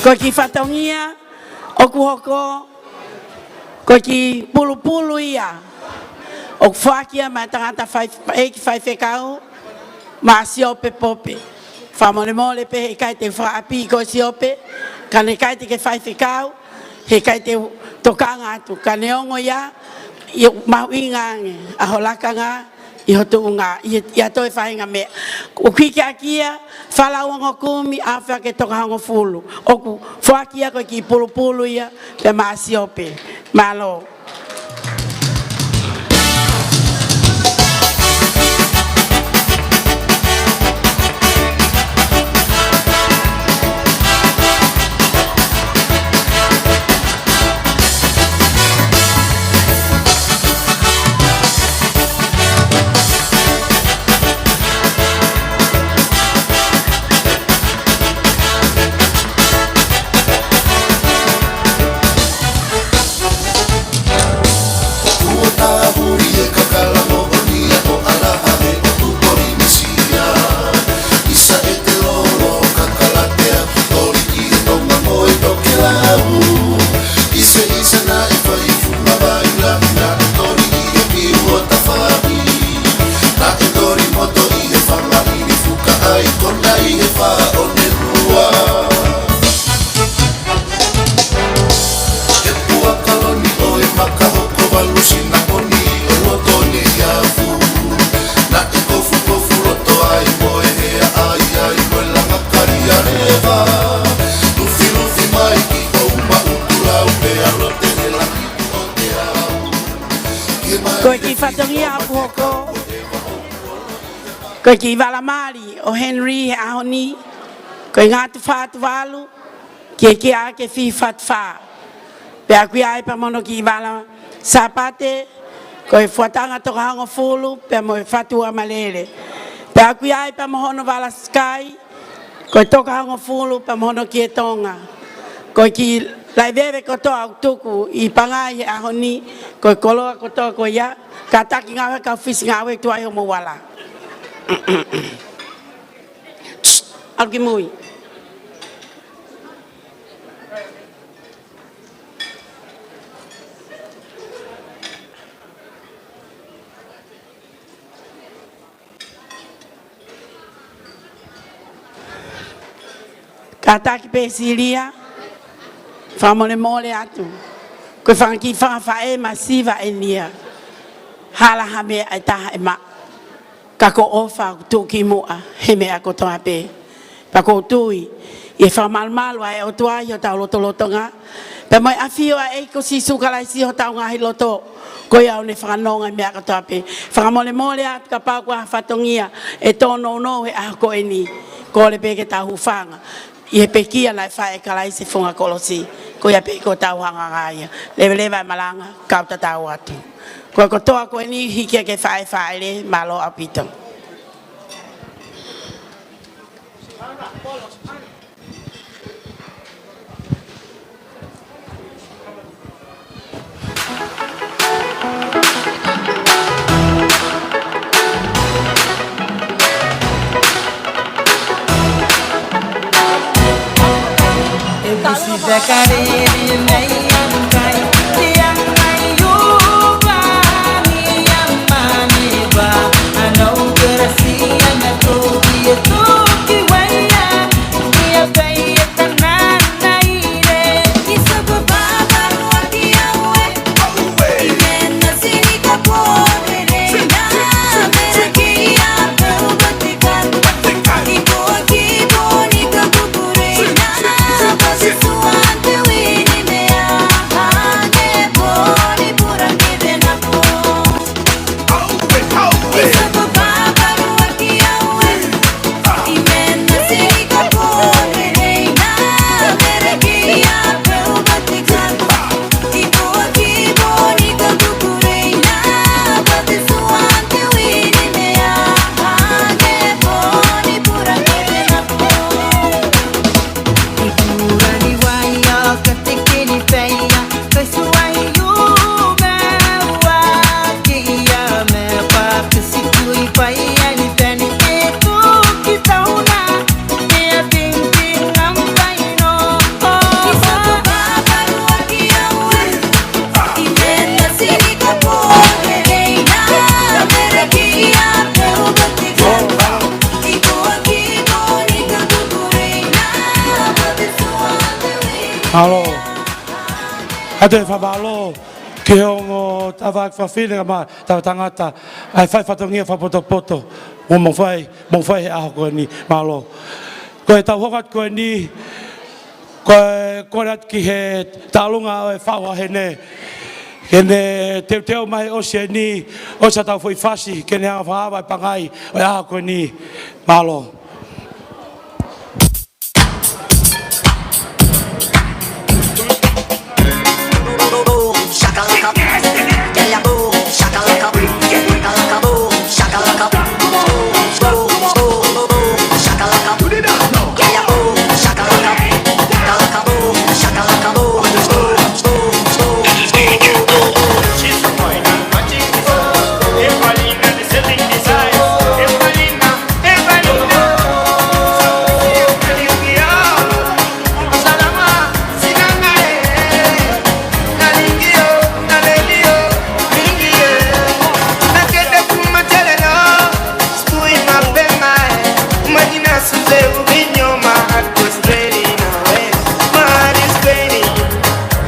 Ko e kiʻi fatongia ʻoku hoko, ko e kiʻi pulupulu ia ʻoku foaki ia maʻa e tangataʻeiki faifekau, maʻa Siope Pope. Fakamolemole pē heʻikai te u fakaʻapi koe Siope, ka ne ʻikai te ke faifekau, heʻikai te u tokanga atu, ka neongo ia, ʻoku mahuʻinga ange ʻa ho lakanga ʻi ho tuʻunga, ʻi he, ʻi ha toe faʻahinga meʻa. ʻOku hiki ʻaki ia, fā lauongo kumi, ʻafe ake toko hongofulu. ʻOku foaki ia ko e kiʻi pulupulu ia, pea maʻa Siope. Mālō. Ko e kiʻi fatongia ʻoku hoko, ko e kiʻi vala mali ʻo Henry he ʻaho ni, ko e ngaahi tufa atu valu, ke ke ake fī fatu fā. Pea ʻoku ʻi ai pea mo hono kiʻi vala Sāpate, ko e fuatanga toko hongofulu, pea mo e fatu ua malele. Pea ʻoku ʻi ai pea mo hono vala Sky, ko e toko hongofulu, pea mo hono kie Tonga. Ko e kiʻi laiveve kotoa ʻoku tuku ʻi Pangai he ʻaho ni, ko e koloa kotoa ko ia, kātaki ngāue kau fisi ngāue tuai hoʻomou vala. ʻAlu ki mui. Kātaki pē Silia, fakamolemole atu. Ko e fanga kiʻi fanga faʻē masiva eni ia. Hala ha meʻa ʻe taha ʻe maʻu. Ka ko e ʻofa ʻoku tuʻu ki muʻa he meʻa kotoa pē. Pea ʻoku ou tui ʻi he fakamalumalu ʻa e ʻOtua ʻi hotau lotolotonga, pea mo e ʻafio ʻa e ʻEiki ko Sīsū Kalaisi ʻi hotau ngaahi loto, ko ia ʻoku ne fakanonga e meʻa kotoa pē. Fakamolemole atu kapau ko ha fatongia ʻe tōnounou he ʻaho ko eni, kole pē ke tau hūfanga ʻi he pekia naʻe fai ʻe Kalaisi he funga kolosi. Ko ia pē ko hotau hangahangai ia. Leveleva e malanga, kau tatau atu. Ko e kotoa ko eni hiki ake faʻē fāʻele, mālō ʻaupito. Mālō. ʻOatu e fakamālō ki he ongo tafaʻaki fafine mo e tangata ʻa e fai fatongia fakapotopoto ʻoku mou fai, mou fai he ʻaho ko eni. Mālō. Ko ʻetau hoko atu ko eni, ko e kole atu ki he tauʻolunga ʻo e faʻu ʻa heni, ke ne teuteu mai he ʻosi eni, ʻosi ʻetau foʻi fasi, ke ne hanga ʻo fakaava e pangai ʻo e ʻaho ko eni. Mālō.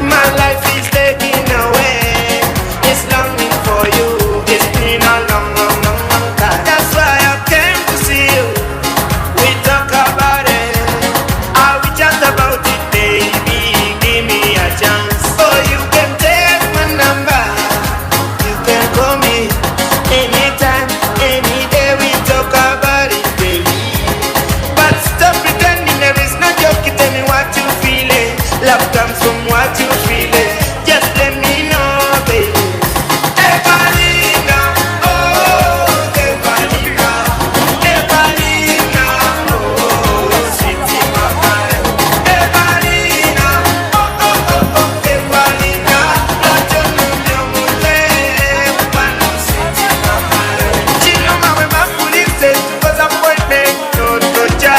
My life is taken away. It's longing for you. It's been a long, long, long, long time. That's why I came to see you. We talk about it. I will chat about it, baby. Give me a chance. Oh, you can take my number. You can call me anytime, any day. We talk about it, baby. But stop pretending there is no joke. Tell me what you feeling. Love comes from what you feeling. Just let me know, baby. Evalina, oh, Evalina, Evalina, oh, sweetie mama. Evalina, oh, oh, oh, oh, Evalina. Acho no mi amule, pano sweetie mama. Chino mawe mapulise, cause appointment, no, no, ja.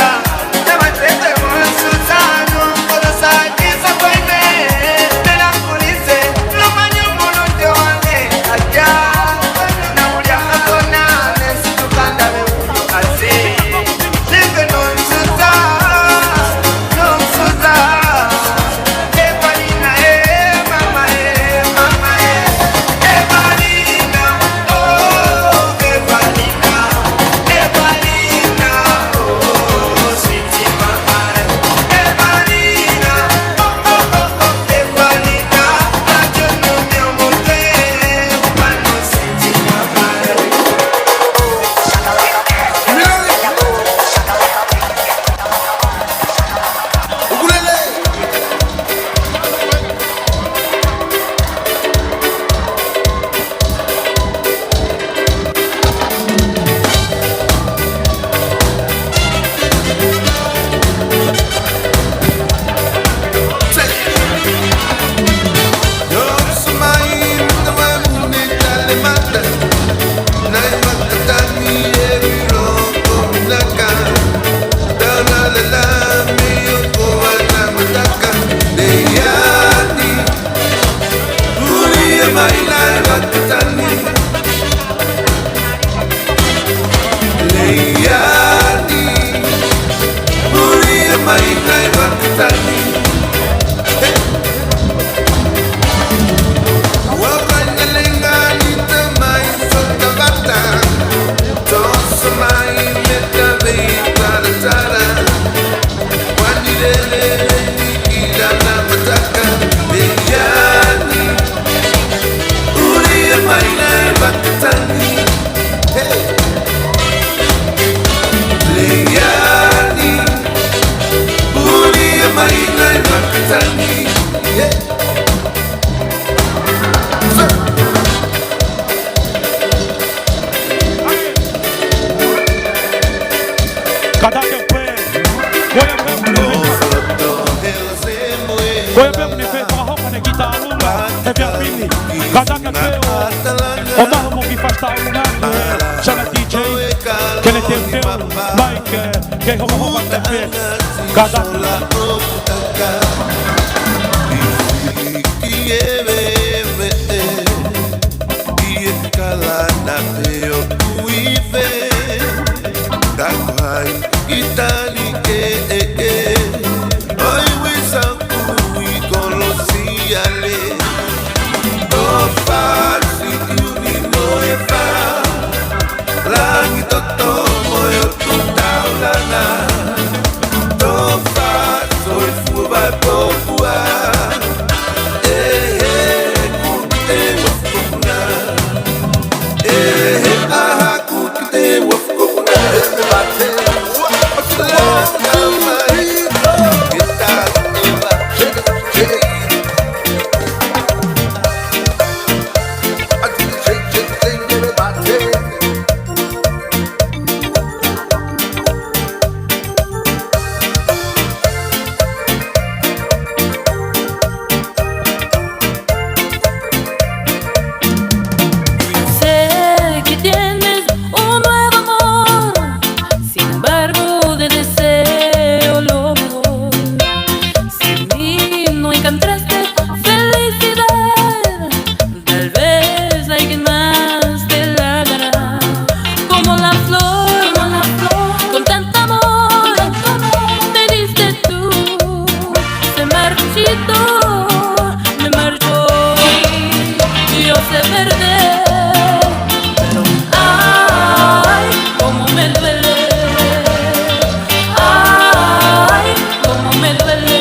Kātaki pē. Ko ia pē ʻoku ne fai. Ko ia pē ʻoku ne fai fakahoko ʻene kiʻi tauʻolunga he efiafi ni. Kātaki pē ʻo, ʻo maʻu mo e kiʻi fasi tauʻolunga ʻa e siana D J. Ke ne teuteu mai ke, ke hokohoko atu pē. Kātaki. Kalana peo kuife, kakai itali ke e e. Oi wisa kui Sé que tienes un nuevo amor, sin embargo te deseo lo mejor. Si en mí no encontraste felicidad, tal vez alguien más te la dará. Como la flor, como la flor, con tanto amor, con tanto amor, me diste tú, se marchitó, me marchó y yo sé perder, pero ay, cómo me duele, ay, cómo me duele.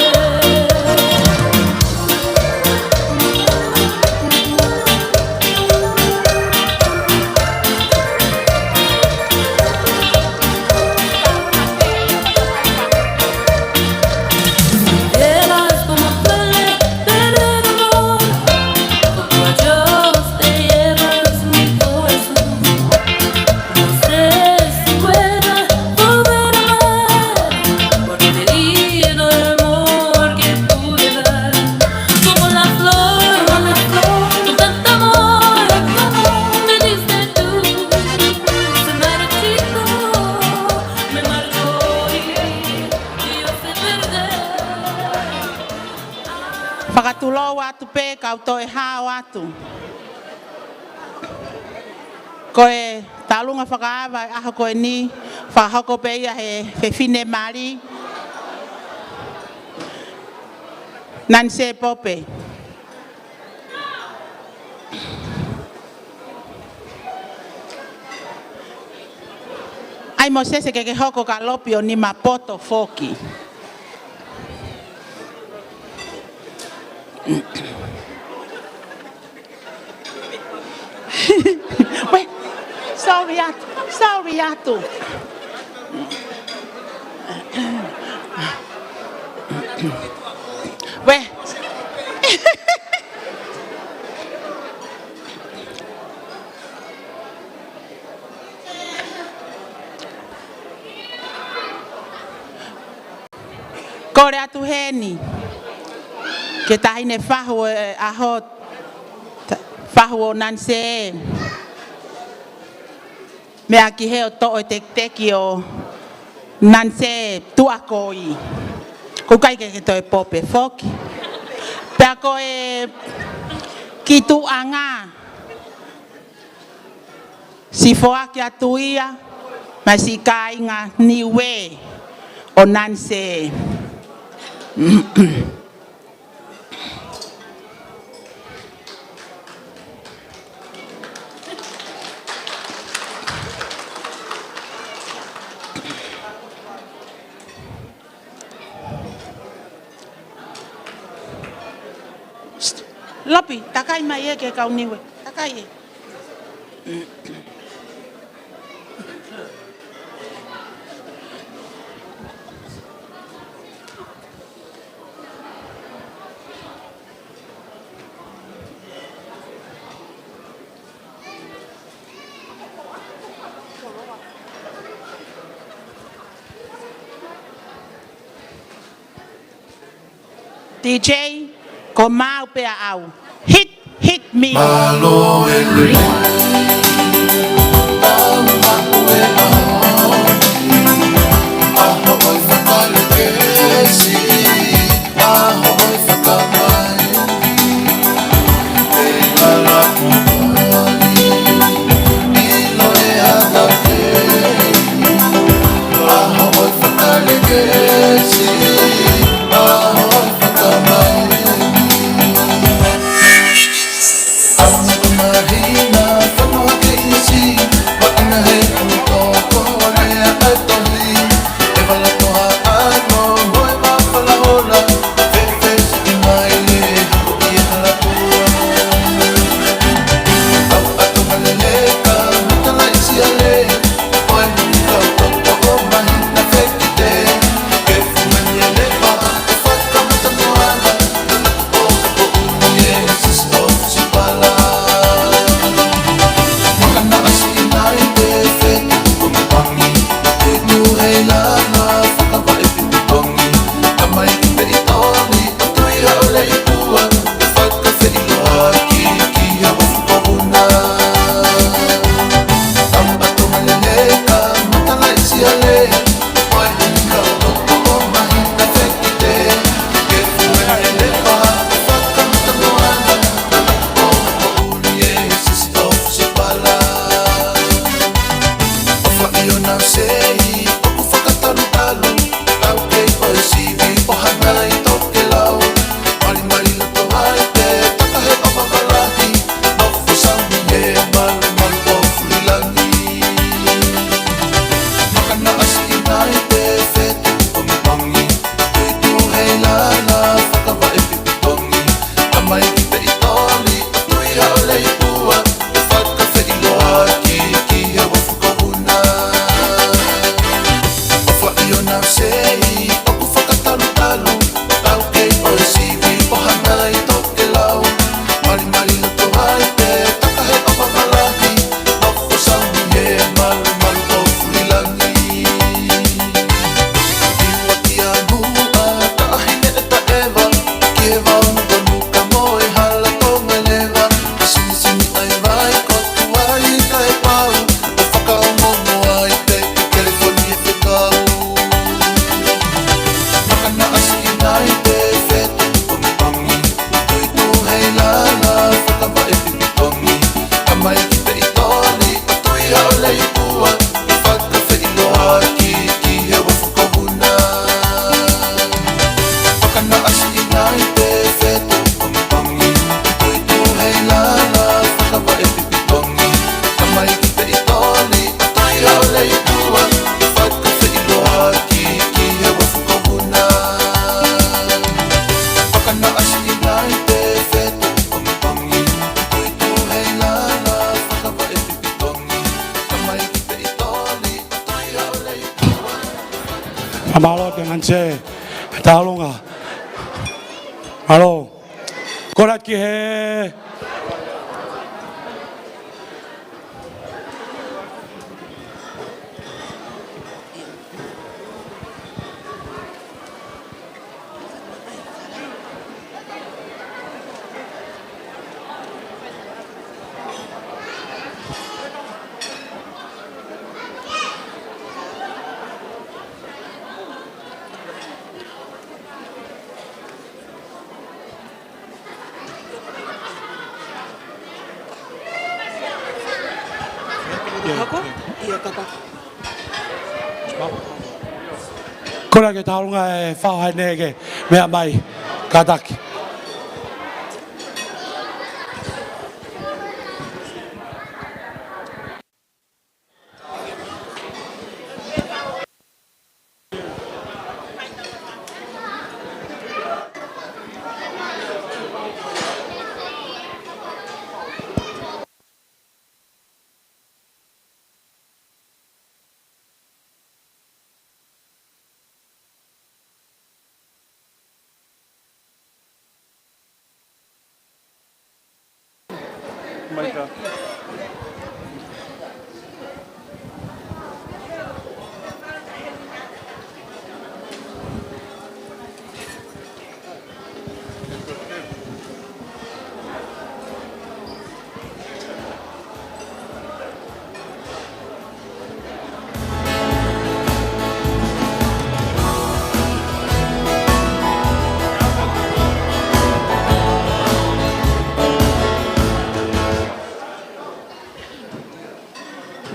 Vieras cómo duele perder amor, como a Dios te llevas mi corazón. No sé si pueda volver a amar, porque he perdido el amor que pude dar. Como la flor, como la flor, con tanto amor, me diste tú, se marchitó, me marchó y, y yo sé perder. Fakatulou atu pē kau toe hao atu. Ko e tauʻolunga fakaava e ʻaho ko eni, fakahoko pē ia he fefine mali, Nanisē Pope. ʻAi Mōsese ke ke hoko ka Lopi ʻo nima poto foki. Wē, sorry atu, sorry atu. Wē. Kole atu heni ki he taʻahine fahu e ʻaho, fahu ʻo Nanisē. Meʻa ki he ʻo toʻo e tekiteki ʻo Nanisē Tuʻakoi. ʻOku ʻikai ke ke toe Pope foki. Pea ko e kiʻi tuʻuʻanga siʻi foaki atu ia maʻa siʻi kāinga Niue ʻo Nanisē. Lopi, takai mai ē ki he kau Niue. Takai ē. D J, ko maau pē ʻaʻau. Hit, hit me. Mālō e lelei. Hanse, Taulunga. Mālō. Kole ki he. Hako? Ia, kātaki. Kole ki he Taulunga ʻe faʻo heni ke meʻa mai, kātaki.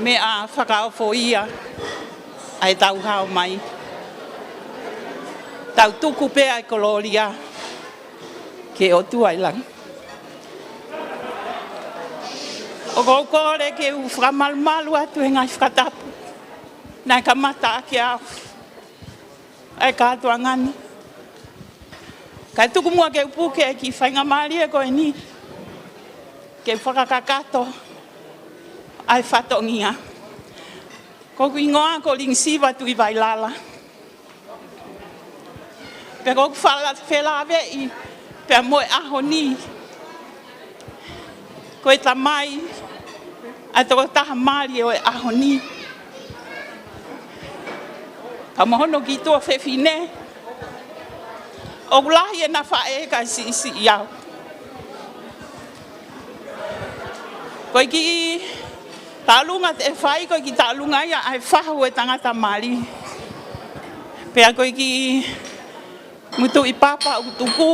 Meʻa fakaofo ia ʻa ʻetau hao mai. Tau tuku pē ʻa e kolōlia ki he ʻOtua ʻi langi. ʻOku ou kole ke u fakamalumalu atu he ngaahi fakatapu naʻe kamata ʻaki au ʻa e kātoanga ni. Kae tuku muʻa ke u puke e kiʻi faingamālie ko eni ke u fakakakato ʻa e fatongia. Ko hoku hingoa ko Lingisiva Tuʻivailala. Pea ko hoku fala-, felāveʻi pea mo e ʻaho ni, ko e tamai ʻa e tokotaha mali ʻo e ʻaho ni, pea mo hono kiʻi tuofefine. ʻOku lahi ʻena faʻē kae siʻisiʻi au. Ko e kiʻi taʻolunga te u fai, ko e kiʻi taʻolunga ia ʻa e fahu e tangata mali. Pea ko e kiʻi mutuʻi papa ʻoku tuku,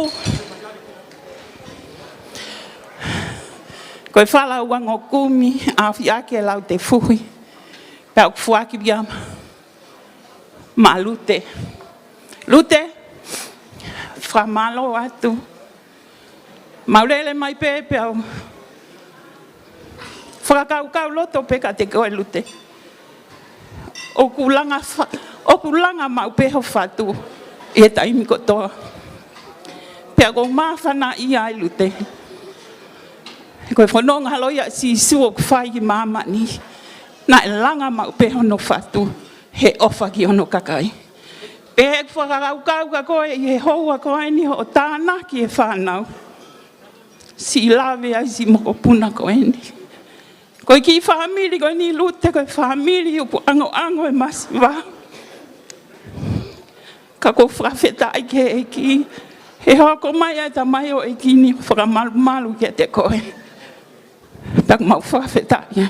ko e fala uangokumi, ʻaofi ʻaki e lautefuhi. Pea ʻoku foaki ia maʻa Lute. Lute, fakamālō atu. Mau lele mai pē, pea u fakakaukau loto pē kiate koe Lute. ʻOku langa fa-, ʻoku langa maʻu pē ho fatu ʻi he taimi kotoa. Pea ʻoku ou māfana ia ai Lute. Ko e fononga holo ia ʻa Sīsū ʻoku fai ʻi māmani. Naʻe langa maʻu pē hono fatu he ʻofa ki hono kakai. Pea ʻeku fakakaukau kia koe ʻi he houa ko eni hoʻo tānaki e fānau. Siʻi lave ai siʻi mokopuna ko eni. Ko e kiʻi fāmili ko eni Lute, ko e fāmili ʻoku ʻangoʻango e masiva. Ka ʻoku ou fakafetaʻi ki he ʻEiki he hoko mai ʻa e tamaioʻeiki ni fakamalumalu kiate koe. Pea ʻoku mau fakafetaʻi ai.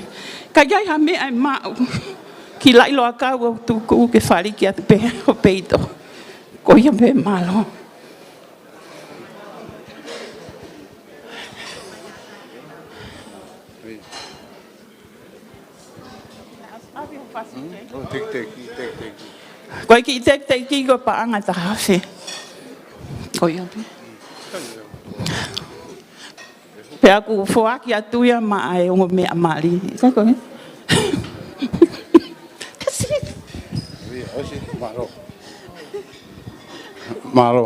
Ka ʻi ai ha meʻa ʻe maʻu, kiʻi laʻi loa kau ʻo tuku ke faliki atu pē ho peito. Ko ia pē, mālō. Ko e kiʻi tekiteki ko e paʻanga ʻe taha afe. Ko ia pē. Pea ʻoku foaki atu ia maʻa e ongo meʻa mali. Sai ko e? Kasi. Mālō. Mālō.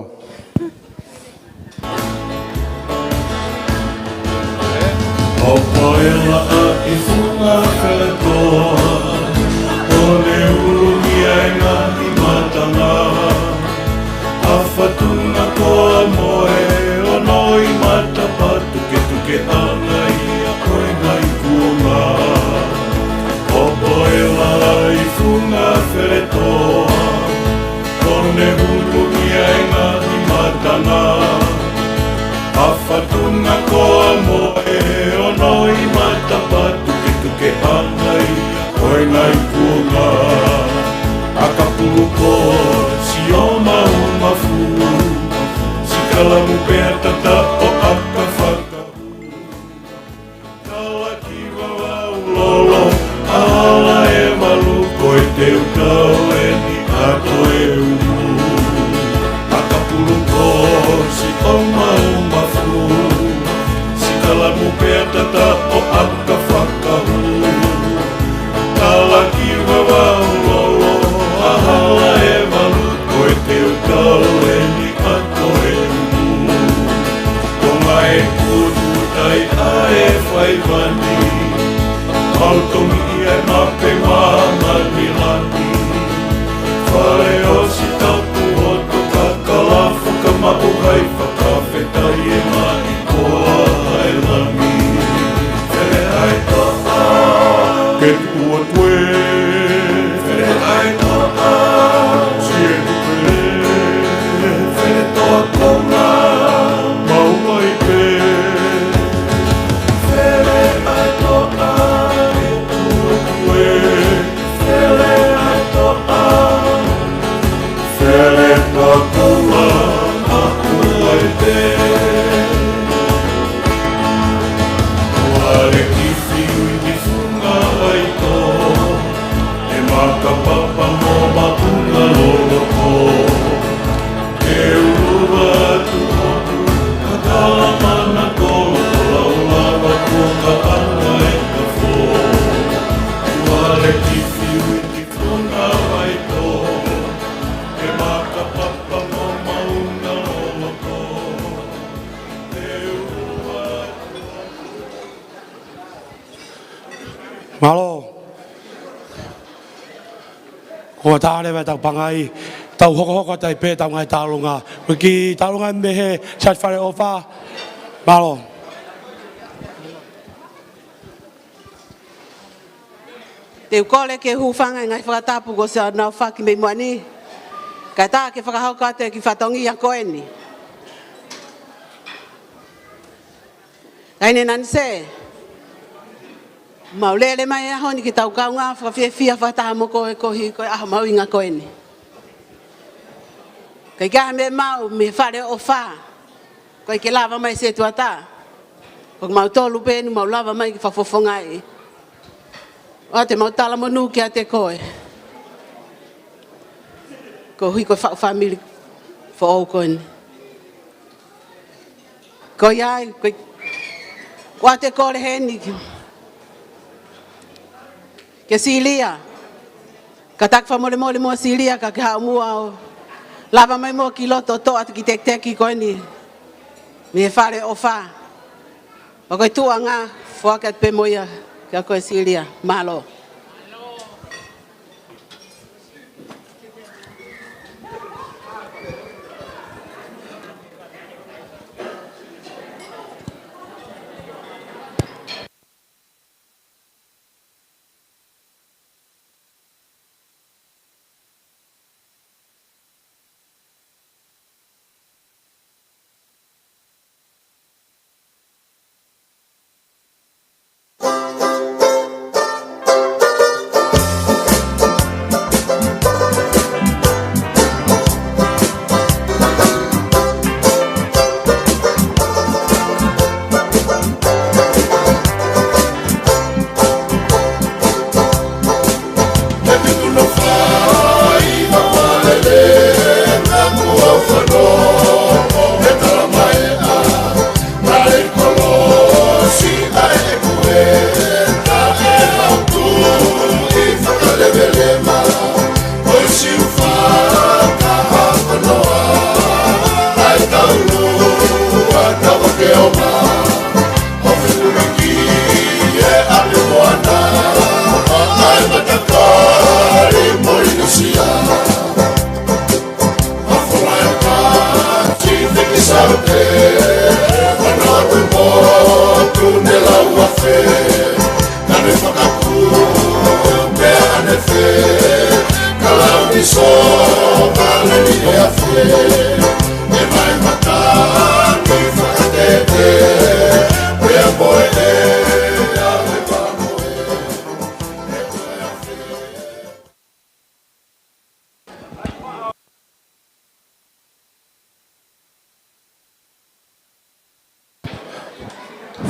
Hopo e laʻa ki funga feleto, ʻo ne ulu ki ai ngaahi matanga. ʻA Fatunga ko ʻAmoe, ʻo nau ʻi matapā tuketukeʻanga ia ʻo e ngaahi kuonga. ʻO poela ai funga Feletoa, ʻo ne hulungia e ngaahi matanga. ʻA Fatunga ko ʻAmoe, ʻo nau ʻi matapā tuketukeʻanga ia ʻo e ngaahi kuonga. ʻA Kapulukosi ʻo Maʻumafu, Sikalamu pea Tataʻo ʻa Kafaka. Talaki Vavaʻu Lolo, ʻa Hala ʻe Valu, ko e Teutau eni ʻa Toeumu. ʻA Kapulukosi ʻo Maʻumafu, Sikalamu pea Tataʻo ʻa Kafaka. Talaki Vavaʻu Lolo, ʻa Hala ʻe Valu, ko e Teutau eni ʻa Toeumu. Ko Ngaʻekuotu, Taiʻa ʻe Faivani, Mautomi ʻi ai Mape Manilani. Faleʻosi, Tapuhoto, Kakala, Fakamaʻu, Hai Fakafetaʻi, ʻe Maʻi, ko Haelani. Feleʻaetoʻa, Ketuʻuatue. Feleʻaetoʻa, Sietupele. Feletoʻakonga, Maulaipe. Feleʻaetoʻa, Ketuʻuatue. Feleʻaetoʻa, Feletoʻakonga, Maulaipe. Uale ki fiu i ki funga vaitō, ʻe Makapapa mo Maʻunga Loloko. Ke ʻuluaki atu hoku, ka tala mana kolo, ko lau lava ko ka ana e kafo. Uale ki fiu i ki funga vaitō, ʻe Makapapa mo Maʻunga Loloko. Mālō. Ko e tā leva ʻetau pangai, tau hokohoko atu ai pē ʻetau ngaahi tālunga. Ko e kiʻi tālunga mei he Siasi Faleʻofa. Mālō. Te u kole ke u hūfanga he ngaahi fakatapu kuo ʻosi ʻaofaki mei muʻa ni, kae ʻatā ke fakahoko atu e kiʻi fatongia ko eni. Taʻahine Nanise, mau lele mai he ʻaho ni ke tau kaungā fakafiefia fakataha mo koe koeʻuhi ko e ʻaho mahuʻinga ko eni. Kae ʻikai ke ʻi ai ha meʻa maʻu mei Faleʻofa, ʻoku ʻikai ke lava mai Setuata. Ko kimautolu pē eni mau lava mai ke fakafofongaʻi. ʻOatu ʻemau talamonū kiate koe, koeʻuhi ko e faʻu fāmili foʻou ko eni. Ko ia ai, ko e, ʻoatu e kole heni kia Silia. Kātaki fakamolemole mo Silia, ka ke haʻu muʻa ʻo lava mai muʻa ki loto ʻo toʻo atu e kiʻi tekiteki ko eni mei he Faleʻofa. Pea ko e tuʻunga, foaki atu pē mo ia kia koe Silia. Mālō.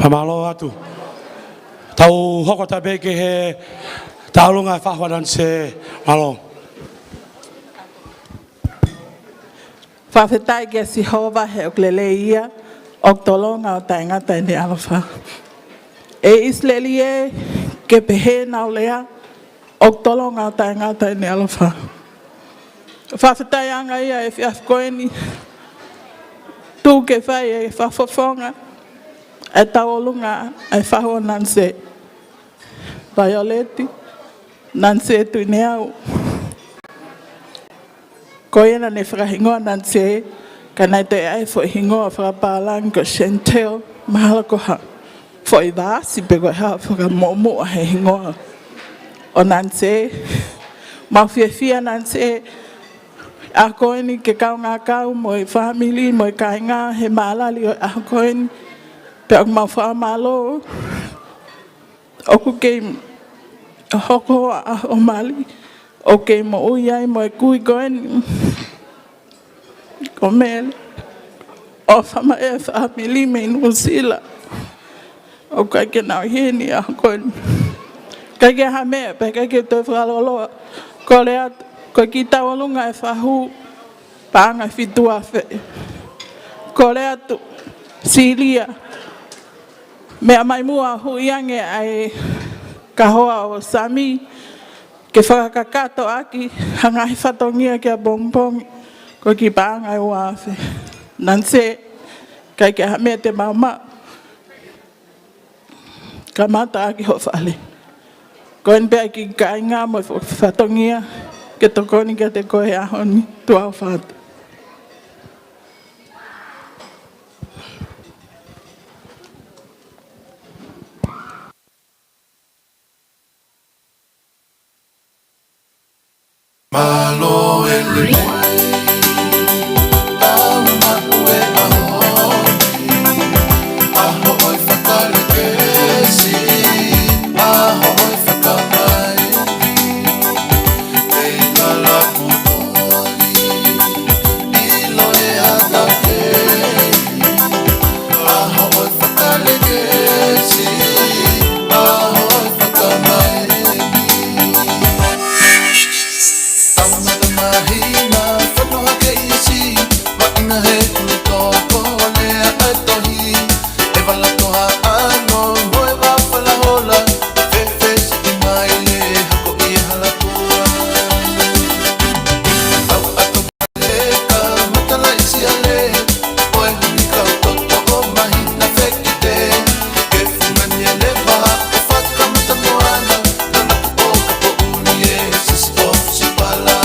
Mālō atu. Tau hoko atu pē ki he tauʻolunga ʻa e fahu ʻa Nanise. Mālō. Fakafetaʻi kia Sihova he ʻoku lelei ia, ʻoku tolonga ʻo taʻengata ʻene ʻaloʻofa. ʻE ʻIsileli ē, ke pehē ʻenau lea, ʻoku tolonga ʻo taʻengata ʻene ʻaloʻofa. Fakafetaʻi ange ia he efiafi ko eni, tuku ke fai e fakafofonga ʻa e tauʻolunga ʻa e fahu ʻo Nanise. Vaioleti Nanise Tuʻineau. Ko ia naʻá ne fakahingoa Nanise, ka naʻe toe ʻai e foʻi hingoa fakapālangi ko Chantel, mahalo ko ha foʻi vaasi pe ko e hā fakamuʻomuʻa he hingoa ʻo Nanise. Mau fiefia Nanise, ʻaho ko eni ke kaungā kau mo e fāmili, mo e kāinga he mālali ʻo e ʻaho ko eni. Pea ʻoku mau fakamālō ʻoku kei hoko ʻa e ʻaho mali ʻoku kei moʻui ai mo e kui ko eni ko Mele. ʻOfa mai e fāmili mei Nuʻusila. ʻOku ʻikai ke nau ʻi heni he ʻaho ko eni. ʻIkai ke ʻi ai ha meʻa, pea ʻikai ke toe fakalōloa. Kole atu, ko e kiʻi tauʻolunga e fahu, paʻanga ʻe fitu afe. Kole atu, Silia. Meʻa mai muʻa ʻo huʻi ange ʻa e kahoa ʻo Sami, ke fakakakato ʻaki ha ngaahi fatongia kia Pongipongi, ko e kiʻi paʻanga ʻe ua afe. Nanise, ʻikai ke ʻi ai ha meʻa te mau maʻu. Kamata ʻaki hoʻo fale. Ko eni pē ʻa e kiʻi kāinga mo e fo-, fatongia, ke tokoni kiate koe he ʻaho ni, tuʻa ʻofa atu. Mālō e le moʻui, tau maʻu e ʻaho ni, ʻaho ʻo e fakalelesi, ʻaho ʻo e fakamai, ʻe lala putoli, ʻilo e ʻata kei, ʻaho ʻo e fakalelesi, ʻaho ʻo e fakamai. Tau matamahina, fano hake isi, maʻina he ʻulu toko lea ʻa e tohi, ʻe vala toha ʻano, mo e vafala hola, fefesiʻi mai le hako ʻi he hala kua. Au ato Leka matalaʻi siale, ʻo e huni kau toto ʻo mahina fekite, ke fungani e leva ʻo fakamata moana, nana kupo kapo uni e sisi ʻo Sipala.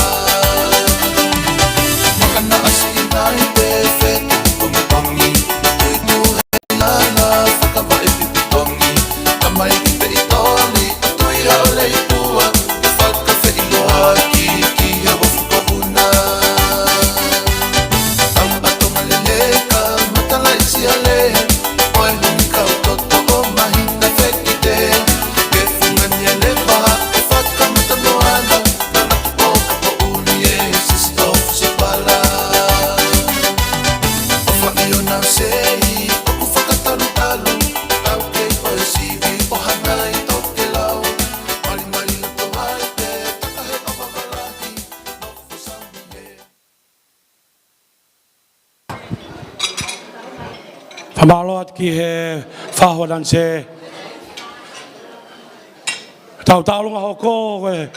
Makana ʻasi ʻi nai pe fetu ko Matongi, tuitu he lala fakavaʻe pipi Tongi, tamai ki pe i toli, ʻo tui hao le i pua, ke fakafeʻiloaki ki he uafu ko Vuna. Au ato maleleka, matalaʻi siale, ʻo e huni kau toto ʻo mahina fekite, ke fungani e leva ʻo fakamata moana, nana kupo kapo uni e sisi ʻo Sipala. ʻOfa ʻi ʻo nau sei, ʻoku fakatalutalu, tau kei ʻo e sivi ʻo hana ʻi tokelau, malimali loto ai pe taka he ʻofa valahi, nofo Sami he. Fakamālō atu ki he fahu ʻa Nanise. Tau tauʻolunga hoko ko e.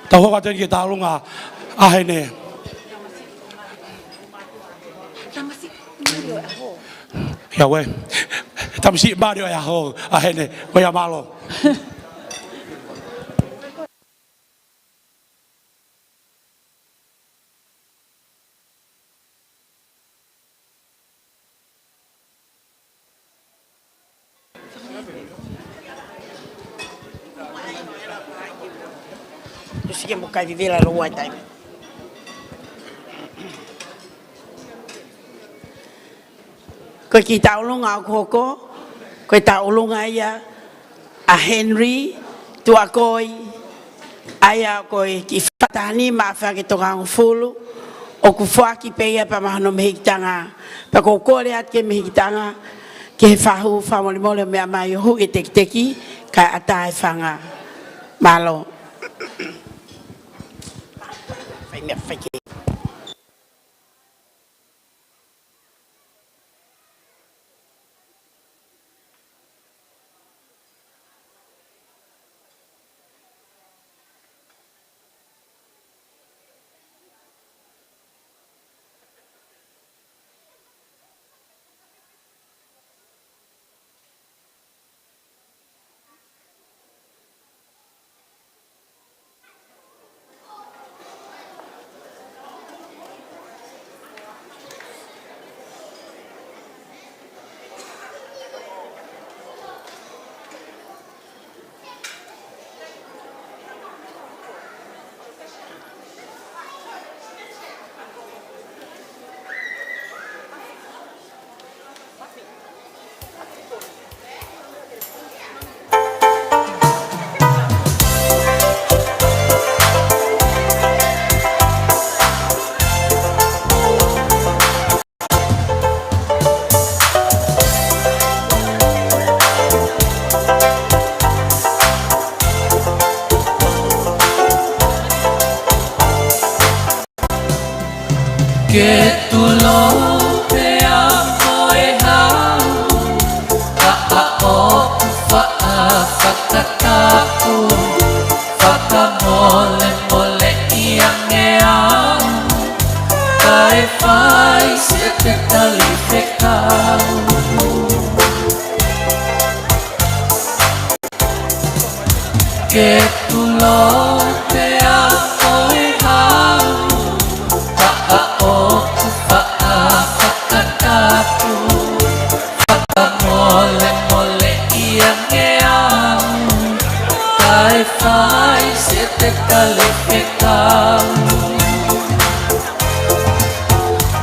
Tau hoko atu ki he tauʻolunga ʻa Hene. Ia ue. Tamasiʻi Mario e aho, ʻa Hene, ko ia mālō. Tusi ke mo kai vivela lo wai tai. Ko e kiʻi tauʻolunga ʻoku hoko, ko e tauʻolunga ia ʻa Henry Tuakoi, ʻa ia ko e kiʻi fakataha nima afe ake toko hongofulu, ʻoku foaki pē ia pea mo hono mehikitanga. Pea ʻoku ou kole atu ki he mehikitanga, ki he fahu, fakamolemole ʻo meʻa mai ʻo huʻi e tekiteki, kae ʻatā e fanga. Mālō. Fai meʻa, fai ke. Ke tulo pea mo e hau, ka ʻoku faʻa fakatapu, fakamolemoleʻi ange au, kae fai siʻete tali fekau. Ke tulo pea mo e hau, ka ʻoku faʻa fakatapu, fakamolemoleʻi ange au, kae fai siʻete tali fekau.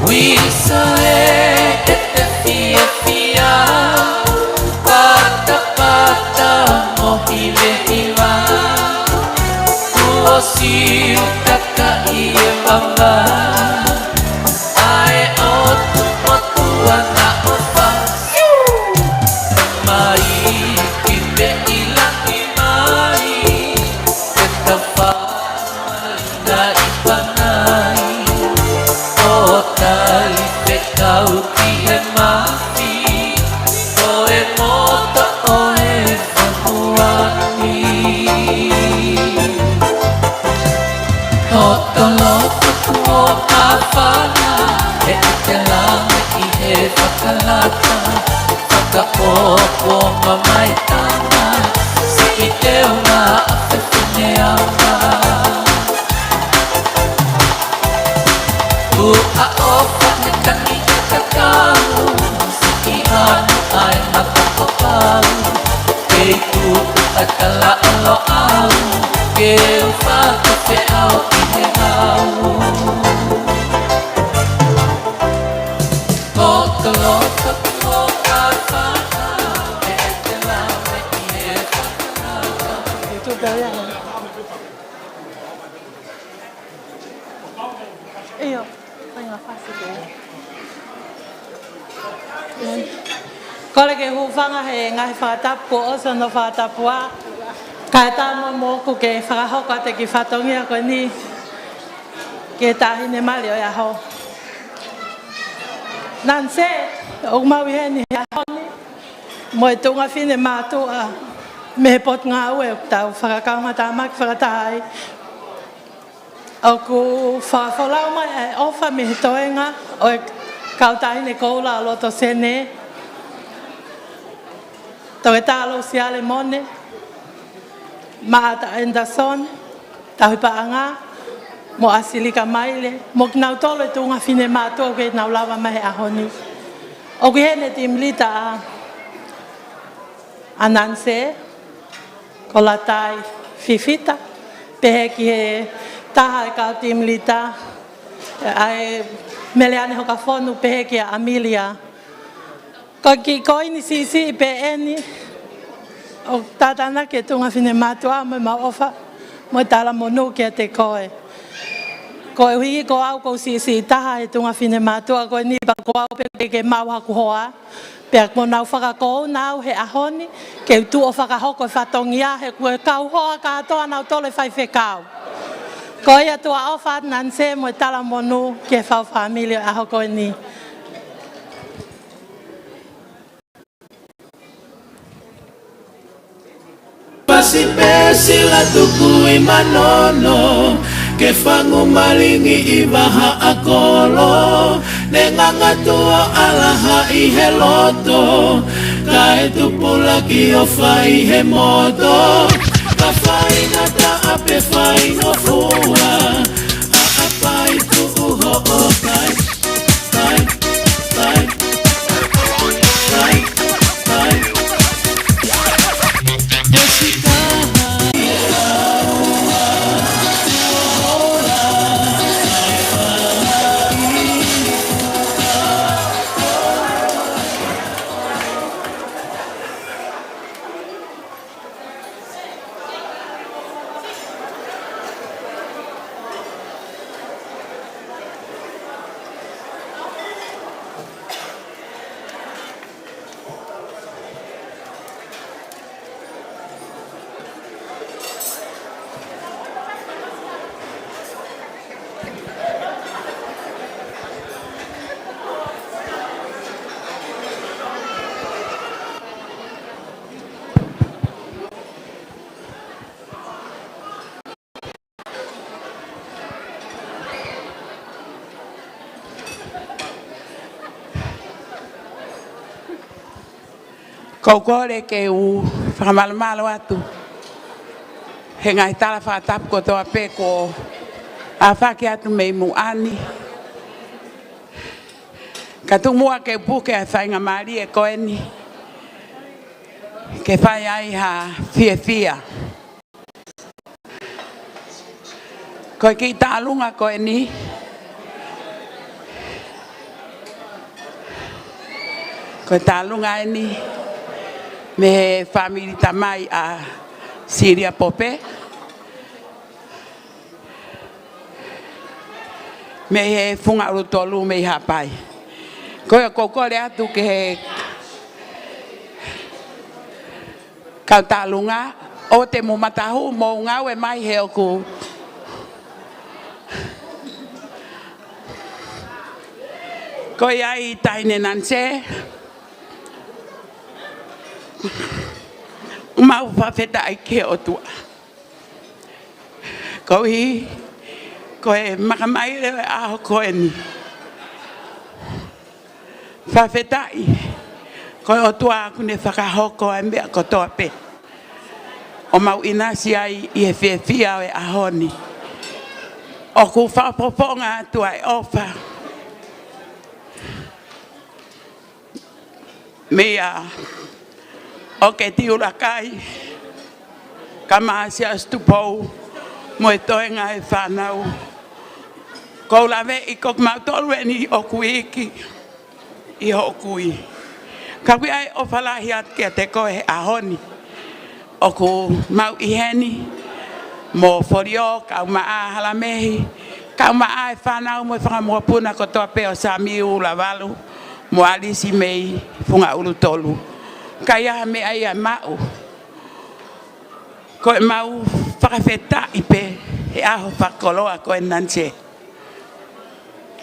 Wisa e ʻete fiefia, patapata mo hivehiva, kuo siutakaʻi e vava, ʻa e ʻOtu Motuʻa naʻa ʻofa. Mai ki pe i langi mai, ke tau fai mai na i panai, ʻo tali fekau ki he mafi, ʻo e moto ʻo e fonua ni. Hoto loto kuo māfana, he ʻete lame ʻi he fakalata, fakapopo mamae tana, siʻi teunga ʻa fefine anga. Tuʻa ʻofa he tangi ʻe tatau, siʻi anu ʻa e mata o pau, kei tuʻu ʻa tala ʻo Loʻau, ke u fakafeʻao ʻi he hau. Ko ka loto kuo ka fana, ʻe te lave ʻi he fakalata. YouTube ia. ʻIo, ʻai ngā fasi ke. Kole ke hūfanga he ngaahi fakatapu kuo ʻosi hono fakatapu ā. Kae tā mo moku ke fakahoko atu e kiʻi fatongia ko eni ki he Taʻahine Mali ʻo e ʻaho. Nanse, ʻoku mau ʻi heni he ʻaho ni mo e tuʻunga fine mātuʻa mei he Potungāue ʻoku tau fakakaungātāmaki fakataha ai. ʻOku fakafolau mai e ʻofa mei he toenga ʻo e kau taʻahine koula ʻo loto Senē, Toketā Lousiale Mone, Maʻata Anderson, Tauhi Paʻanga, mo ʻAsilika Maile, mo kinautolu e tuʻunga fine mātuʻa ʻoku nau lava mai he ʻaho ni. ʻOku ʻi heni e team leader ʻa, ʻa Nanse, ko Latai Fifita, pehē ki he taha e kau team leader, ʻa e Meleane Hokafonu, pehē kia Amelia. Ko e kiʻi koini siʻisiʻi pē eni ʻo tātānaki e tuʻunga fine mātuʻa mo ʻemau ʻofa mo e talamonū kiate koe. Koeʻuhi ko au ʻoku ou siʻisiʻi taha he tuʻunga finemātuʻa ko eni, pea ko au pē ʻoku ʻikai ke maʻu haku hoa. Pea kuo nau fakakouna au he ʻaho ni ke u tuʻu ʻo fakahoko e fatongia he ko e kau hoa kātoa nautolu e faifekau. Ko ia, tuʻa ʻofa atu Nanise mo e talamonū ki he fau fāmili ʻo e ʻaho ko eni. Pasi pē sila tuku ʻi Manono, ke fangu malingi ʻi Vahaʻakolo, ne nganga tuʻo ʻalaha ʻi he loto, kae tupulaki ʻo fai he moto, ka fai ngata ʻa pē fai ngofua, ʻa ʻa fai tuʻu hoʻo kai. ʻOku ou kole ke u fakamalumalu atu he ngaahi tala fakatapu kotoa pē kuo ʻafaki atu mei muʻa ni. Ka tuku muʻa ke u puke ʻa e faingamālie ko eni ke fai ai ha fiefia. Ko e kiʻi taʻalunga ko eni, ko e taʻalunga eni mei he fāmili tamai ʻa Silia Pope, mei he Funga ʻUlutolu mei Haʻapai. Ko ia ʻoku ou kole atu ki he kau taʻalunga, ʻoua te mou matahū, mou ngāue mai he ʻoku. Ko ia ai Taʻahine Nanise, mau fakafetaʻi ki he ʻOtua. Koeʻuhi ko e makamaile ʻo e ʻaho ko eni. Fakafetaʻi ko e ʻOtua ʻoku ne fakahoko e meʻa kotoa pē ʻo mau ʻinasi ai ʻi he fiefia ʻo e ʻaho ni. ʻOku fakapoponga atu ʻa e ʻofa meia ʻOketi ʻUlakai, Kamasi ʻa Situpou, mo e toenga e fānau. ʻOku ou laveʻi ko kimautolu eni ʻoku iiki ʻi hoʻo kui. Ka ʻoku ʻi ai e ʻofa lahi atu kiate koe he ʻaho ni. ʻOku mau ʻi heni mo Folio, kau maʻa Halamehi, kau maʻa e fānau mo e fanga mokopuna kotoa pē ʻo Samiu ʻUlavalu mo ʻAlisi mei Funga ʻUlutolu. Ka ʻi ai ha meʻa ia ʻe maʻu, ko ʻemau fakafetaʻi pē he ʻaho fakakoloa ko eni Nanise.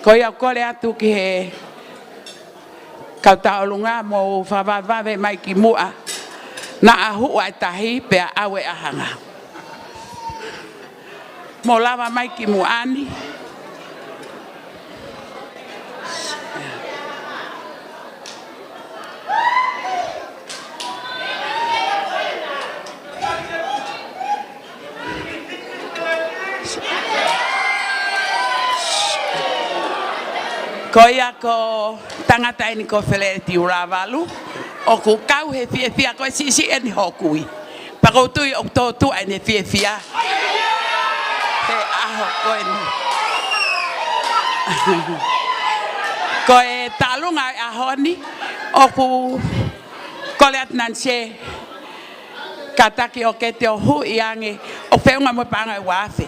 Ko ia ʻoku ou kole atu ki he kau taʻalunga mou fakavavevave mai ki muʻa. Naʻa huʻa e tahi pea ʻave ʻa hanga. Mou lava mai ki muʻa ni. Ko ia ko e tangata eni ko Feleti ʻUlavalu, ʻoku kau he fiefia ko e siʻisiʻi eni hoʻo kui. Pea ʻoku ou tui ʻoku tōtuʻa eni e fiefia he ʻaho ko eni. Ko e taʻalunga e ʻaho ni, ʻoku kole atu Nanise, kātaki ʻOketi ʻo huʻi ange, ʻoku feʻunga mo e paʻanga ʻe ua afe.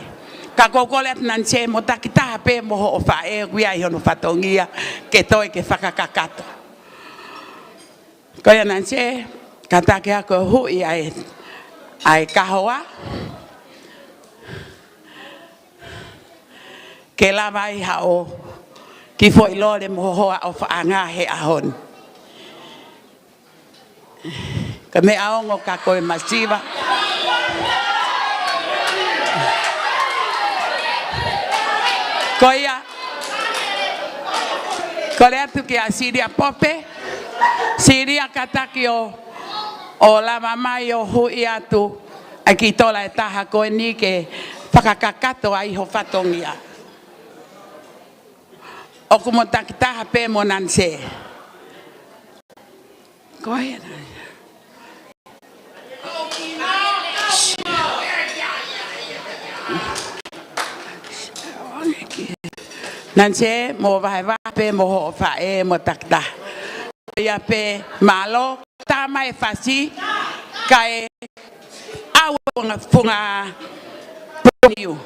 Ka ʻoku ou kole atu Nanise mo takitaha pē mo hoʻo faʻē ʻoku ʻi ai hono fatongia ke toe ke fakakakato. Ko ia Nanise, kātaki ā ke huʻi ʻa e, ʻa e kahoa. Ke lava ai haʻo kiʻi foʻi lole mo ho hoa ʻofaʻanga he ʻaho ni. Ka meʻa ongo ka ko e masiva. Ko ia, kole atu kia Silia Pope, Silia kātaki ʻo, ʻo lava mai ʻo huʻi atu ʻa e kiʻi tola ʻe taha ko eni ke fakakakato ai ho fatongia. ʻOku mo takitaha pē mo Nanise. Ko ia. Nanise, mo vahevahe pē mo hoʻo faʻē mo takitaha. Ia pē, mālō, tā mai e fasi, kae ʻau e funga, funga poniu.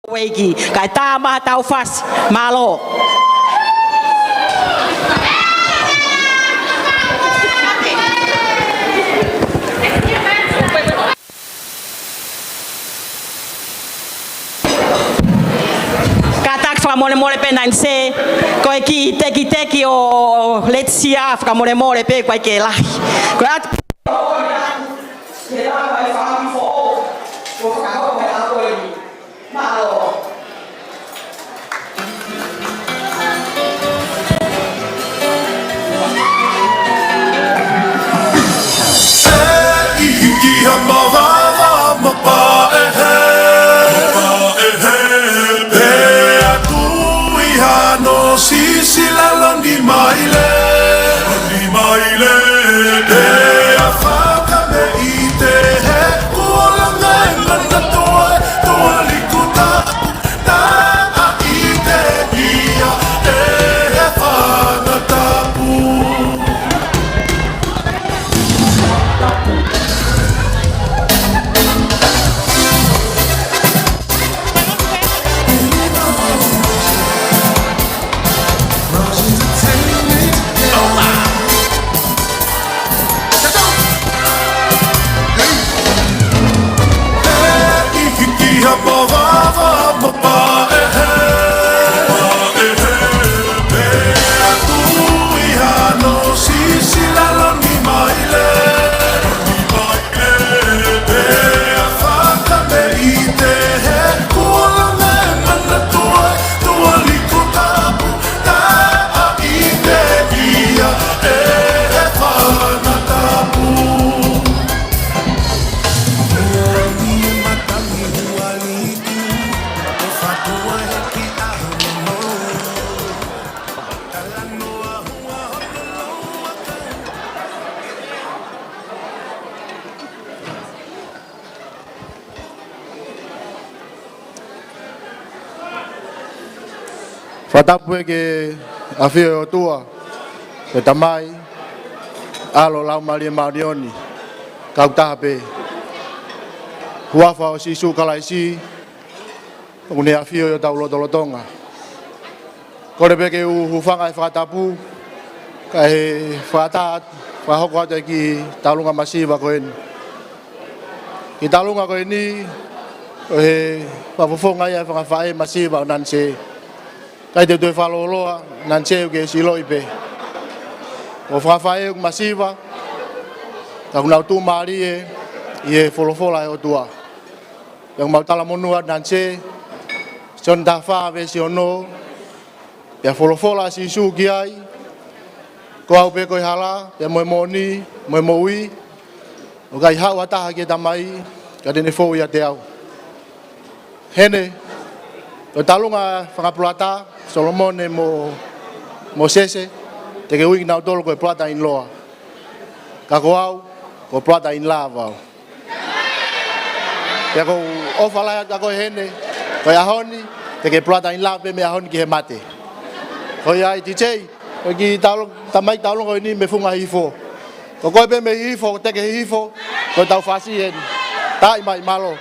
Ueiki, kae tā mai haʻatau fasi, mālō. Kātaki fakamolemole pē Nanise, ko e kiʻi tekiteki ʻo Letisia fakamolemole pē ko e ke lahi. Ko e atu. Sisi lalo ni maile, ni maile, pea fakameʻite he kuo langa e mana toe, toe liku tapu, taʻa ʻite ia ʻe he fanga tapu. Fakatapu ki he ʻafio ʻo e ʻOtua, ʻe Tamai, ʻAlo, Laumālie Māʻoniʻoni, kautaha pē. Huafa ʻo Sīsū Kalaisi, ʻoku ne ʻafio ʻi hotau lotolotonga. Kole pē ke u hūfanga he fakatapu, kae fakataha, fakahoko atu e kiʻi taulunga masiva ko eni. Kiʻi taulunga ko eni, ʻo e fakafofonga ia ʻo e fanga faʻē masiva ʻo Nanisē. ʻIkai te u toe fakalōloa, Nanisē ʻoku ke ʻosi ʻiloʻi pē. Ko e fanga faʻē ʻoku masiva, ka ʻoku nau tuʻumālie ʻi he folofola ʻa e ʻOtua. Pea ʻoku mau talamonū atu Nanisē, Sione taha fā veesi ono, pea folofola ʻa Sīsū ki ai, ko au pē ko e hala, pea mo e moʻoni, mo e moʻui, ʻoku ʻikai haʻu ha taha ki he Tamai, ka te ne fou ʻiate au. Heni, ko e taulunga fanga puleʻanga, Solomone mo, Mōsese, te ke ui kinautolu ko e brother in law. Ka ko au, ko e brother in love au. Pea ʻoku ou ʻofa lahi atu kia koe Hene, ko e ʻaho ni, te ke brother in love pē mei he ʻaho ni ki he mate. Ko ia ai, T J, ko e kiʻi taulung-, tamaiki taulunga ko eni mei he funga Hihifo. Ko koe pē mei Hihifo, te ke Hihifo, ko ʻetau fasi eni. Taaʻi mai, mālō.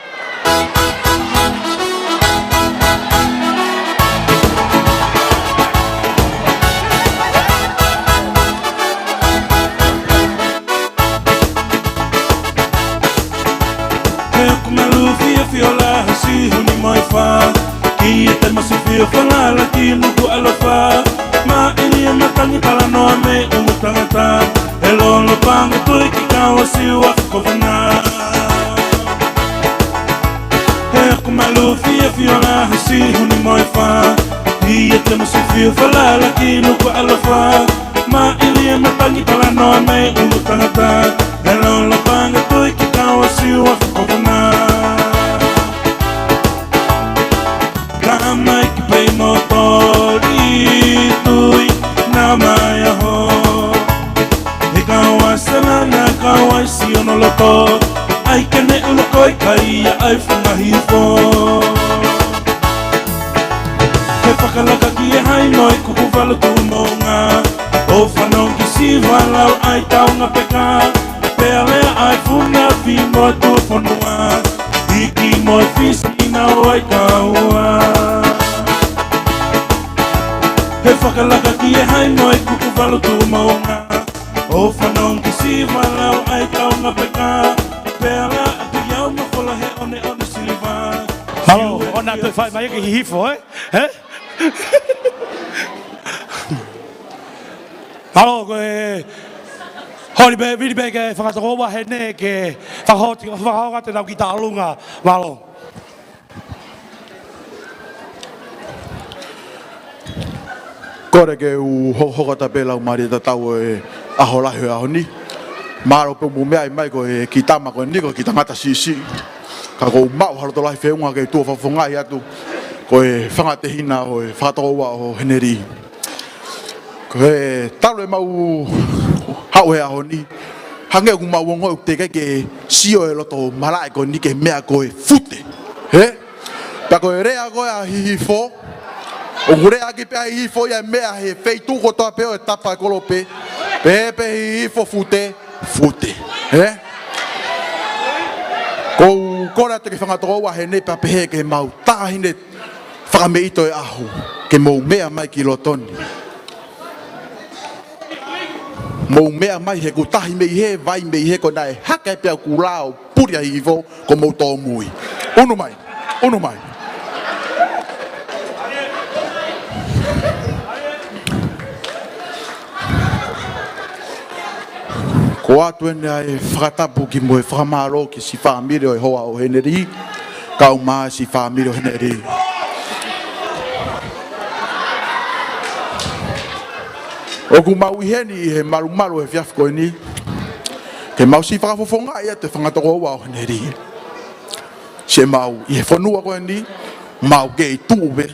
He ʻoku malu fiefia ʻo lahi Sihoni mo e fā. Kiʻi temasi fio falala ki Nukuʻalofa. Māʻili e matangi talanoa mei ʻulu tangata. He lolo panga tui ki kaua siua fukofana. He ʻoku malu fiefia ʻo lahi Sihoni mo e fā. Kiʻi temasi fio falala ki Nukuʻalofa. Māʻili e matangi talanoa mei ʻulu tangata. He lolo panga tui ki kaua siua fukofana. Ka mai ki pei mo toli tui na mai aho. He kaua sana na kaua si ono loto. ʻAi ke ne ʻulu ko e kai ia ʻai funga Hihifo. He fakalaka ki he hai mo e kuku valu tuʻumoʻunga. ʻO fanongo ki siva lau ʻa e taunga peka. Pea lea ʻa e funa fi mo e tuʻufonua. Hiki mo e fisi ʻi na ʻo e kaua. He fakalaka ki he hai mo e kuku valu tuʻumoʻunga. ʻO fanongo ki siva lau ʻa e taunga peka. Pea lea ʻa e piau ma fola he ʻoneʻone siliva. Mālō, ʻoua toe fai mai ki Hihifo, ē? Ē? Mālō, ko e holi pē, vili pē ki he fanga tokoua Hene ke fakahoko, fakahoko atu ʻenau kiʻi taulunga. Mālō. Kole ke u ho-, hokohoko atu pē lau mālie tatau ʻo e ʻaho lahi ʻo e ʻaho ni. Mālō pē mou meʻa mai ko e kiʻi tama ko eni ko e kiʻi tangata siʻisiʻi. Ka ʻoku ou maʻu ha loto lahi feʻunga ke tuʻu ʻo fakafofongaʻi atu ko e fanga tehina ʻo e fanga tokoua ʻo Henelī. Ko e talu ʻemau haʻu he ʻaho ni, hangē ʻoku mau ongoʻi ʻoku teʻeki ke sio e loto malaʻe ko eni ki he meʻa ko e fute. Hē? Pea ko e lea ko ē ʻa Hihifo, ʻoku lea ʻaki pē ʻa Hihifo ia e meʻa he feituʻu kotoa pē ʻo e tapa ʻo e kolope, pehē pē Hihifo fute, fute. Hē? ʻOku ou kole atu ki he fanga tokoua Hene pea pehē ki heʻemau taʻahine fakameʻite ʻo e ʻaho, ke mou meʻa mai ki loto ni. Mou meʻa mai he ʻoku tahi mei hē, vai mei hē, ko ena ʻe hake pē ʻa e kula ʻo puli ʻa Hihifo, ko mou tōmui. ʻUnu mai, ʻunu mai. Ko atu eni ʻa e fakatapu ki mo e fakamālō ki siʻi fāmili ʻo e hoa ʻo Henelī, kau mai siʻi fāmili ʻo Henelī. ʻOku mau ʻi heni ʻi he malumalu he efiafi ko eni, ke mau siʻi fakafofongaʻi atu e fanga tokoua ʻo Henelī. Siʻemau ʻi he fonua ko eni, mau kei tuʻu pē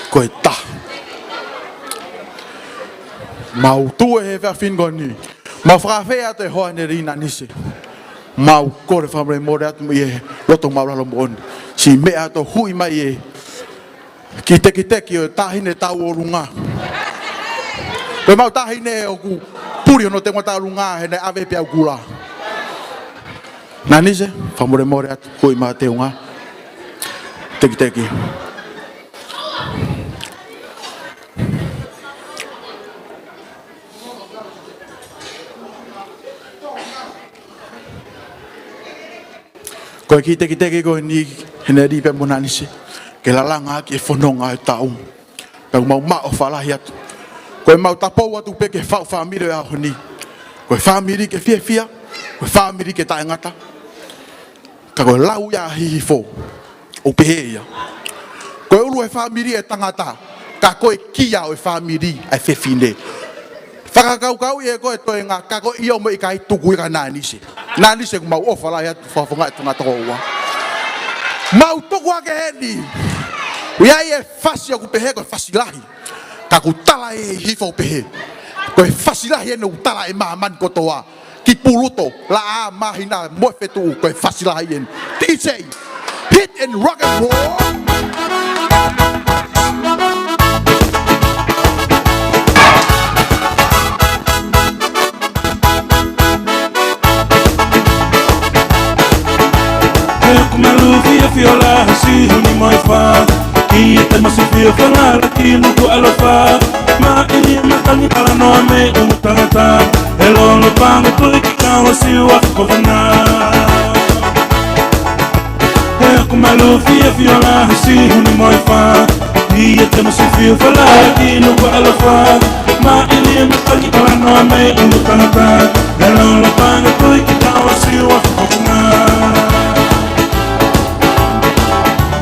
ko e taha. Mau tuʻu he efiafi ko eni, mau fakaafeʻi atu e hoa Henelī Nanise. Mau kole fakamolemole atu mo e loto māʻulalo moʻoni. Siʻi meʻa atu ʻo huʻi mai e kiʻi tekiteki ʻo e taʻahine tauʻolunga. Ko ʻemau taʻahine ʻoku puli hono teunga tauʻolunga he naʻe ʻave pē ʻa e kula. Nanise, fakamolemole atu, huʻi mai e teunga. Tekiteki. Ko e kiʻi tekiteki ko eni, Heneli pea mo Nanise, ke lalanga ʻaki e fononga ʻo e taʻu. Pea ʻoku mau ʻofa lahi atu. Ko ʻemau tapou atu pē ki he faʻu fāmili ʻo e ʻaho ni. Ko e fāmili ke fiefia, ko e fāmili ke taʻengata. Ka ko e lau ia ʻa Hihifo, ʻoku pehē ia: Ko e ʻulu ʻo e fāmili ʻa e tangata, ka ko e kia ʻo e fāmili ʻa e fefine. Fakakaukauʻi ʻe koe toenga, ka ko e ʻio mo e ʻikai, tuku ia kia Nanise. Nanise, ʻoku mau ʻofa lahi atu, fakafofongaʻi e tangata ko ua. Mau tuku hake heni. ʻOku ʻi ai e fasi ʻoku pehē ko e fasi lahi, ka ʻoku tala ʻe Hihifo ʻo pehē ko e fasi lahi eni ʻoku tala ʻe māmani kotoa ki Puluto, Laʻā, Māhina mo e fetuʻu, ko e fasi lahi eni. D J, hit and rock and roll. He ʻoku malu fiefia ʻo lahi, Siu ni mo e fā. ʻIate Masifiu Falala ki Nukuʻalofa. Maʻili matangi talanoa mei ʻulu tangata. He lolo pango tui ki kawa siu a kofana. He ʻoku malu fiefia ʻo lahi, Siu ni mo e fā. ʻIate Masifiu Falala ki Nukuʻalofa. Maʻili matangi talanoa mei ʻulu tangata. He lolo pango tui ki kawa siu a kofana.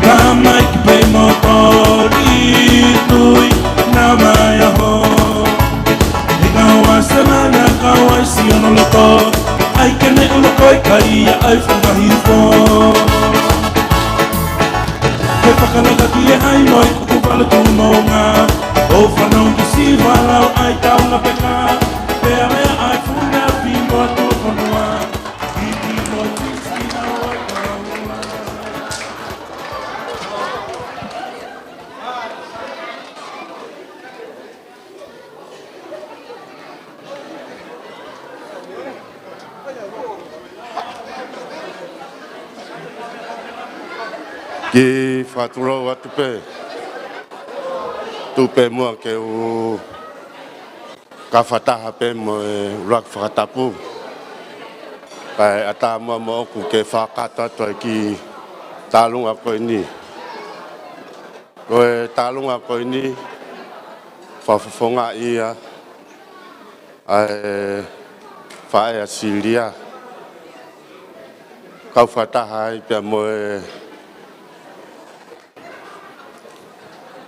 Nā mai ki pei mo toli tui, nā mai a ho. He kawa semana, kawa isi ono loto. ʻAi ke ne ʻulu ko e kai ia ʻai fakahi fo. He fakalaka ki he hai mo e kuku pala tu mo nga. ʻO fanau ki si wala ʻo ʻai tau na peka. Pea mea ʻai funa fi mo tu fonua. Kiʻi fakatulou atu pē. Tuʻu pē muʻa ke u kau fakataha pē mo e ʻuluaki fakatapu. Kae ʻatā muʻa moʻoku ke fakakakato atu e kiʻi tālunga ko eni. Ko e tālunga ko eni, fakafofongaʻi ia ʻa e faʻē ʻa Silia. Kau fakataha ai pea mo e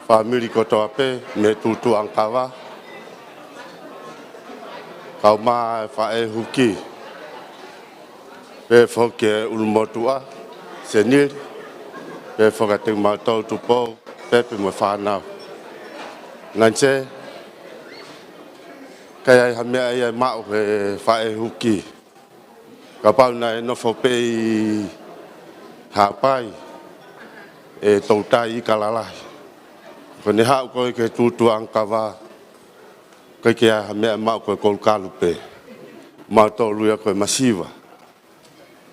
fāmili kotoa pē mei Tūtuʻangakava. Kau mai e faʻē Huki. Pehē foki e ʻulumotuʻa, Senili. Pehē foki kiate kimautolu Tupou, Pepe mo e fānau. Nanise, ʻikai ai ha meʻa ia ʻe maʻu he faʻē Huki. Kapau naʻe nofo pē ʻi Haʻapai, ʻe toutai ika lalahi. Ko ʻene haʻu ko ē ki he Tūtuʻangakava, ʻikai ke ʻi ai ha meʻa ʻe maʻu, ko e kolukalu pē. Mautolu ia ko e masiva.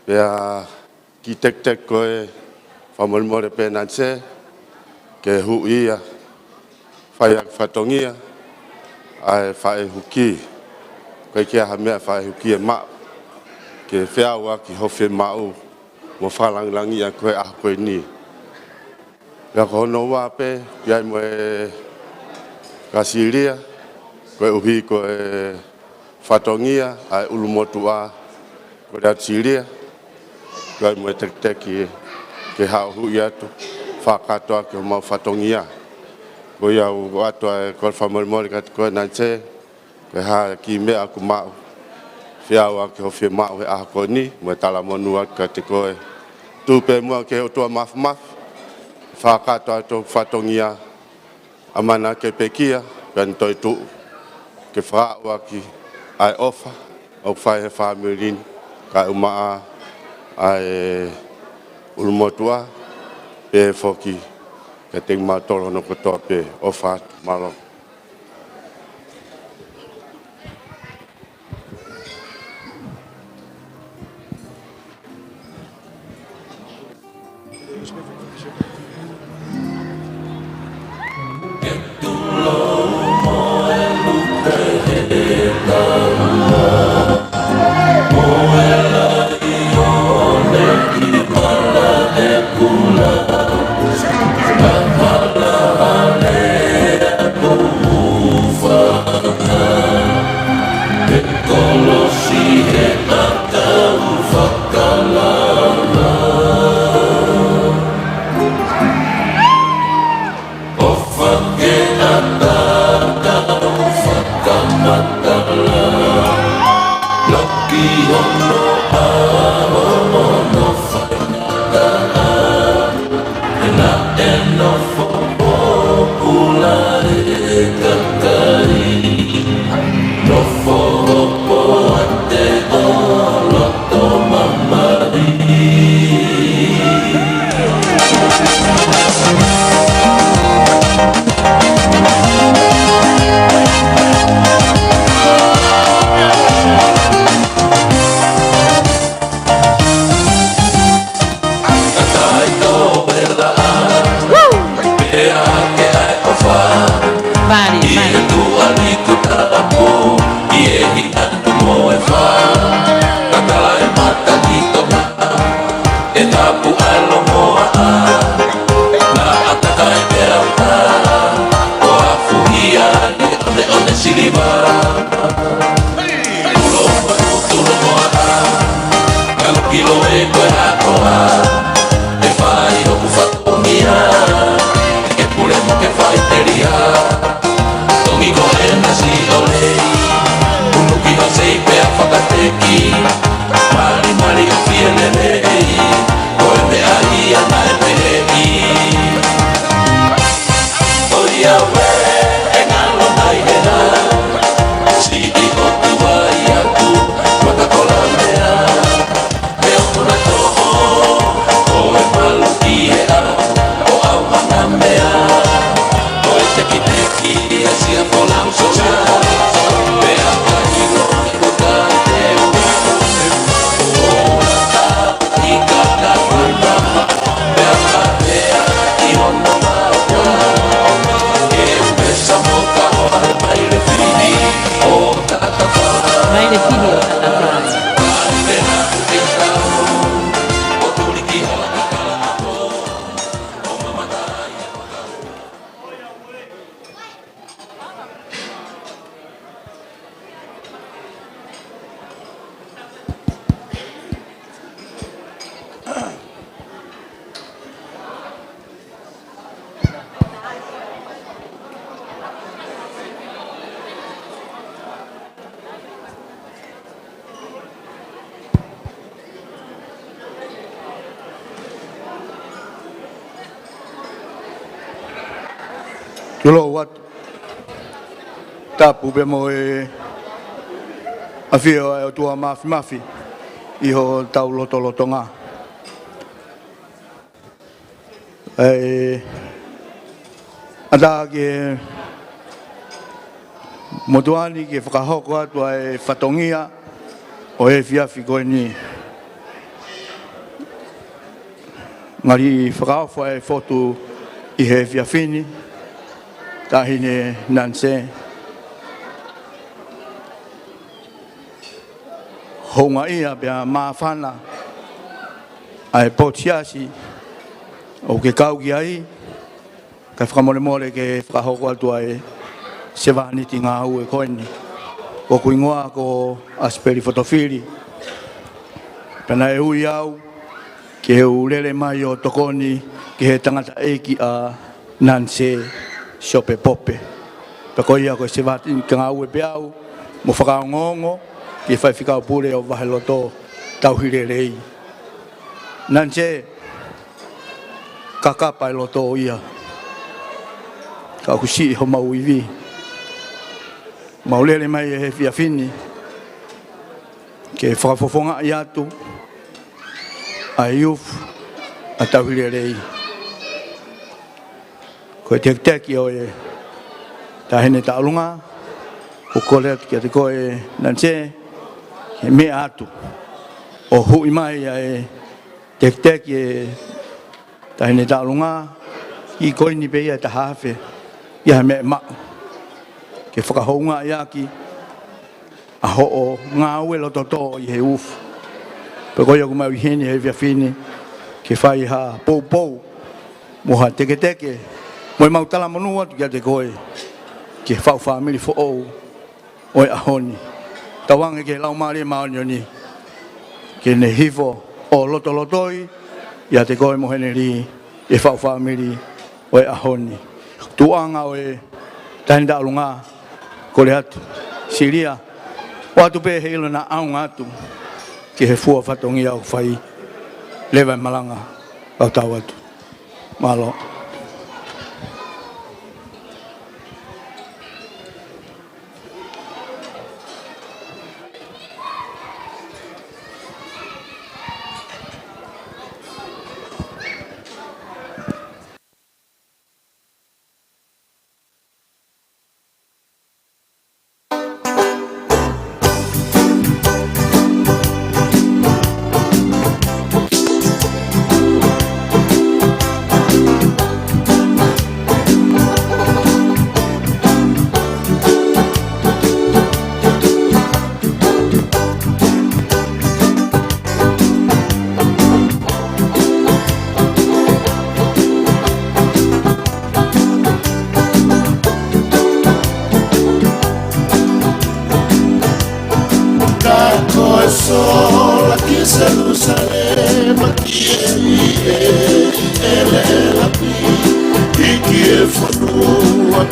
Pea kiʻi tekiteki ko ē, fakamolemole pē Nanise, ke huʻi ia, fai ʻaki fatongia ʻa e faʻē Huki. ʻIkai ke ʻi ai ha meʻa faʻē Huki ʻe maʻu, ke feʻao ʻaki hoʻo fiemaʻu mo fakalāngilangiʻi ʻaki koe he ʻaho ko eni. Pea ko hono ua pē, ʻi ai mo e kia Silia, koeʻuhi ko e fatongia ʻa e ʻulumotuʻa, ko Lea Silia, ʻi ai mo e tekiteki ke haʻu ʻo huʻi atu, fakakakato ʻaki homau fatongia. Ko ia ʻoku ʻoatu ʻa e kole fakamolemole kiate koe Nanise, ke ʻi ai ha kiʻi meʻa ʻoku maʻu, feʻao ʻaki hoʻo fiemaʻu he ʻaho ko eni, mo e talamonū atu kiate koe. Tuʻu pē muʻa ki he ʻOtua Māfimafi, fakakakato atu hoku fatongia, ʻamanaki ke pekia, pea ne toetuʻu ke fakaaʻu ʻaki ʻa e ʻofa ʻoku fai he fāmili ni, kae ʻumaʻā ʻa e ʻulumotuʻa, pehē foki kiate kimautolu hono kotoa pē. ʻOfa atu, mālō. Pali, pali. Tuʻa liku tapu, ʻi he hinatu mo e fā, tatala e mata ki Tonga, e tapu ʻa Longoaʻa, naʻa taka e peau tā, ʻo afuhia ʻi he ʻoneʻone siliva. Ulo ua tutu Longoaʻa, kalo kilo e koe ʻa koa, e fai hoku fatongia, ke pule mo ke fai telia. Tongi ko e nasi ʻo lei, unu ki ha sei pea fakateki, mali mali ʻo fie lelei, ko e meʻa ia naʻe peheʻi. ʻOiauē, e ngalo nai hena, siʻi ʻOtua ʻi atu, maka kola mea. He ʻoku na toʻo, ko e malu ki he ʻau, ʻo ʻau hanga mea. Ko e tekiteki, ʻa sia ko lau sosa. Pea ka ʻilo, ko ka te u. ʻO la ta, i ka ka ka. Pea ka pea, i hono maua. Ke u pesa mo ka o a mai le fili, ʻo tata fa. Mai le fili, ʻo tata fa. Tulou atu. Tapu pē mo e ʻafio ʻa e ʻOtua Mafimafi ʻi hotau lotolotonga. ʻE ʻatā ki he motuʻa ni ke fakahoko atu ʻa e fatongia ʻo e efiafi ko eni. Ngali fakaofo ʻa e fotu ʻi he efiafi ni, Taʻahine Nanise. Houngaʻia pea māfana ʻa e potu siasi ʻoku ke kau ki ai, kae fakamolemole ke fakahoko atu ʻa e sevāniti ngāue ko eni. ʻOku hingoa ko ʻAsipeli Fotofili. Pea naʻe ui au ke u lele mai ʻo tokoni ki he tangataʻeiki ʻa Nanise Siope Pope. Pea ko ia ko e sevāniti ngāue pē au mo fakaongoongo ki he faifekau pule ʻo Vaheloto Tauhilelei. Nanise, kakapa e loto ia, ka ʻoku siʻi homau ivi. Mau lele mai he efiafi ni ke fakafofongaʻi atu ʻa e youth ʻa Tauhilelei. Ko e tekiteki ʻo e Taʻahine Taʻolunga, ʻoku kole atu kiate koe Nanise, ke meʻa atu ʻo huʻi mai ʻa e tekiteki e Taʻahine Taʻolunga, ʻi ko eni pē ia ʻe taha afe, ʻi ha meʻa maʻu ke fakahoungaʻi ʻaki ʻa hoʻo ngāue loto tō ʻi he youth. Pea ko ia ʻoku mau ʻi heni he efiafi ni ke fai ha poupou mo ha teketeke, mo ʻemau talamonū atu kiate koe ki he faʻu fāmili foʻou ʻo e ʻaho ni. Tauange ki he Laumālie Māʻoniʻoni ke ne hifo ʻo lotolotoi ʻiate koe mo Henelī, e faʻu fāmili ʻo e ʻaho ni. Tuʻuʻanga ʻo e Taʻahine Taʻolunga, kole atu, silia, ʻoatu pē he ʻilo naʻa ʻaonga atu ki he fua fatongia ʻoku fai. Leva e malanga, kau tau atu. Mālō.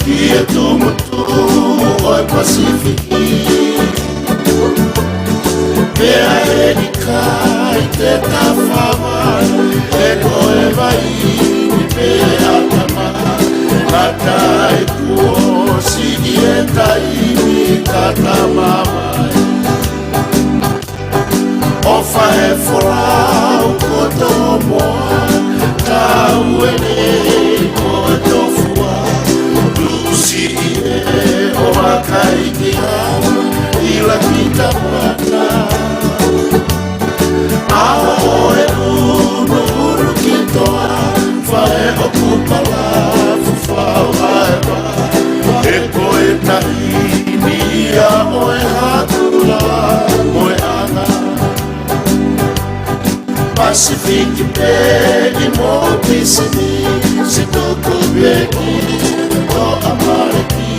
ʻi he tumutumu ʻo e Pasifiki. Pea ʻe ʻikai te ta fāvai, he ko e vai ni pē ʻa tama. Ka taʻe kuo siʻi e taimi ka ta mavae. ʻOfa he folau ko Tomoa, ka uele ko Tofua. Lusi e o vakai ki hau, ʻi la ki ta pata. ʻAho e unu uru ki toa, fai ʻoku pala fufau ai. He ko e taimi ia ʻo e hatula mo e anga. Pasifiki pē ʻi mo pisini, si tuku pē ki to Amaleki.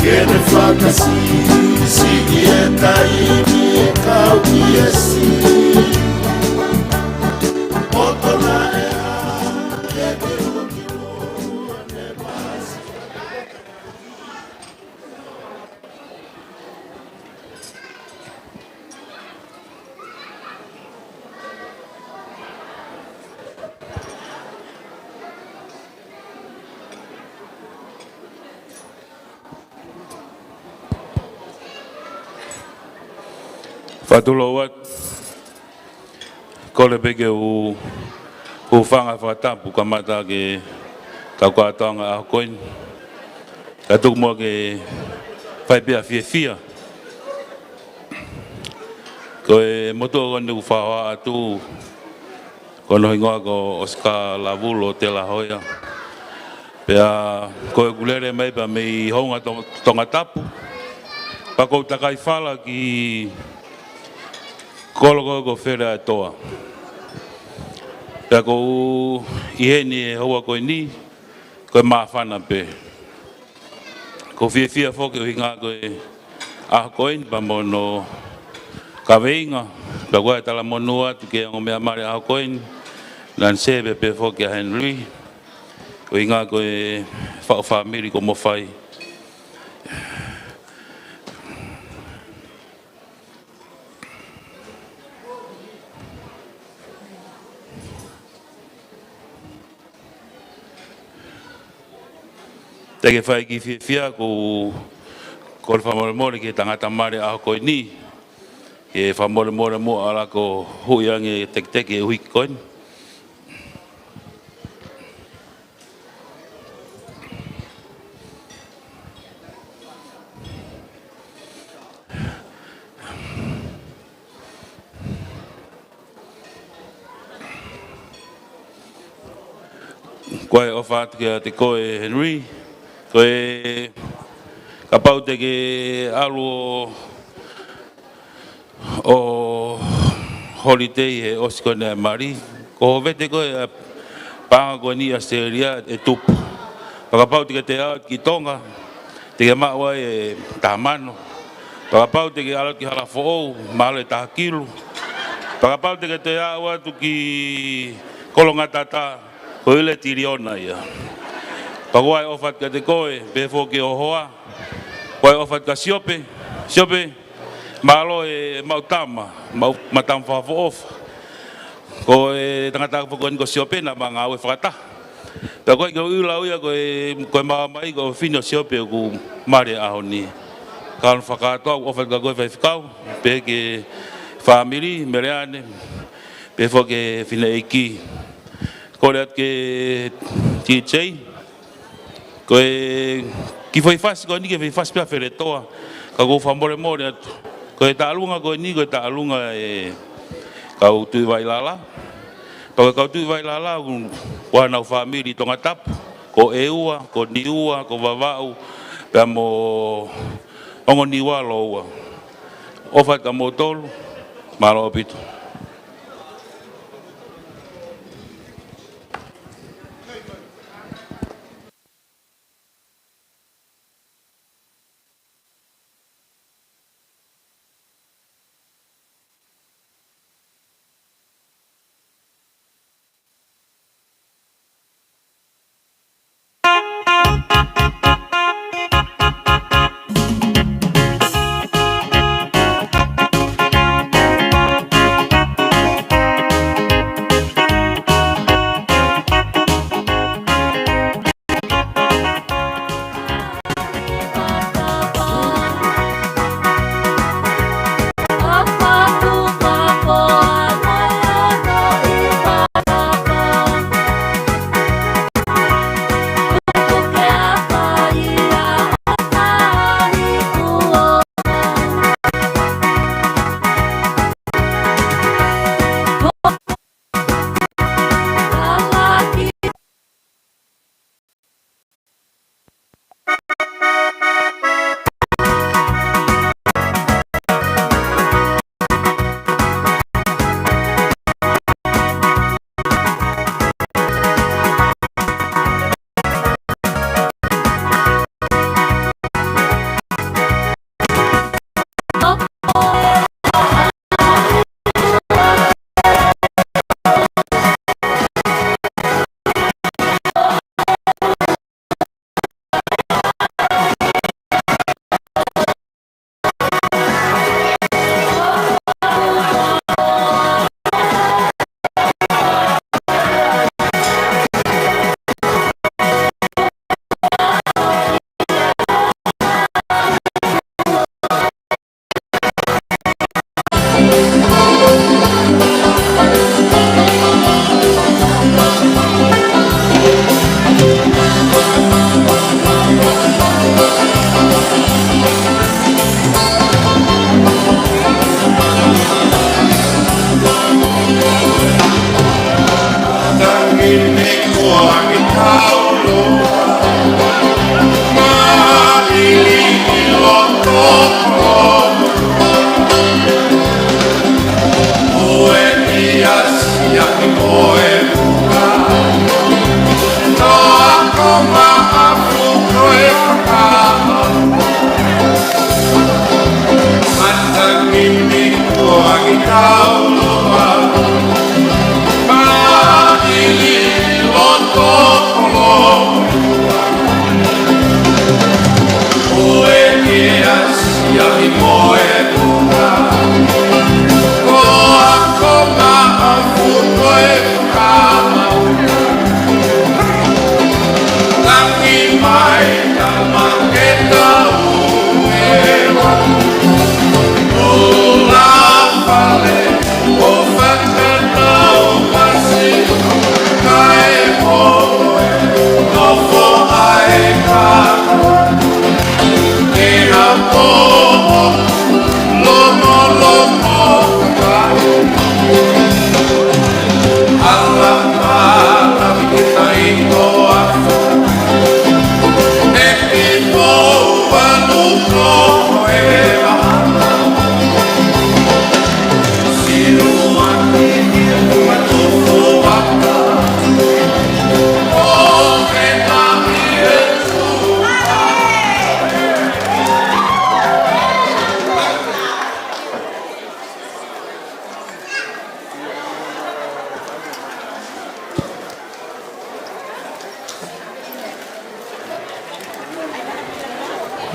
Ke ne fakasisi ʻi he taimi e kau ki he si. Moto na e ha, ke ke uki mo ne pasi. Fakatulou atu. Kole pē ke u hūfanga he fakatapu kamata ki he kau kātoanga ʻaho ko eni. Ka tuku muʻa ke fai pē ʻa e fiefia. Ko e motuʻa ko eni ʻoku fakahoa atu, ko hono hingoa ko Oscar Lavulo Telahoia. Pea ko ʻeku lele mai pē mei Hounga To-, Tongatapu. Pea ʻoku ou takai fala ki kolo ko, ko Feleʻaetoa. Pea ʻoku ou ʻi heni he houa ko eni, ko e māfana pē. ʻOku ou fiefia foki ʻuhinga ko e ʻaho ko eni pea mo hono kaveinga, pea ʻoku ou talamonū atu ki he ongo meʻa male ʻaho ko eni, Nancy pea pehē foki ʻa Henry, ʻuhinga ko e faʻu fāmili kuo mou fai. Te ke fai ki fiefia, ʻoku ou kole fakamolemole ki he tangata male ʻaho ko eni, ke fakamolemole muʻa ʻa e lako hui ange teketeke ʻuhiki ko eni. Ko e ʻofa atu kiate koe Henry, ko e kapau te ke ʻalu ʻo ʻo holiday he ʻosi ko eni ʻa e mali. Ko e vete ko ē ʻa e paʻanga ko eni ʻAositelēlia ʻe tupu. Pea kapau te ke toe aʻu ki Tonga, te ke maʻu ai e taha mano. Pea kapau te ke ʻalu ki Halafoʻou, mahalo ʻe taha kilu. Pea kapau te ke toe aʻu atu ki Kolongatata, ko e ʻilo e tiliona ia. Pea ko e ʻofa atu kiate koe, pehē foki ki ho hoa. Ko e ʻofa atu kia Siope, Siope, mālō e maʻu tama, maʻu, maʻu tama fakaʻofoʻofa. Ko e tangata foki ko eni ko Siope naʻa ma ngāue fakataha. Pea ko e ʻilo au ia ko e, ko e maʻu mai ko e fefine ʻo Siope ʻoku mali he ʻaho ni. Ka ʻoku ou fakakātoa ʻofa atu kia koe Faifekau, pehē ki he fāmili, Meleane, pehē foki ki he fineʻeiki. Kole atu ki he D J, ko e kiʻi foʻi fasi ko eni, kiʻi foʻi fasi pē ʻa Feletoa, ka ʻoku ou fakamolemole atu. Ko e taʻalunga ko eni, ko e taʻalunga e kau Tuʻivailala. Pea ko e kau Tuʻivailala, ʻoku, ʻoku ʻi ai haʻanau fāmili ʻi Tongatapu, ko ʻEua, ko Niua, ko Vavaʻu, pea mo Ongoniua Loua. ʻOfa atu kia moutolu, mālō ʻaupito.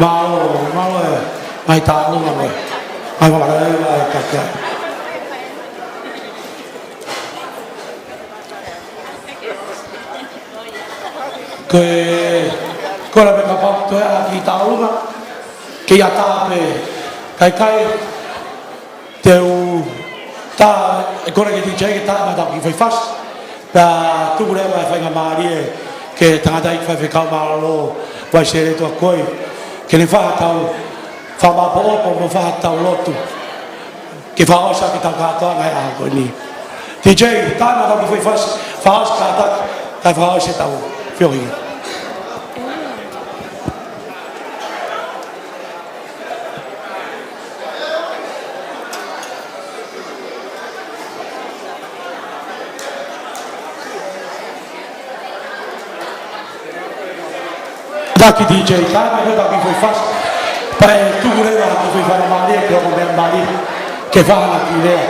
Mālō, mālō e ngaahi tāʻulunga mo e ngaahi fakalea ʻa e kakai. Ko e, ko e lave kapau toe ʻa e kiʻi tāʻulunga, ke ʻi ai ha taha pē, kae ʻikai, te u tā, ʻe kole ki he D J ke tā ʻemau kiʻi foʻi fasi. Pea tuku leva e faingamālie ki he tangataʻeiki faifekau mālōlō, Vaiseletu Akoi, ke ne fai haʻatau fakamāʻopoʻopo mo fai haʻatau lotu. Ke fakaʻosi ʻaki ʻetau kātoanga he ʻaho ko eni. D J, tā ʻemau kiʻi foʻi fasi, fakaʻosi kātaki, kae fakaʻosi ʻetau feohi. Taki D J, tā ʻemau kiʻi foʻi fasi. Pea tuku leva ha kiʻi foʻi faingamālie, ke hoko e meʻa mālie, ke fai ha kiʻi lea.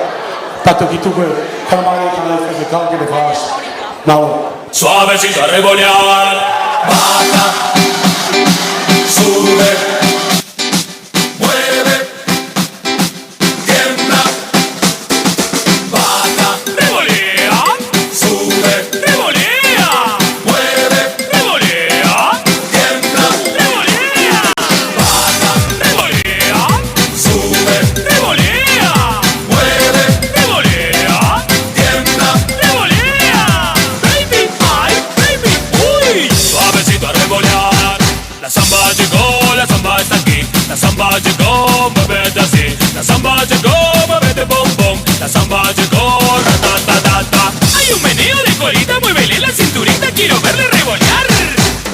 Pea toki tuku e faingamālie ki he faifekau ke ne fakaʻosi. Mālō. Suavecito a revolear. Baja, sube, mueve, tiembla, baja, revolea, sube, revolea, mueve, revolea, tiembla, revolea, baja, revolea, sube, revolea, mueve, revolea, tiembla, revolea. Baby, ay, baby, uy. Suavecito a revolear. La samba llegó, la samba está aquí. La samba llegó, muévete así. La samba llegó, muévete bombón. La samba llegó, ra, ta, ta, ta, ta. Hay un meneo de colita, muévele la cinturita, quiero verle revolear.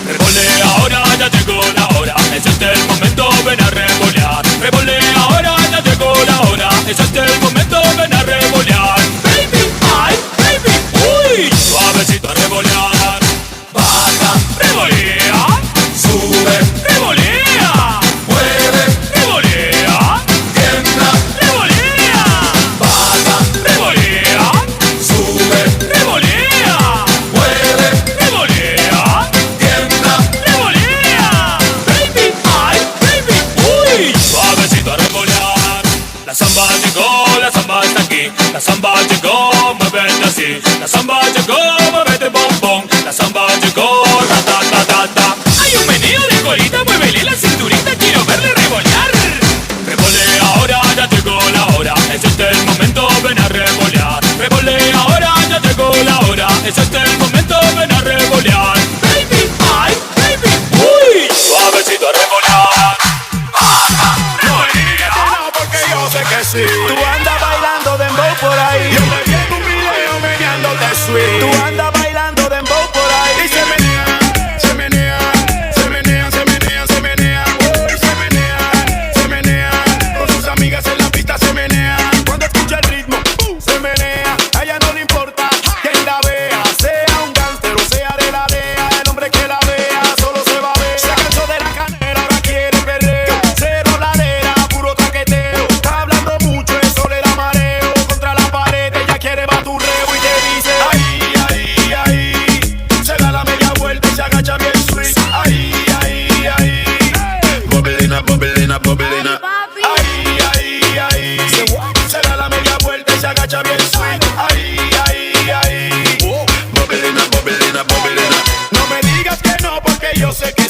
Revolea ahora, ya llegó la hora. Es este el momento, ven a revolear. Revolea ahora, ya llegó la hora. Es este el momento, ven a revolear. Baby, ay, baby, uy. Suavecito a revolear. Baja, revolea, sube, revolea, mueve, revolea, tiembla, revolea. Baja, revolea, sube, revolea, mueve, revolea, tiembla, revolea. Baby, ay, baby, uy. Suavecito a revolear. La samba llegó, la samba está aquí. La samba llegó, muévete así. La samba llegó, muévete bombón. La samba llegó, ra, ta, ta, ta, ta. Hay un meneo de colita, muévele la cinturita, quiero verle revolear. Revolea ahora, ya llegó la hora. Es este el momento, ven a revolear. Revolea ahora, ya llegó la hora. Es este el momento, ven a revolear. Baby, ay, baby, uy. Suavecito a revolear. Porque yo sé que sí. Tú andas bailando dembow por ahí. Yo te vi en un video meneándote sweet. Tú andas bailando dembow por ahí. Y se menea, se menea, se menea, se menea, se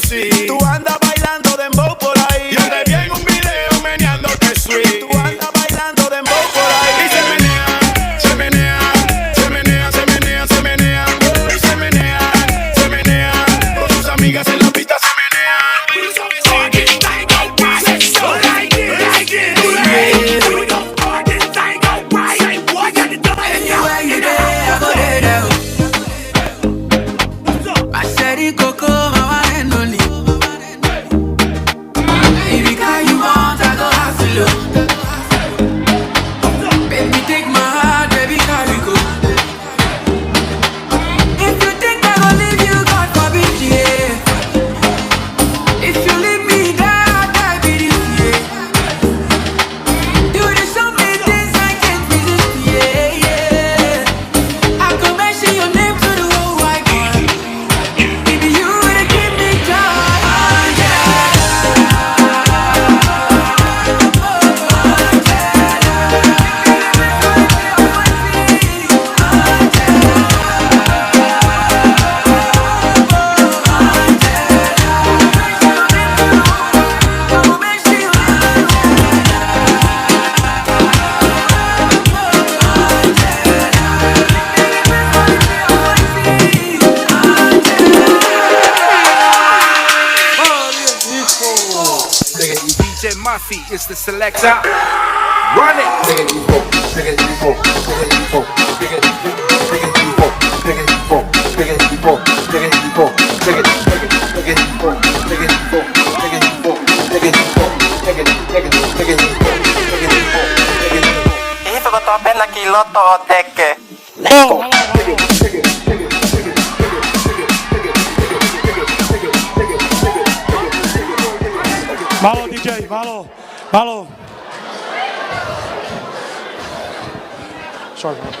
Tú andas bailando dembow por ahí. Yo te vi en un video meneándote sweet. Tú andas bailando dembow por ahí. Y se menea, se menea, se menea, se menea, se menea. Y se menea, se menea. Con sus amigas en la pista se menea. Anywhere you there, I go there, there. My sherry cocoa, my one and only. Baby, car you want, I go hustle, oh. Baby, take my heart, baby, carry go. If you think I go leave you, God forbid, yeah. If you leave me, die, I die, be this, yeah. You do so many things I can't resist, yeah, yeah. I could mention your name to the whole wide world. Baby, you would give me joy. D J Muffy is the selector. Run it. ʻI he whakatoa pena ki loto o teke. Mālō, D J, mālō. Mālō. Sorry, man.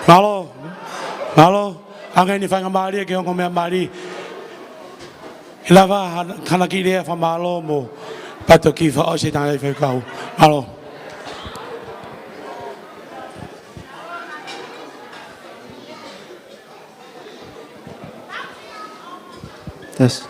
Mālō. Mālō. Hanga eni ʻo faingamālie ki he ongo meʻa mali. ʻE lava ha-, hana ki lea fakamālō mo pato ki fa o se tanga i faikau. Mālō. Yes.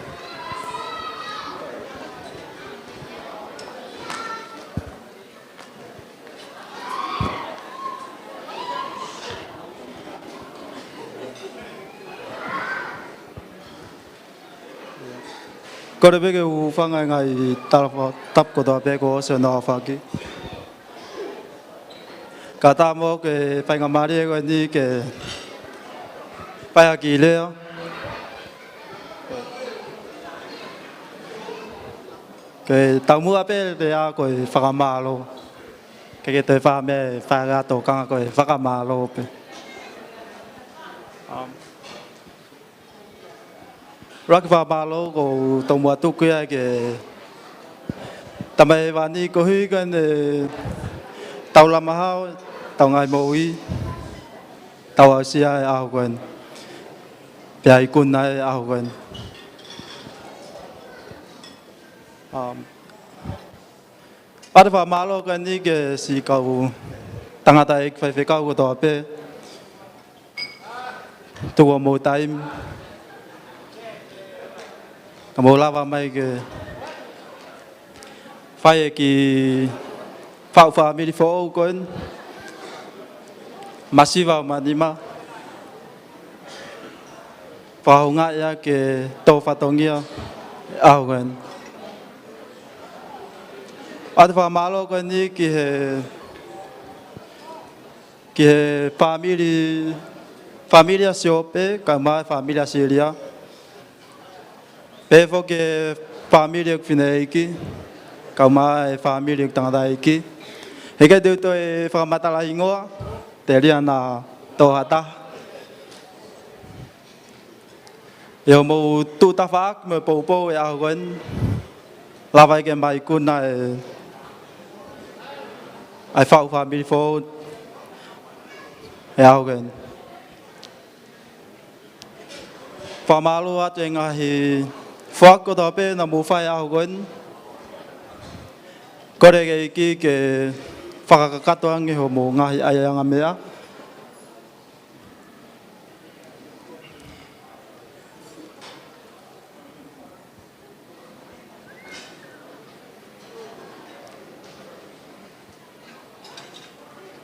Kole pē ke u hūfanga he ngaahi tala fa-, tapu kotoa pē kuo ʻosi hono aofaki. Kae ʻatā mo au ke faingamālie ko eni ke fai ha kiʻi lea. Ke taumuʻa pē lea ko e fakamālō. Ke ke toe fai ha meʻa ʻe fai ʻa e tokanga ko e fakamālō pē. Um, ʻuluaki fakamālō ʻoku ou tomuʻa tuku ia ki he Tamai Hēvani koeʻuhi ko ʻene taulama hao, tau ngaahi moʻui, tau aʻusia e ʻaho ko eni. Pea ikuna e ʻaho ko eni. Um, ʻOatu e fakamālō ko eni ki he siʻi kau tangataʻeiki faifekau kotoa pē. Tuku hoʻomou taimi. Ka mou lava mai ke fai e kiʻi faʻu fāmili foʻou ko eni. Masiva ʻo Manima. Fakahoungaʻi ʻa e tō fatongia ʻaho ko eni. ʻOatu e fakamālō ko eni ki he, ki he fāmili, fāmili ʻa Siope, kae ʻumaʻā e fāmili ʻa Silia. Pehē foki ki he fāmili ʻeku fineʻeiki, kae ʻumaʻā e fāmili ʻeku tangataʻeiki. Heʻikai te u toe fakamatala hingoa, telia naʻa tō ha taha. ʻI hoʻomou tuʻu tafaʻaki mo e poupou e ʻaho ko eni. Lava ai ke mou ikuna e, ʻa e faʻu fāmili foʻou e ʻaho ko eni. Fakamālō atu e ngaahi foaki kotoa pē naʻa mou fai he ʻaho ko eni. Kole ki he ʻEiki ke fakakakato ange hoʻomo ngaahi ʻaiʻangameʻa.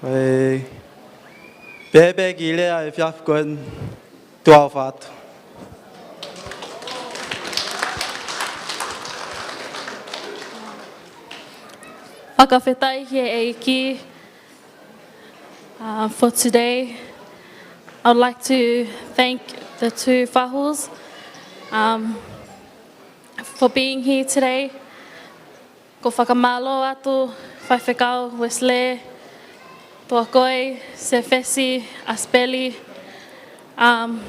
ʻE, pehē pē kiʻi lea ʻi he efiafi ko eni, tuʻa ʻofa atu. Fakafetaʻi ki he ʻEiki, uh, for today. I'd like to thank the two fahus, um, for being here today. ʻOku ou fakamālō atu, Faifekau Wesley, Tuakoi, Sefesi, Asipeli, um,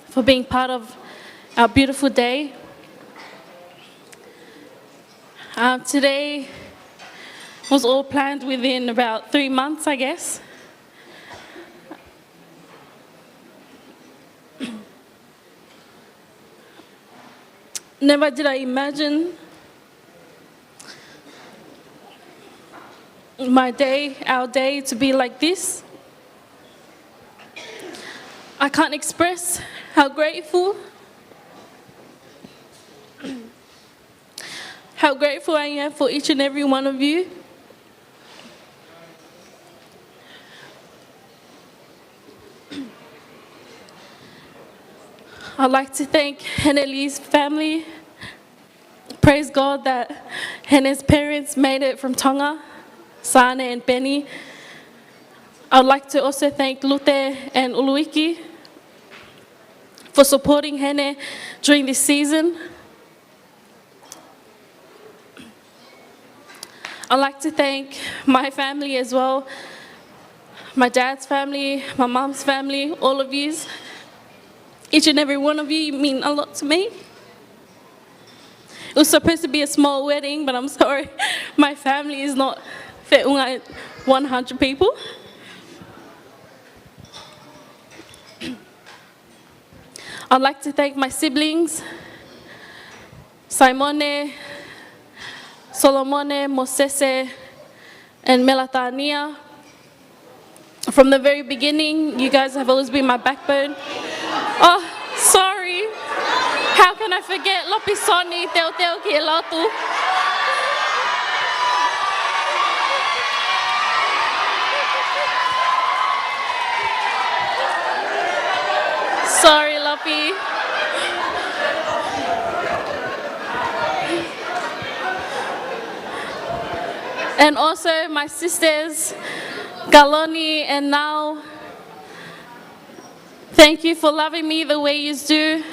for being part of our beautiful day. Um, today was all planned within about three months, I guess. Never did I imagine my day, our day, to be like this. I can't express how grateful, how grateful I am for each and every one of you. I'd like to thank Henelee's family. Praise God that Hene's parents made it from Tonga, Sane and Penny. I'd like to also thank Lute and Uluiki for supporting Hene during this season. I'd like to thank my family as well, my dad's family, my mom's family, all of yous. Each and every one of you mean a lot to me. It was supposed to be a small wedding, but I'm sorry, my family is not feʻunga one hundred people. I'd like to thank my siblings, Simone, Solomone, Mosese, and Melatania. From the very beginning, you guys have always been my backbone. Oh, sorry. How can I forget Lopisoni, Teuteu ki he Lotu? Sorry, Lopi. And also my sisters, Galoni and Nau. Thank you for loving me the way you do.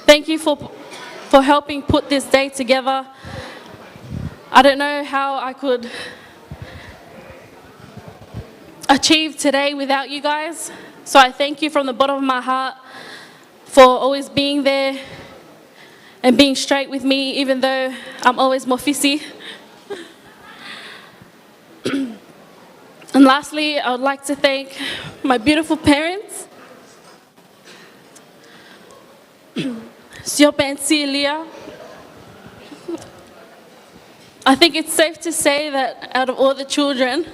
Thank you for, for helping put this day together. I don't know how I could achieve today without you guys. So I thank you from the bottom of my heart for always being there and being straight with me, even though I'm always mafisi. And lastly, I would like to thank my beautiful parents, Siope and Celia. I think it's safe to say that out of all the children,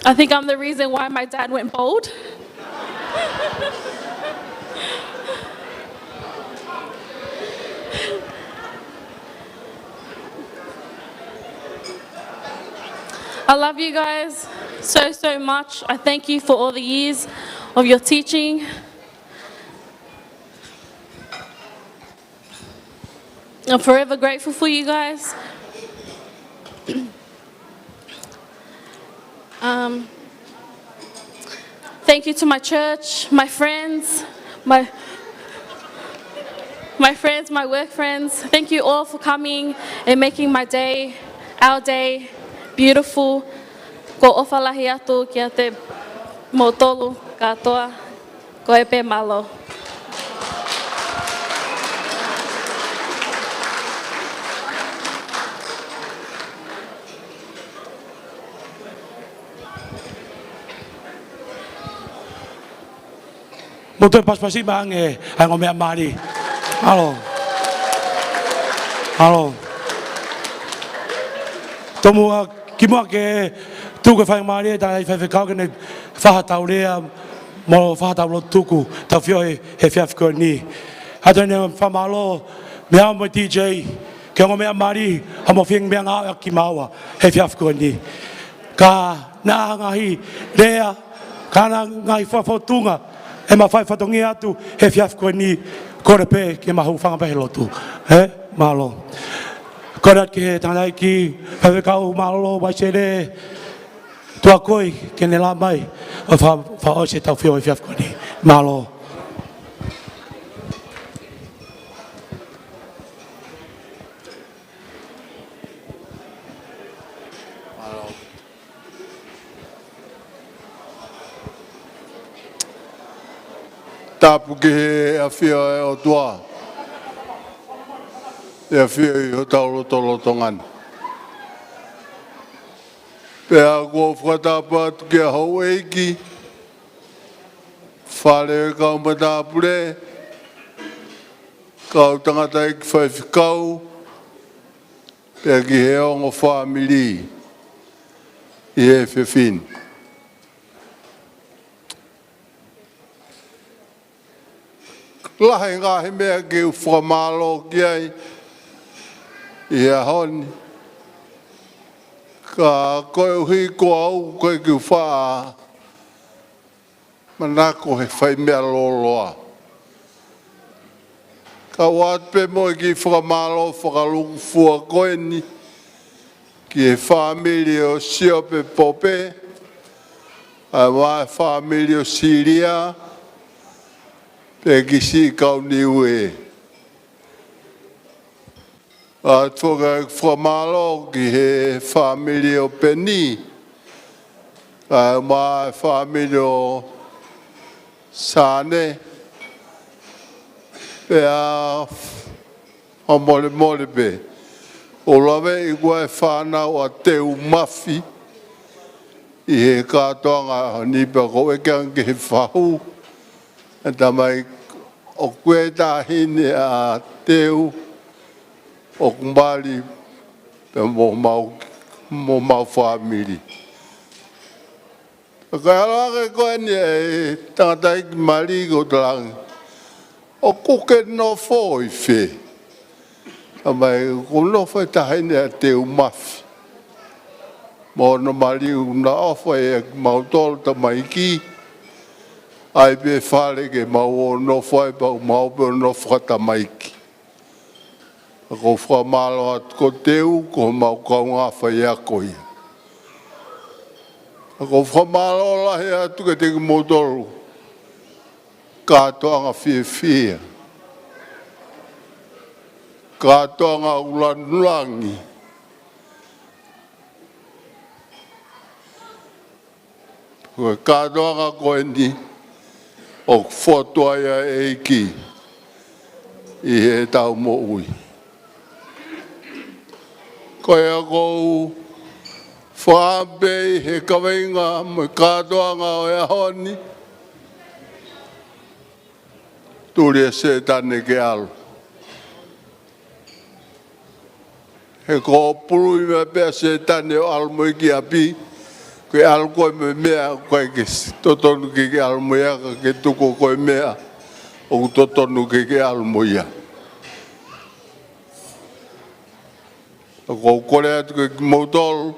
I think I'm the reason why my dad went bald. I love you guys so, so much. I thank you for all the years of your teaching. I'm forever grateful for you guys. Um, thank you to my church, my friends, my, my friends, my work friends. Thank you all for coming and making my day, our day, beautiful. ʻOku ou ʻofa lahi atu kiate kimoutolu kātoa. Ko e pē mālō. Mou toe pasipasi mai ange ʻa e ongo meʻa mali. Mālō. Mālō. Tomuʻa, kimuʻa ke tuku e faingamālie ʻa e tangataʻeiki faifekau ke ne fai haʻatau lea mo fai haʻatau lotu tuku, tau feohi he efiafi ko eni. Haʻu atu ʻeni fakamālō, mei au mo e D J, ke ongo meʻa mali, ha mo fing meʻa ngāue ʻaki maua he efiafi ko eni. Ka naʻa ngaahi lea, ka naʻa ngaahi fakafotunga, ʻe mafai fatongia atu he efiafi ko eni, kole pē ke ma hūfanga pē he lotu. Ē, mālō. Kole atu ki he tangataʻeiki faifekau mālōlō, Vaisele Tuakoi, ke ne lava mai ʻo fa-, fakaʻosi ʻetau feohi he efiafi ko eni. Mālō. Tapu ki he ʻafio ʻa e ʻOtua, ʻi he ʻafio ʻi hotau lotolotonga ni. Pea ʻoku ou fakatapu atu ki he houʻeiki, fale ʻo e kau matāpule, kau tangataʻeiki faifekau, pea ki he ongo fāmili ʻi he efiafi ni. Lahi e ngaahi meʻa ke u fakamālō ki ai ʻi he ʻaho ni. Ka koeʻuhi ko au ʻoku ʻikai ke u faʻa manako he fai meʻa lōloa. Ka ʻoatu pē mo e kiʻi fakamālō fakalūkufua ko eni ki he fāmili ʻo Siope Pope, ʻa e fāmili ʻo Silia, pea ki siʻi kau Niue. ʻOatu foki e fakamālō ki he fāmili ʻo Peni, kae ʻumaʻā e fāmili ʻo Sane, pea fakamolemole pē. ʻOku ou laveʻi ko e fānau ʻa Teu Mafi ʻi he kātoanga ʻaho ni, pea ʻoku ou ʻeke ange ki he fahu, ʻe tamai, ʻoku ʻi ai e taʻahine ʻa Teu ʻoku mali pea mo homau, mo homau fāmili. Ka ʻalu ange ko eni e tangataʻeiki mali ko Talangi, ʻoku ke nofo ʻi fē? Tamai, ʻoku ou nofo he taʻahine ʻa Teu Mafi mo hono mali, ʻoku na ʻofa ʻiate kimautolu tamaiki, ʻai pē fale ke mau ō ʻo nofo ai pea mau pē ō ʻo nofo fakatamaiki. ʻOku ou fakamālō atu, ko Teu ko homau kaungā faiako ia. ʻOku ou fakamālō lahi atu kiate kimoutolu, kātoanga fiefia, kātoanga ʻoku lanu langi. Ko e kātoanga ko eni ʻoku fotu ai ʻa e ʻEiki ʻi heʻetau moʻui. Ko ia ʻoku ou fakaʻamu pē ʻi he kaveinga mo e kātoanga ʻo e ʻaho ni, tuli ʻa Sētane ke ʻalu. He ko e pului mai pē ʻa Sētane ʻo ʻalu mo ia ki ʻapi, ke ʻalu koe mo e meʻa ʻoku ʻikai ke totonu ke ke ʻalu mo ia, ka ke tuku koe e meʻa ʻoku totonu ke ke ʻalu mo ia. ʻOku ou kole atu kiate kimoutolu,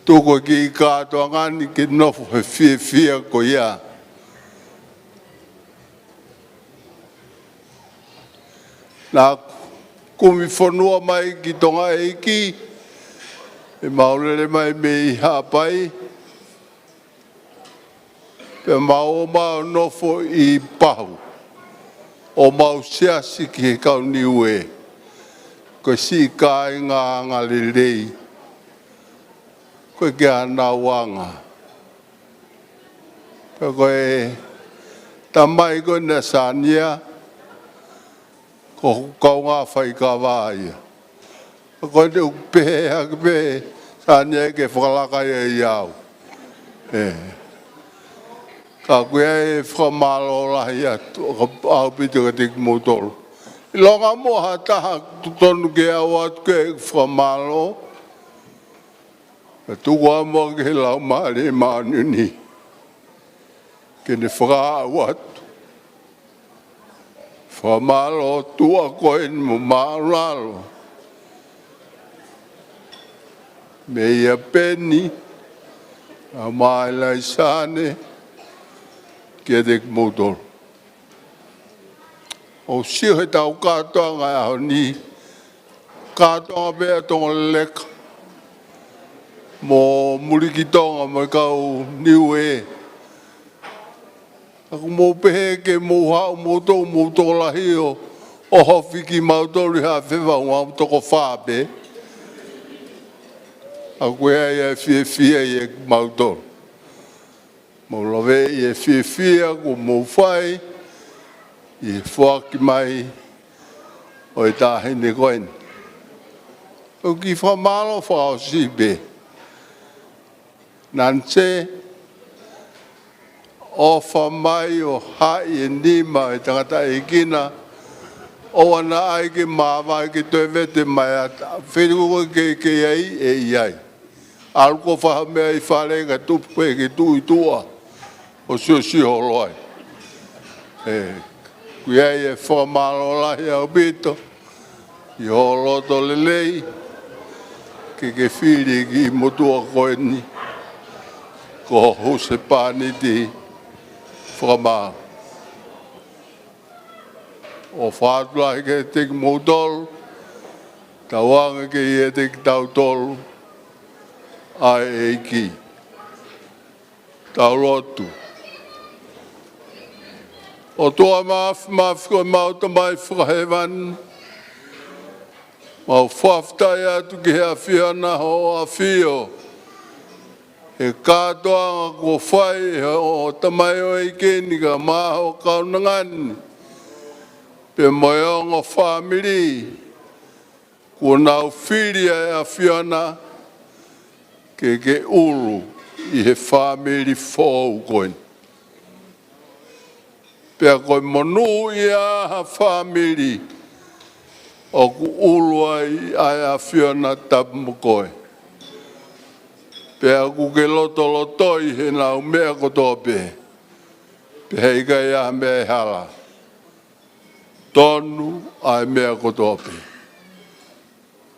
tuku e kiʻi kātoanga ni ke nofo he fiefia ko ia. Naʻa ku kumi fonua mai ki Tonga ʻEiki, ʻi heʻemau lele mai mei Haʻapai, pea mau ō mai ʻo nofo ʻi Pahu, ʻo mau siasi ki he kau Niue. Ko e siʻi kāinga angalelei, ʻoku ʻikai ke ʻi ai hanau anga. Pea ko e tamai ko eni ʻa Sania, ko hoku kaungā faikava ia. Pea ko eni ʻoku pehē hake pē ʻe Sania ke fakalaka ia ʻiate au. ʻE. Ka ʻoku ʻi ai e fakamālō lahi atu ʻaupito kiate kimoutolu. ʻIlonga muʻa ha taha totonu ke ʻoatu ʻeku fakamālō, kae tuku ā muʻa ki he Laumālie Māʻoniʻoni ke ne fakaaʻu atu. Fakamālō tuʻa ko eni mo māʻulalo meia Peni, ʻa Māʻa Laisane, kiate kimoutolu. ʻOku sio he tau kātoanga ʻaho ni, kātoanga pē ʻa Tongoleleka mo Mulikitonga mo e kau Niuē. ʻOku mou pehē ke mou haʻu moutolu, mou tokolahi ʻo, ʻo ʻohofi kimautolu ʻi ha fefa ua toko fā pē. ʻOku ʻi ai e fiefia ʻiate kimautolu. Mou laveʻi e fiefia kuo mou fai ʻi he foaki mai ʻo e taʻahine ko eni. ʻOku ou fakamālō fakaʻosi pē. Naʻa ne ʻofa mai ʻo haʻi e nima e tangataʻeiki na, ʻoua naʻa ʻai ke māvae ke toe vete mai ʻa e feituʻu ko ē ke, ke ʻi ai, ʻe ʻi ai. ʻAlu ko e fai ha meʻa ʻi fale kae tupu pē ke tuʻu ʻi tuʻa ʻo siosio holo ai. ʻOku ʻi ai e fakamālō lahi ʻaupito ʻi hoʻo loto lelei ke ke fili e kiʻi motuʻa ko eni ko ho husepāniti fakamā. ʻOfa atu lahi kiate kimoutolu, tauange ke ʻiate kitautolu ʻa e ʻEiki. Tau lotu. ʻOtua Māfimafi ko ʻemau Tamai Fakahēvani, mau fakafetaʻi atu ki he ʻAfiona hoʻo ʻAfio he kātoanga kuo fai ʻe hoʻo tamaioʻeiki ni kae ʻumaʻā hoʻo kaunanga ni pea mo e ongo fāmili kuo nau fili ʻa e ʻAfiona ke ke ʻulu ʻi he fāmili foʻou ko eni. Pea ko e monūʻia ha fāmili ʻoku ʻulu ai ʻa e ʻAfiona tapu mo koe. Pea ʻoku ke lotolotoi heʻenau meʻa kotoa pē. Pea heʻikai ha meʻa ʻe hala. Tonu ʻa e meʻa kotoa pē.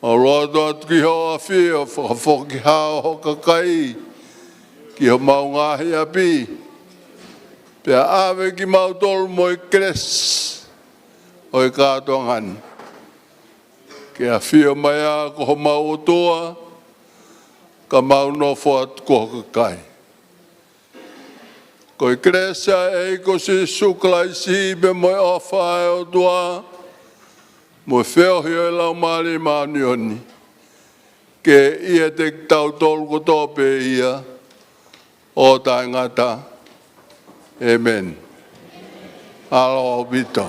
ʻOku ou lotu atu ki hoʻo ʻAfio, fakafoki hao ho kakai ki homau ngaahi ʻapi. Pea ʻave kimautolu mo e kelesi ʻo e kātoanga ni. Ke ʻafio mai ā ko homau ʻOtua, ka mau nofo atu ko ho kakai. Ko e kelesi ʻa e ʻEiki ko Sīsū Kalaisi pea mo e ʻofa ʻa e ʻOtua, mo e feohi ʻo e Laumālie Māʻoniʻoni, ke ʻiate kitautolu kotoa pē ia ʻo taʻengata. ʻĒmeni. Mālō ʻaupito.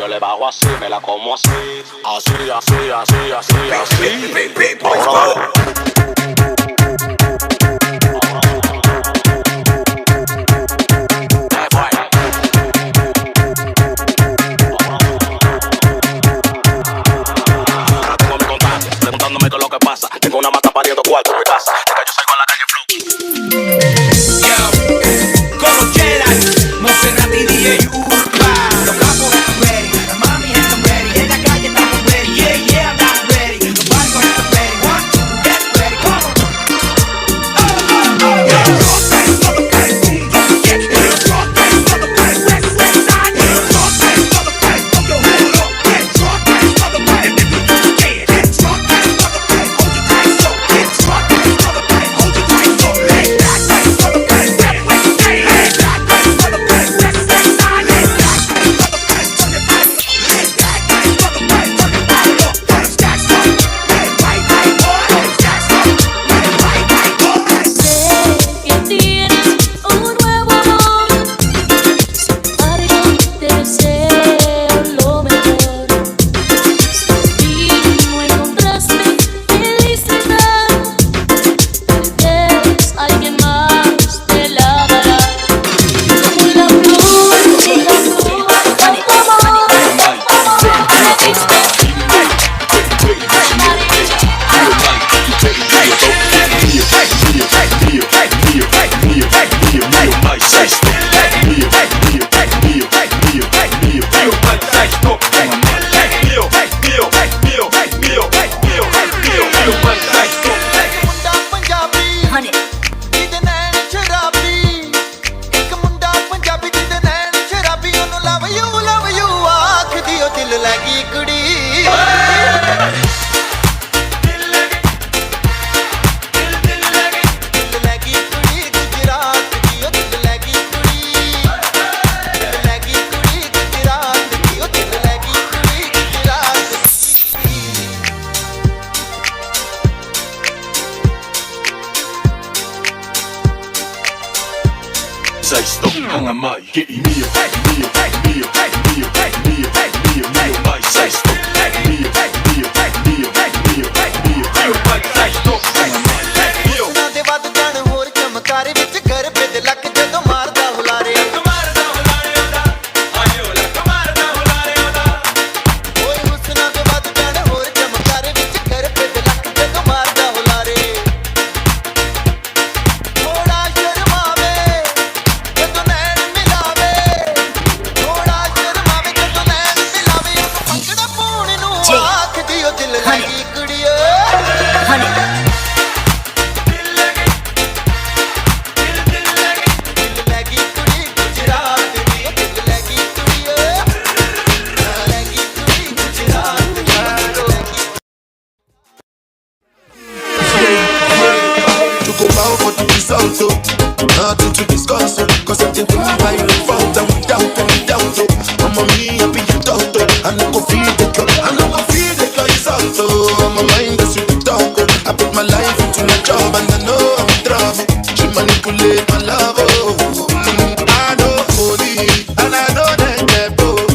Yo le bajo así, me la como así. Así, así, así, así, así. Ahora dale. Preguntándome qué es lo que pasa. Tengo una mata pariendo cuarto en mi casa. Es que yo salgo a la calle flow. Yo, Colo Chela, Monserrat y D J Urba. Los capos están ready, las mami están ready. En la calle estamos ready, yeah, yeah, I'm ready. Los barcos están ready, one, two, get ready, come on. Sai, stop, hanga mai, ke ʻi mio, mio, mio, mio mai, sai, stop, mio, mio, mio mai, sai, stop, hanga mai, mio. Talk about what the result, oh. Nothing to discuss, oh. 'Cause I didn't win by default. And without any doubt, oh. Mamma mia, be your daughter. I no go feed the girl, I no go feed the girl, it's out, oh. My mind is with the talk, oh. I put my life into my job and I know I'm in trouble. She manipulate my love, oh. Mm, I know holy, and I know that they're both.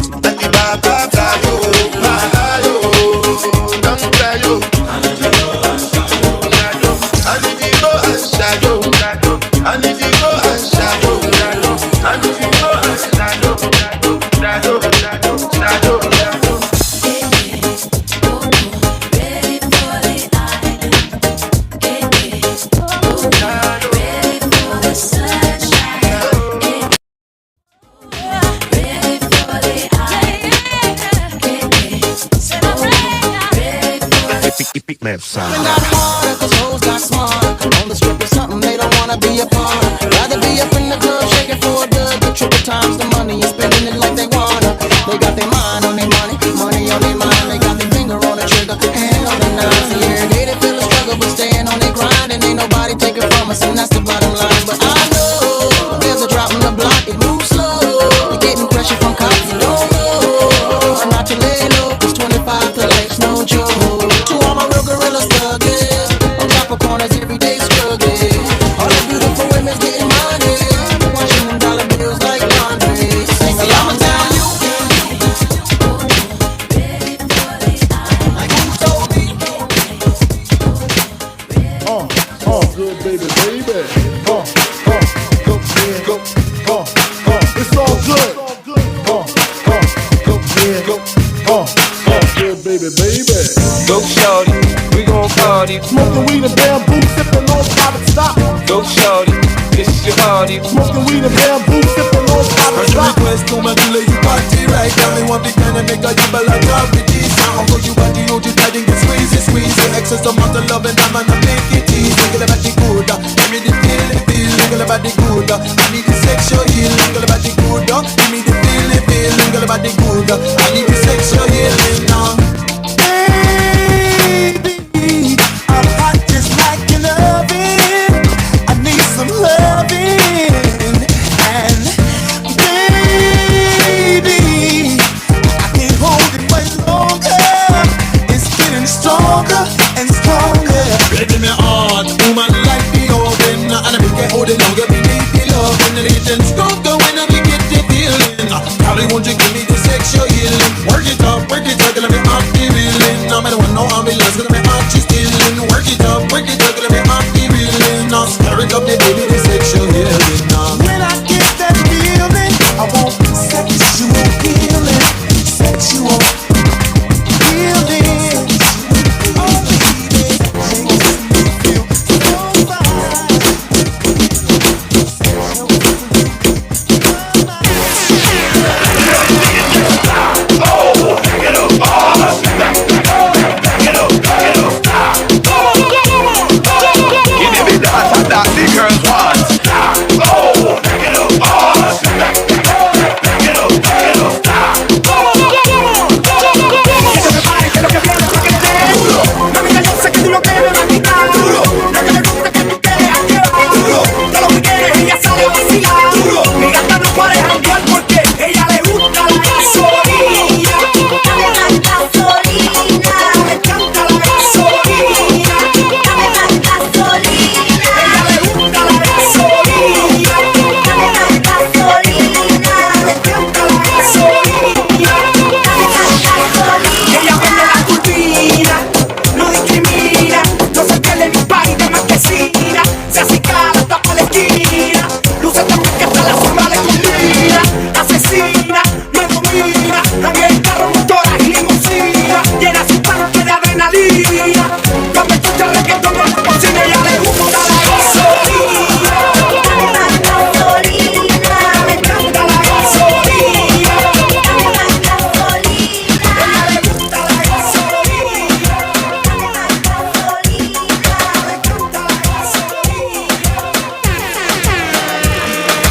Epic, epic, man, sound. Got harder 'cause hoes got smarter. On the strip or something, they don't wanna be a part. Rather be up in the club, shaking for a good, good triple times the money and spending it like they wanna. They got their mind on their money, money on their mind. They got their finger on the trigger, hand on the nine. See, every day they feel a struggle, but staying on their grind, and ain't nobody taking from us, and that's the bottom line. But I know there's a drop in the block, it moves slow. You're getting pressure from cops, you don't know. I'm not your landlord, 'cause twenty-five to life's no joke. To all my real gorillas, thug it. On top of corners, everyday struggling. All the beautiful women's getting money. Watching them dollar bills like laundry. Baby, I'ma tell you. Smoking weed and bamboo, sipping on private stock. Go shorty, this is your party. Smoking weed and bamboo, sipping on private stock. Heard your request, don't mind delay, you party right. Got me one big man and make a you bala drop it easy. Although you body, you just hiding, get squeezy, squeezy. Excess amount of love and I'm gonna make it easy. Girl, your body good, uh, give me the feeling, feeling. Girl, your body good, uh, give me the sexual healing. Girl, your body good, uh, give me the feeling, feeling. Girl, your body good, uh, I need the sexual healing now. Baby, I'm hot just like an oven. I need some loving. And baby, I can't hold it much longer. It's getting stronger and stronger. Ready me on, woman like the oven. And I make it hold it longer. We need the love and the return stronger when we get the feeling. Probably won't you give me the sexual healing? Work it up, work it up, let me off the reeling. I'm the one, no, I'm in love, let me off the stealing. Work it up, work it up, let me off the reeling. Now stir it up, the baby, the sexual healing. Now when I get that feeling, I want the sexual healing, sexual healing. Oh, baby, makes me feel so fine.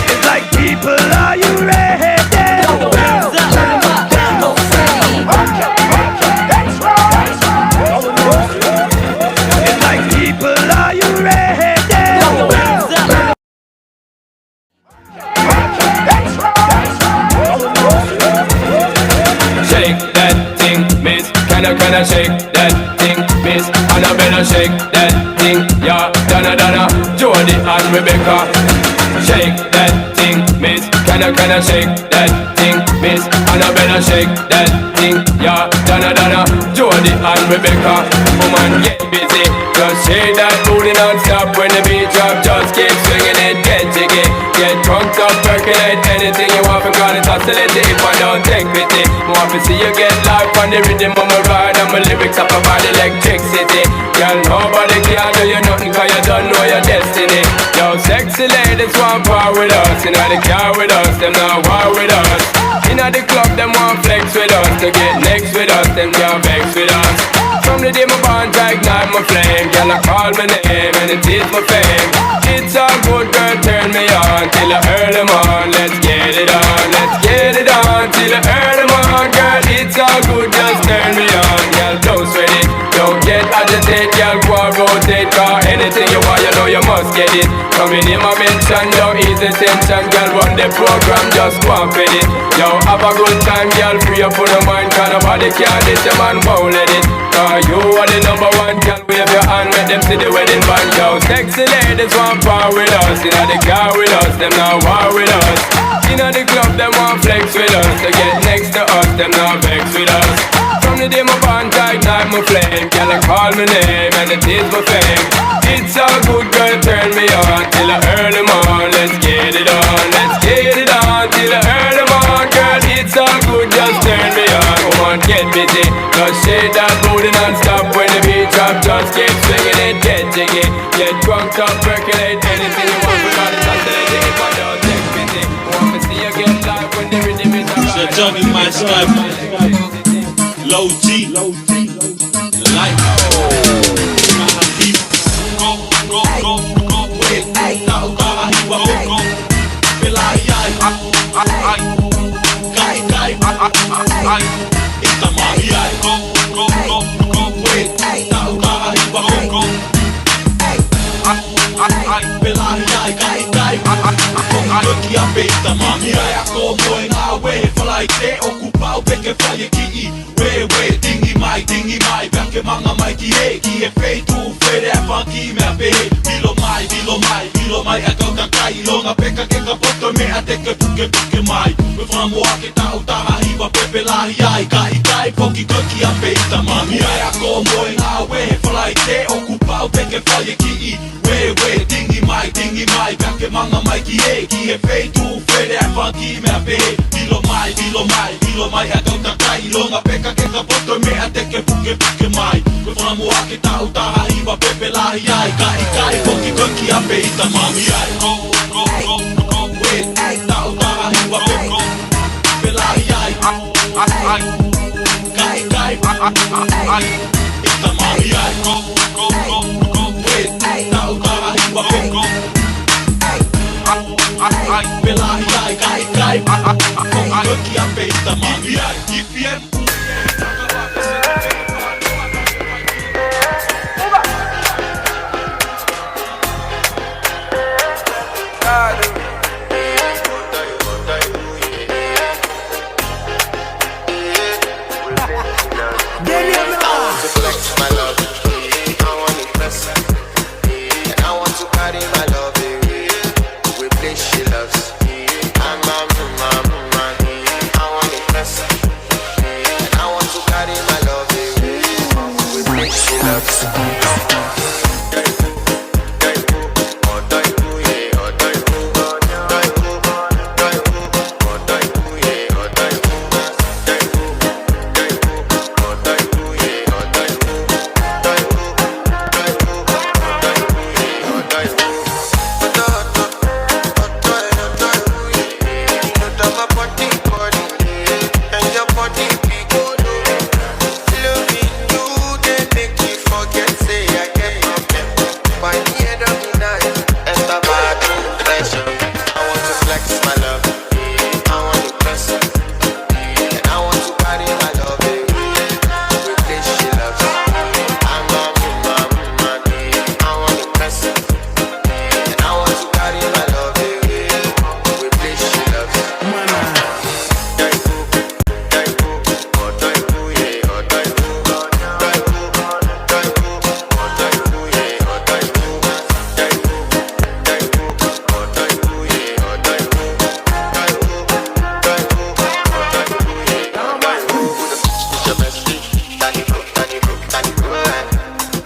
It's like, people, are you ready? It's like, people, are you ready? Shake that thing, miss. Can I, can I shake that thing, miss? And I better shake that thing, yeah. Donna, Donna, Jody and Rebecca. Shake that thing, miss. Can I, can I shake that thing, miss? And I better shake that thing, yeah. Donna, Donna, Jody and Rebecca. Woman, get busy. Just shake that booty non-stop when the beat drop. Just keep swinging it, get jiggy. Get drunk, up, percolate. Anything you want, because it's hostility. If I don't take pity, want to see you get life on the rhythm of my ride. And my lyrics up about electricity. Girl, nobody can do you nothing, 'cause you don't know your destiny. Yo, sexy ladies want par with us. Inna the car with us, them not war with us. Inna the club, them want flex with us. To get next with us, them can't vex with us. From the day my bond, I ignite my flame. Girl, I call my name and it is my fame. It's all good, girl, turn me on till the early morn. Let's get it on, let's get it on till the early morn. Girl, it's all good, just turn me on. Girl, don't sweat it, don't get agitated. Girl, go and rotate, 'cause anything you want, you know you must get it. Coming in my mention, don't ease the tension. Girl, run the program, just go and fit it. Yo, have a good time, girl, free up your mind. 'Cause nobody can diss you, man, won't let it. 'Cause you are the number one, girl, wave your hand, make them see the wedding band. Yo, sexy ladies want par with us. Inna the car with us, them not war with us. Inna the club, them want flex with us. To get next to us, them not vex with us. From the day my bond, I ignite my flame. Girl, I call my name and it is my fame. It's all good, girl, turn me on till the early morn. Let's get it on, let's get it on till the early morn. Girl, it's all good, just turn me on. Come on, get busy. Just shake that booty non-stop when the beat drop. Just Get swinging and get jiggy. Get drunk, up, percolate. Anything you want, we got it, hustle it, if I don't take pity. Want to see you get live when the rhythm is alright. Sir Johnny, my style. Low G. Low G. Like. Go, go, go, go, wait. Tau, tau, hiva, go, go. Pela ai, ai, ai, ai. Kai, kai, ai, ai, ai, ai. ʻIta mai ai, go, go, go, go, wait. Tau, tau, hiva, go, go. Ai, ai, ai, pela ai, ai, kai, kai, ai, ai, ai, ai. Ko ki a pe ʻita mai ai, ako mo e ngāue he Falaite, ʻoku pau pē ke fai e kiʻi wewe, tingi mai, tingi mai, pea ke manga mai ki he, ki he feituʻu fele ʻa e fanga kiʻi meʻa pehē. Vilo mai, vilo mai, vilo mai ʻa e kau kakai, ʻilonga pē ka ke ka poto meʻa te ke pukepuke mai. Ko e fakamoa ke tau taha hiva pepe lahi ai, ka ʻikai foki ko ki a pe ʻita mai ai. Ako mo e ngāue he Falaite, ʻoku pau pē ke fai e kiʻi wewe, tingi mai, tingi mai, pea ke manga mai ki he, ki he feituʻu fele ʻa e fanga kiʻi meʻa pehē. Vilo mai, vilo mai, vilo mai ʻa e kau kakai, ʻilonga pē ka ke ka poto meʻa te ke pukepuke mai. Ko e fakamoa ke tau taha hiva pepe lahi ai, ka ʻikai foki ko ki a pe ʻita mai ai. Go, go, go, go, wait. Tau taha hiva, go, go. Pepe lahi ai, ai, ai, ai. Kai, kai, ai, ai, ai, ai. ʻIta mai ai, go, go, go, go, wait. Tau taha hiva, go, go. Ai, ai, ai, pela ai, ai, kai, kai, ai, ai, ai, ai, ko ki a pe ʻita mai ai. If you have I want to flex my love. I want to impress her. And I want to carry my love away. We play she loves. I'm a man, man, man. I want to impress her. And I want to carry my love away. We play she loves. Why me and I'm in night? Enter bathroom, fresh up. I want to flex my love. I want to press up. And I want to carry my love away. We play she loves. I'm a man, man, man. I want to press up. And I want to carry my love away. We play she loves.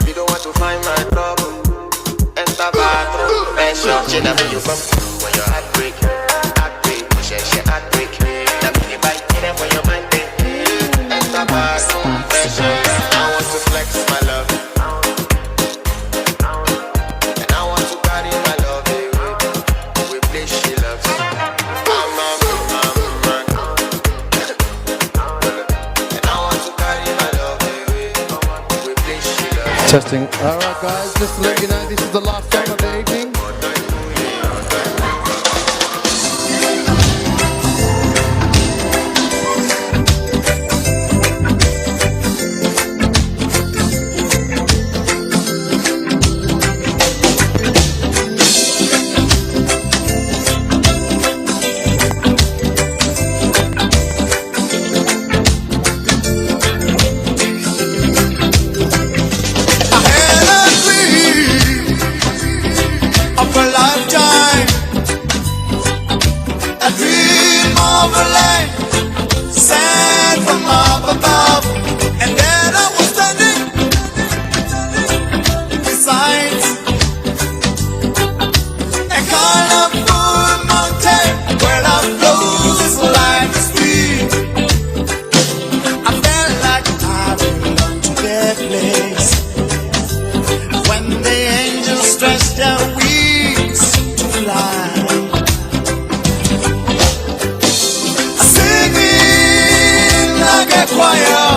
You don't want to find my trouble. Enter bathroom, fresh up. Shit, I feel you come through when your heart break. Heartbreak, share, share, heartbreak. That mean you bite, get up when your mind break. Enter bathroom, fresh up. I want to flex my love. And I want to carry my love away. We play she loves. I'm a man, man, man. And I want to carry my love away. We play she loves. Testing. All right, guys, just to let you know, this is the last song of the evening. Stretch their wings to fly. Singing like a choir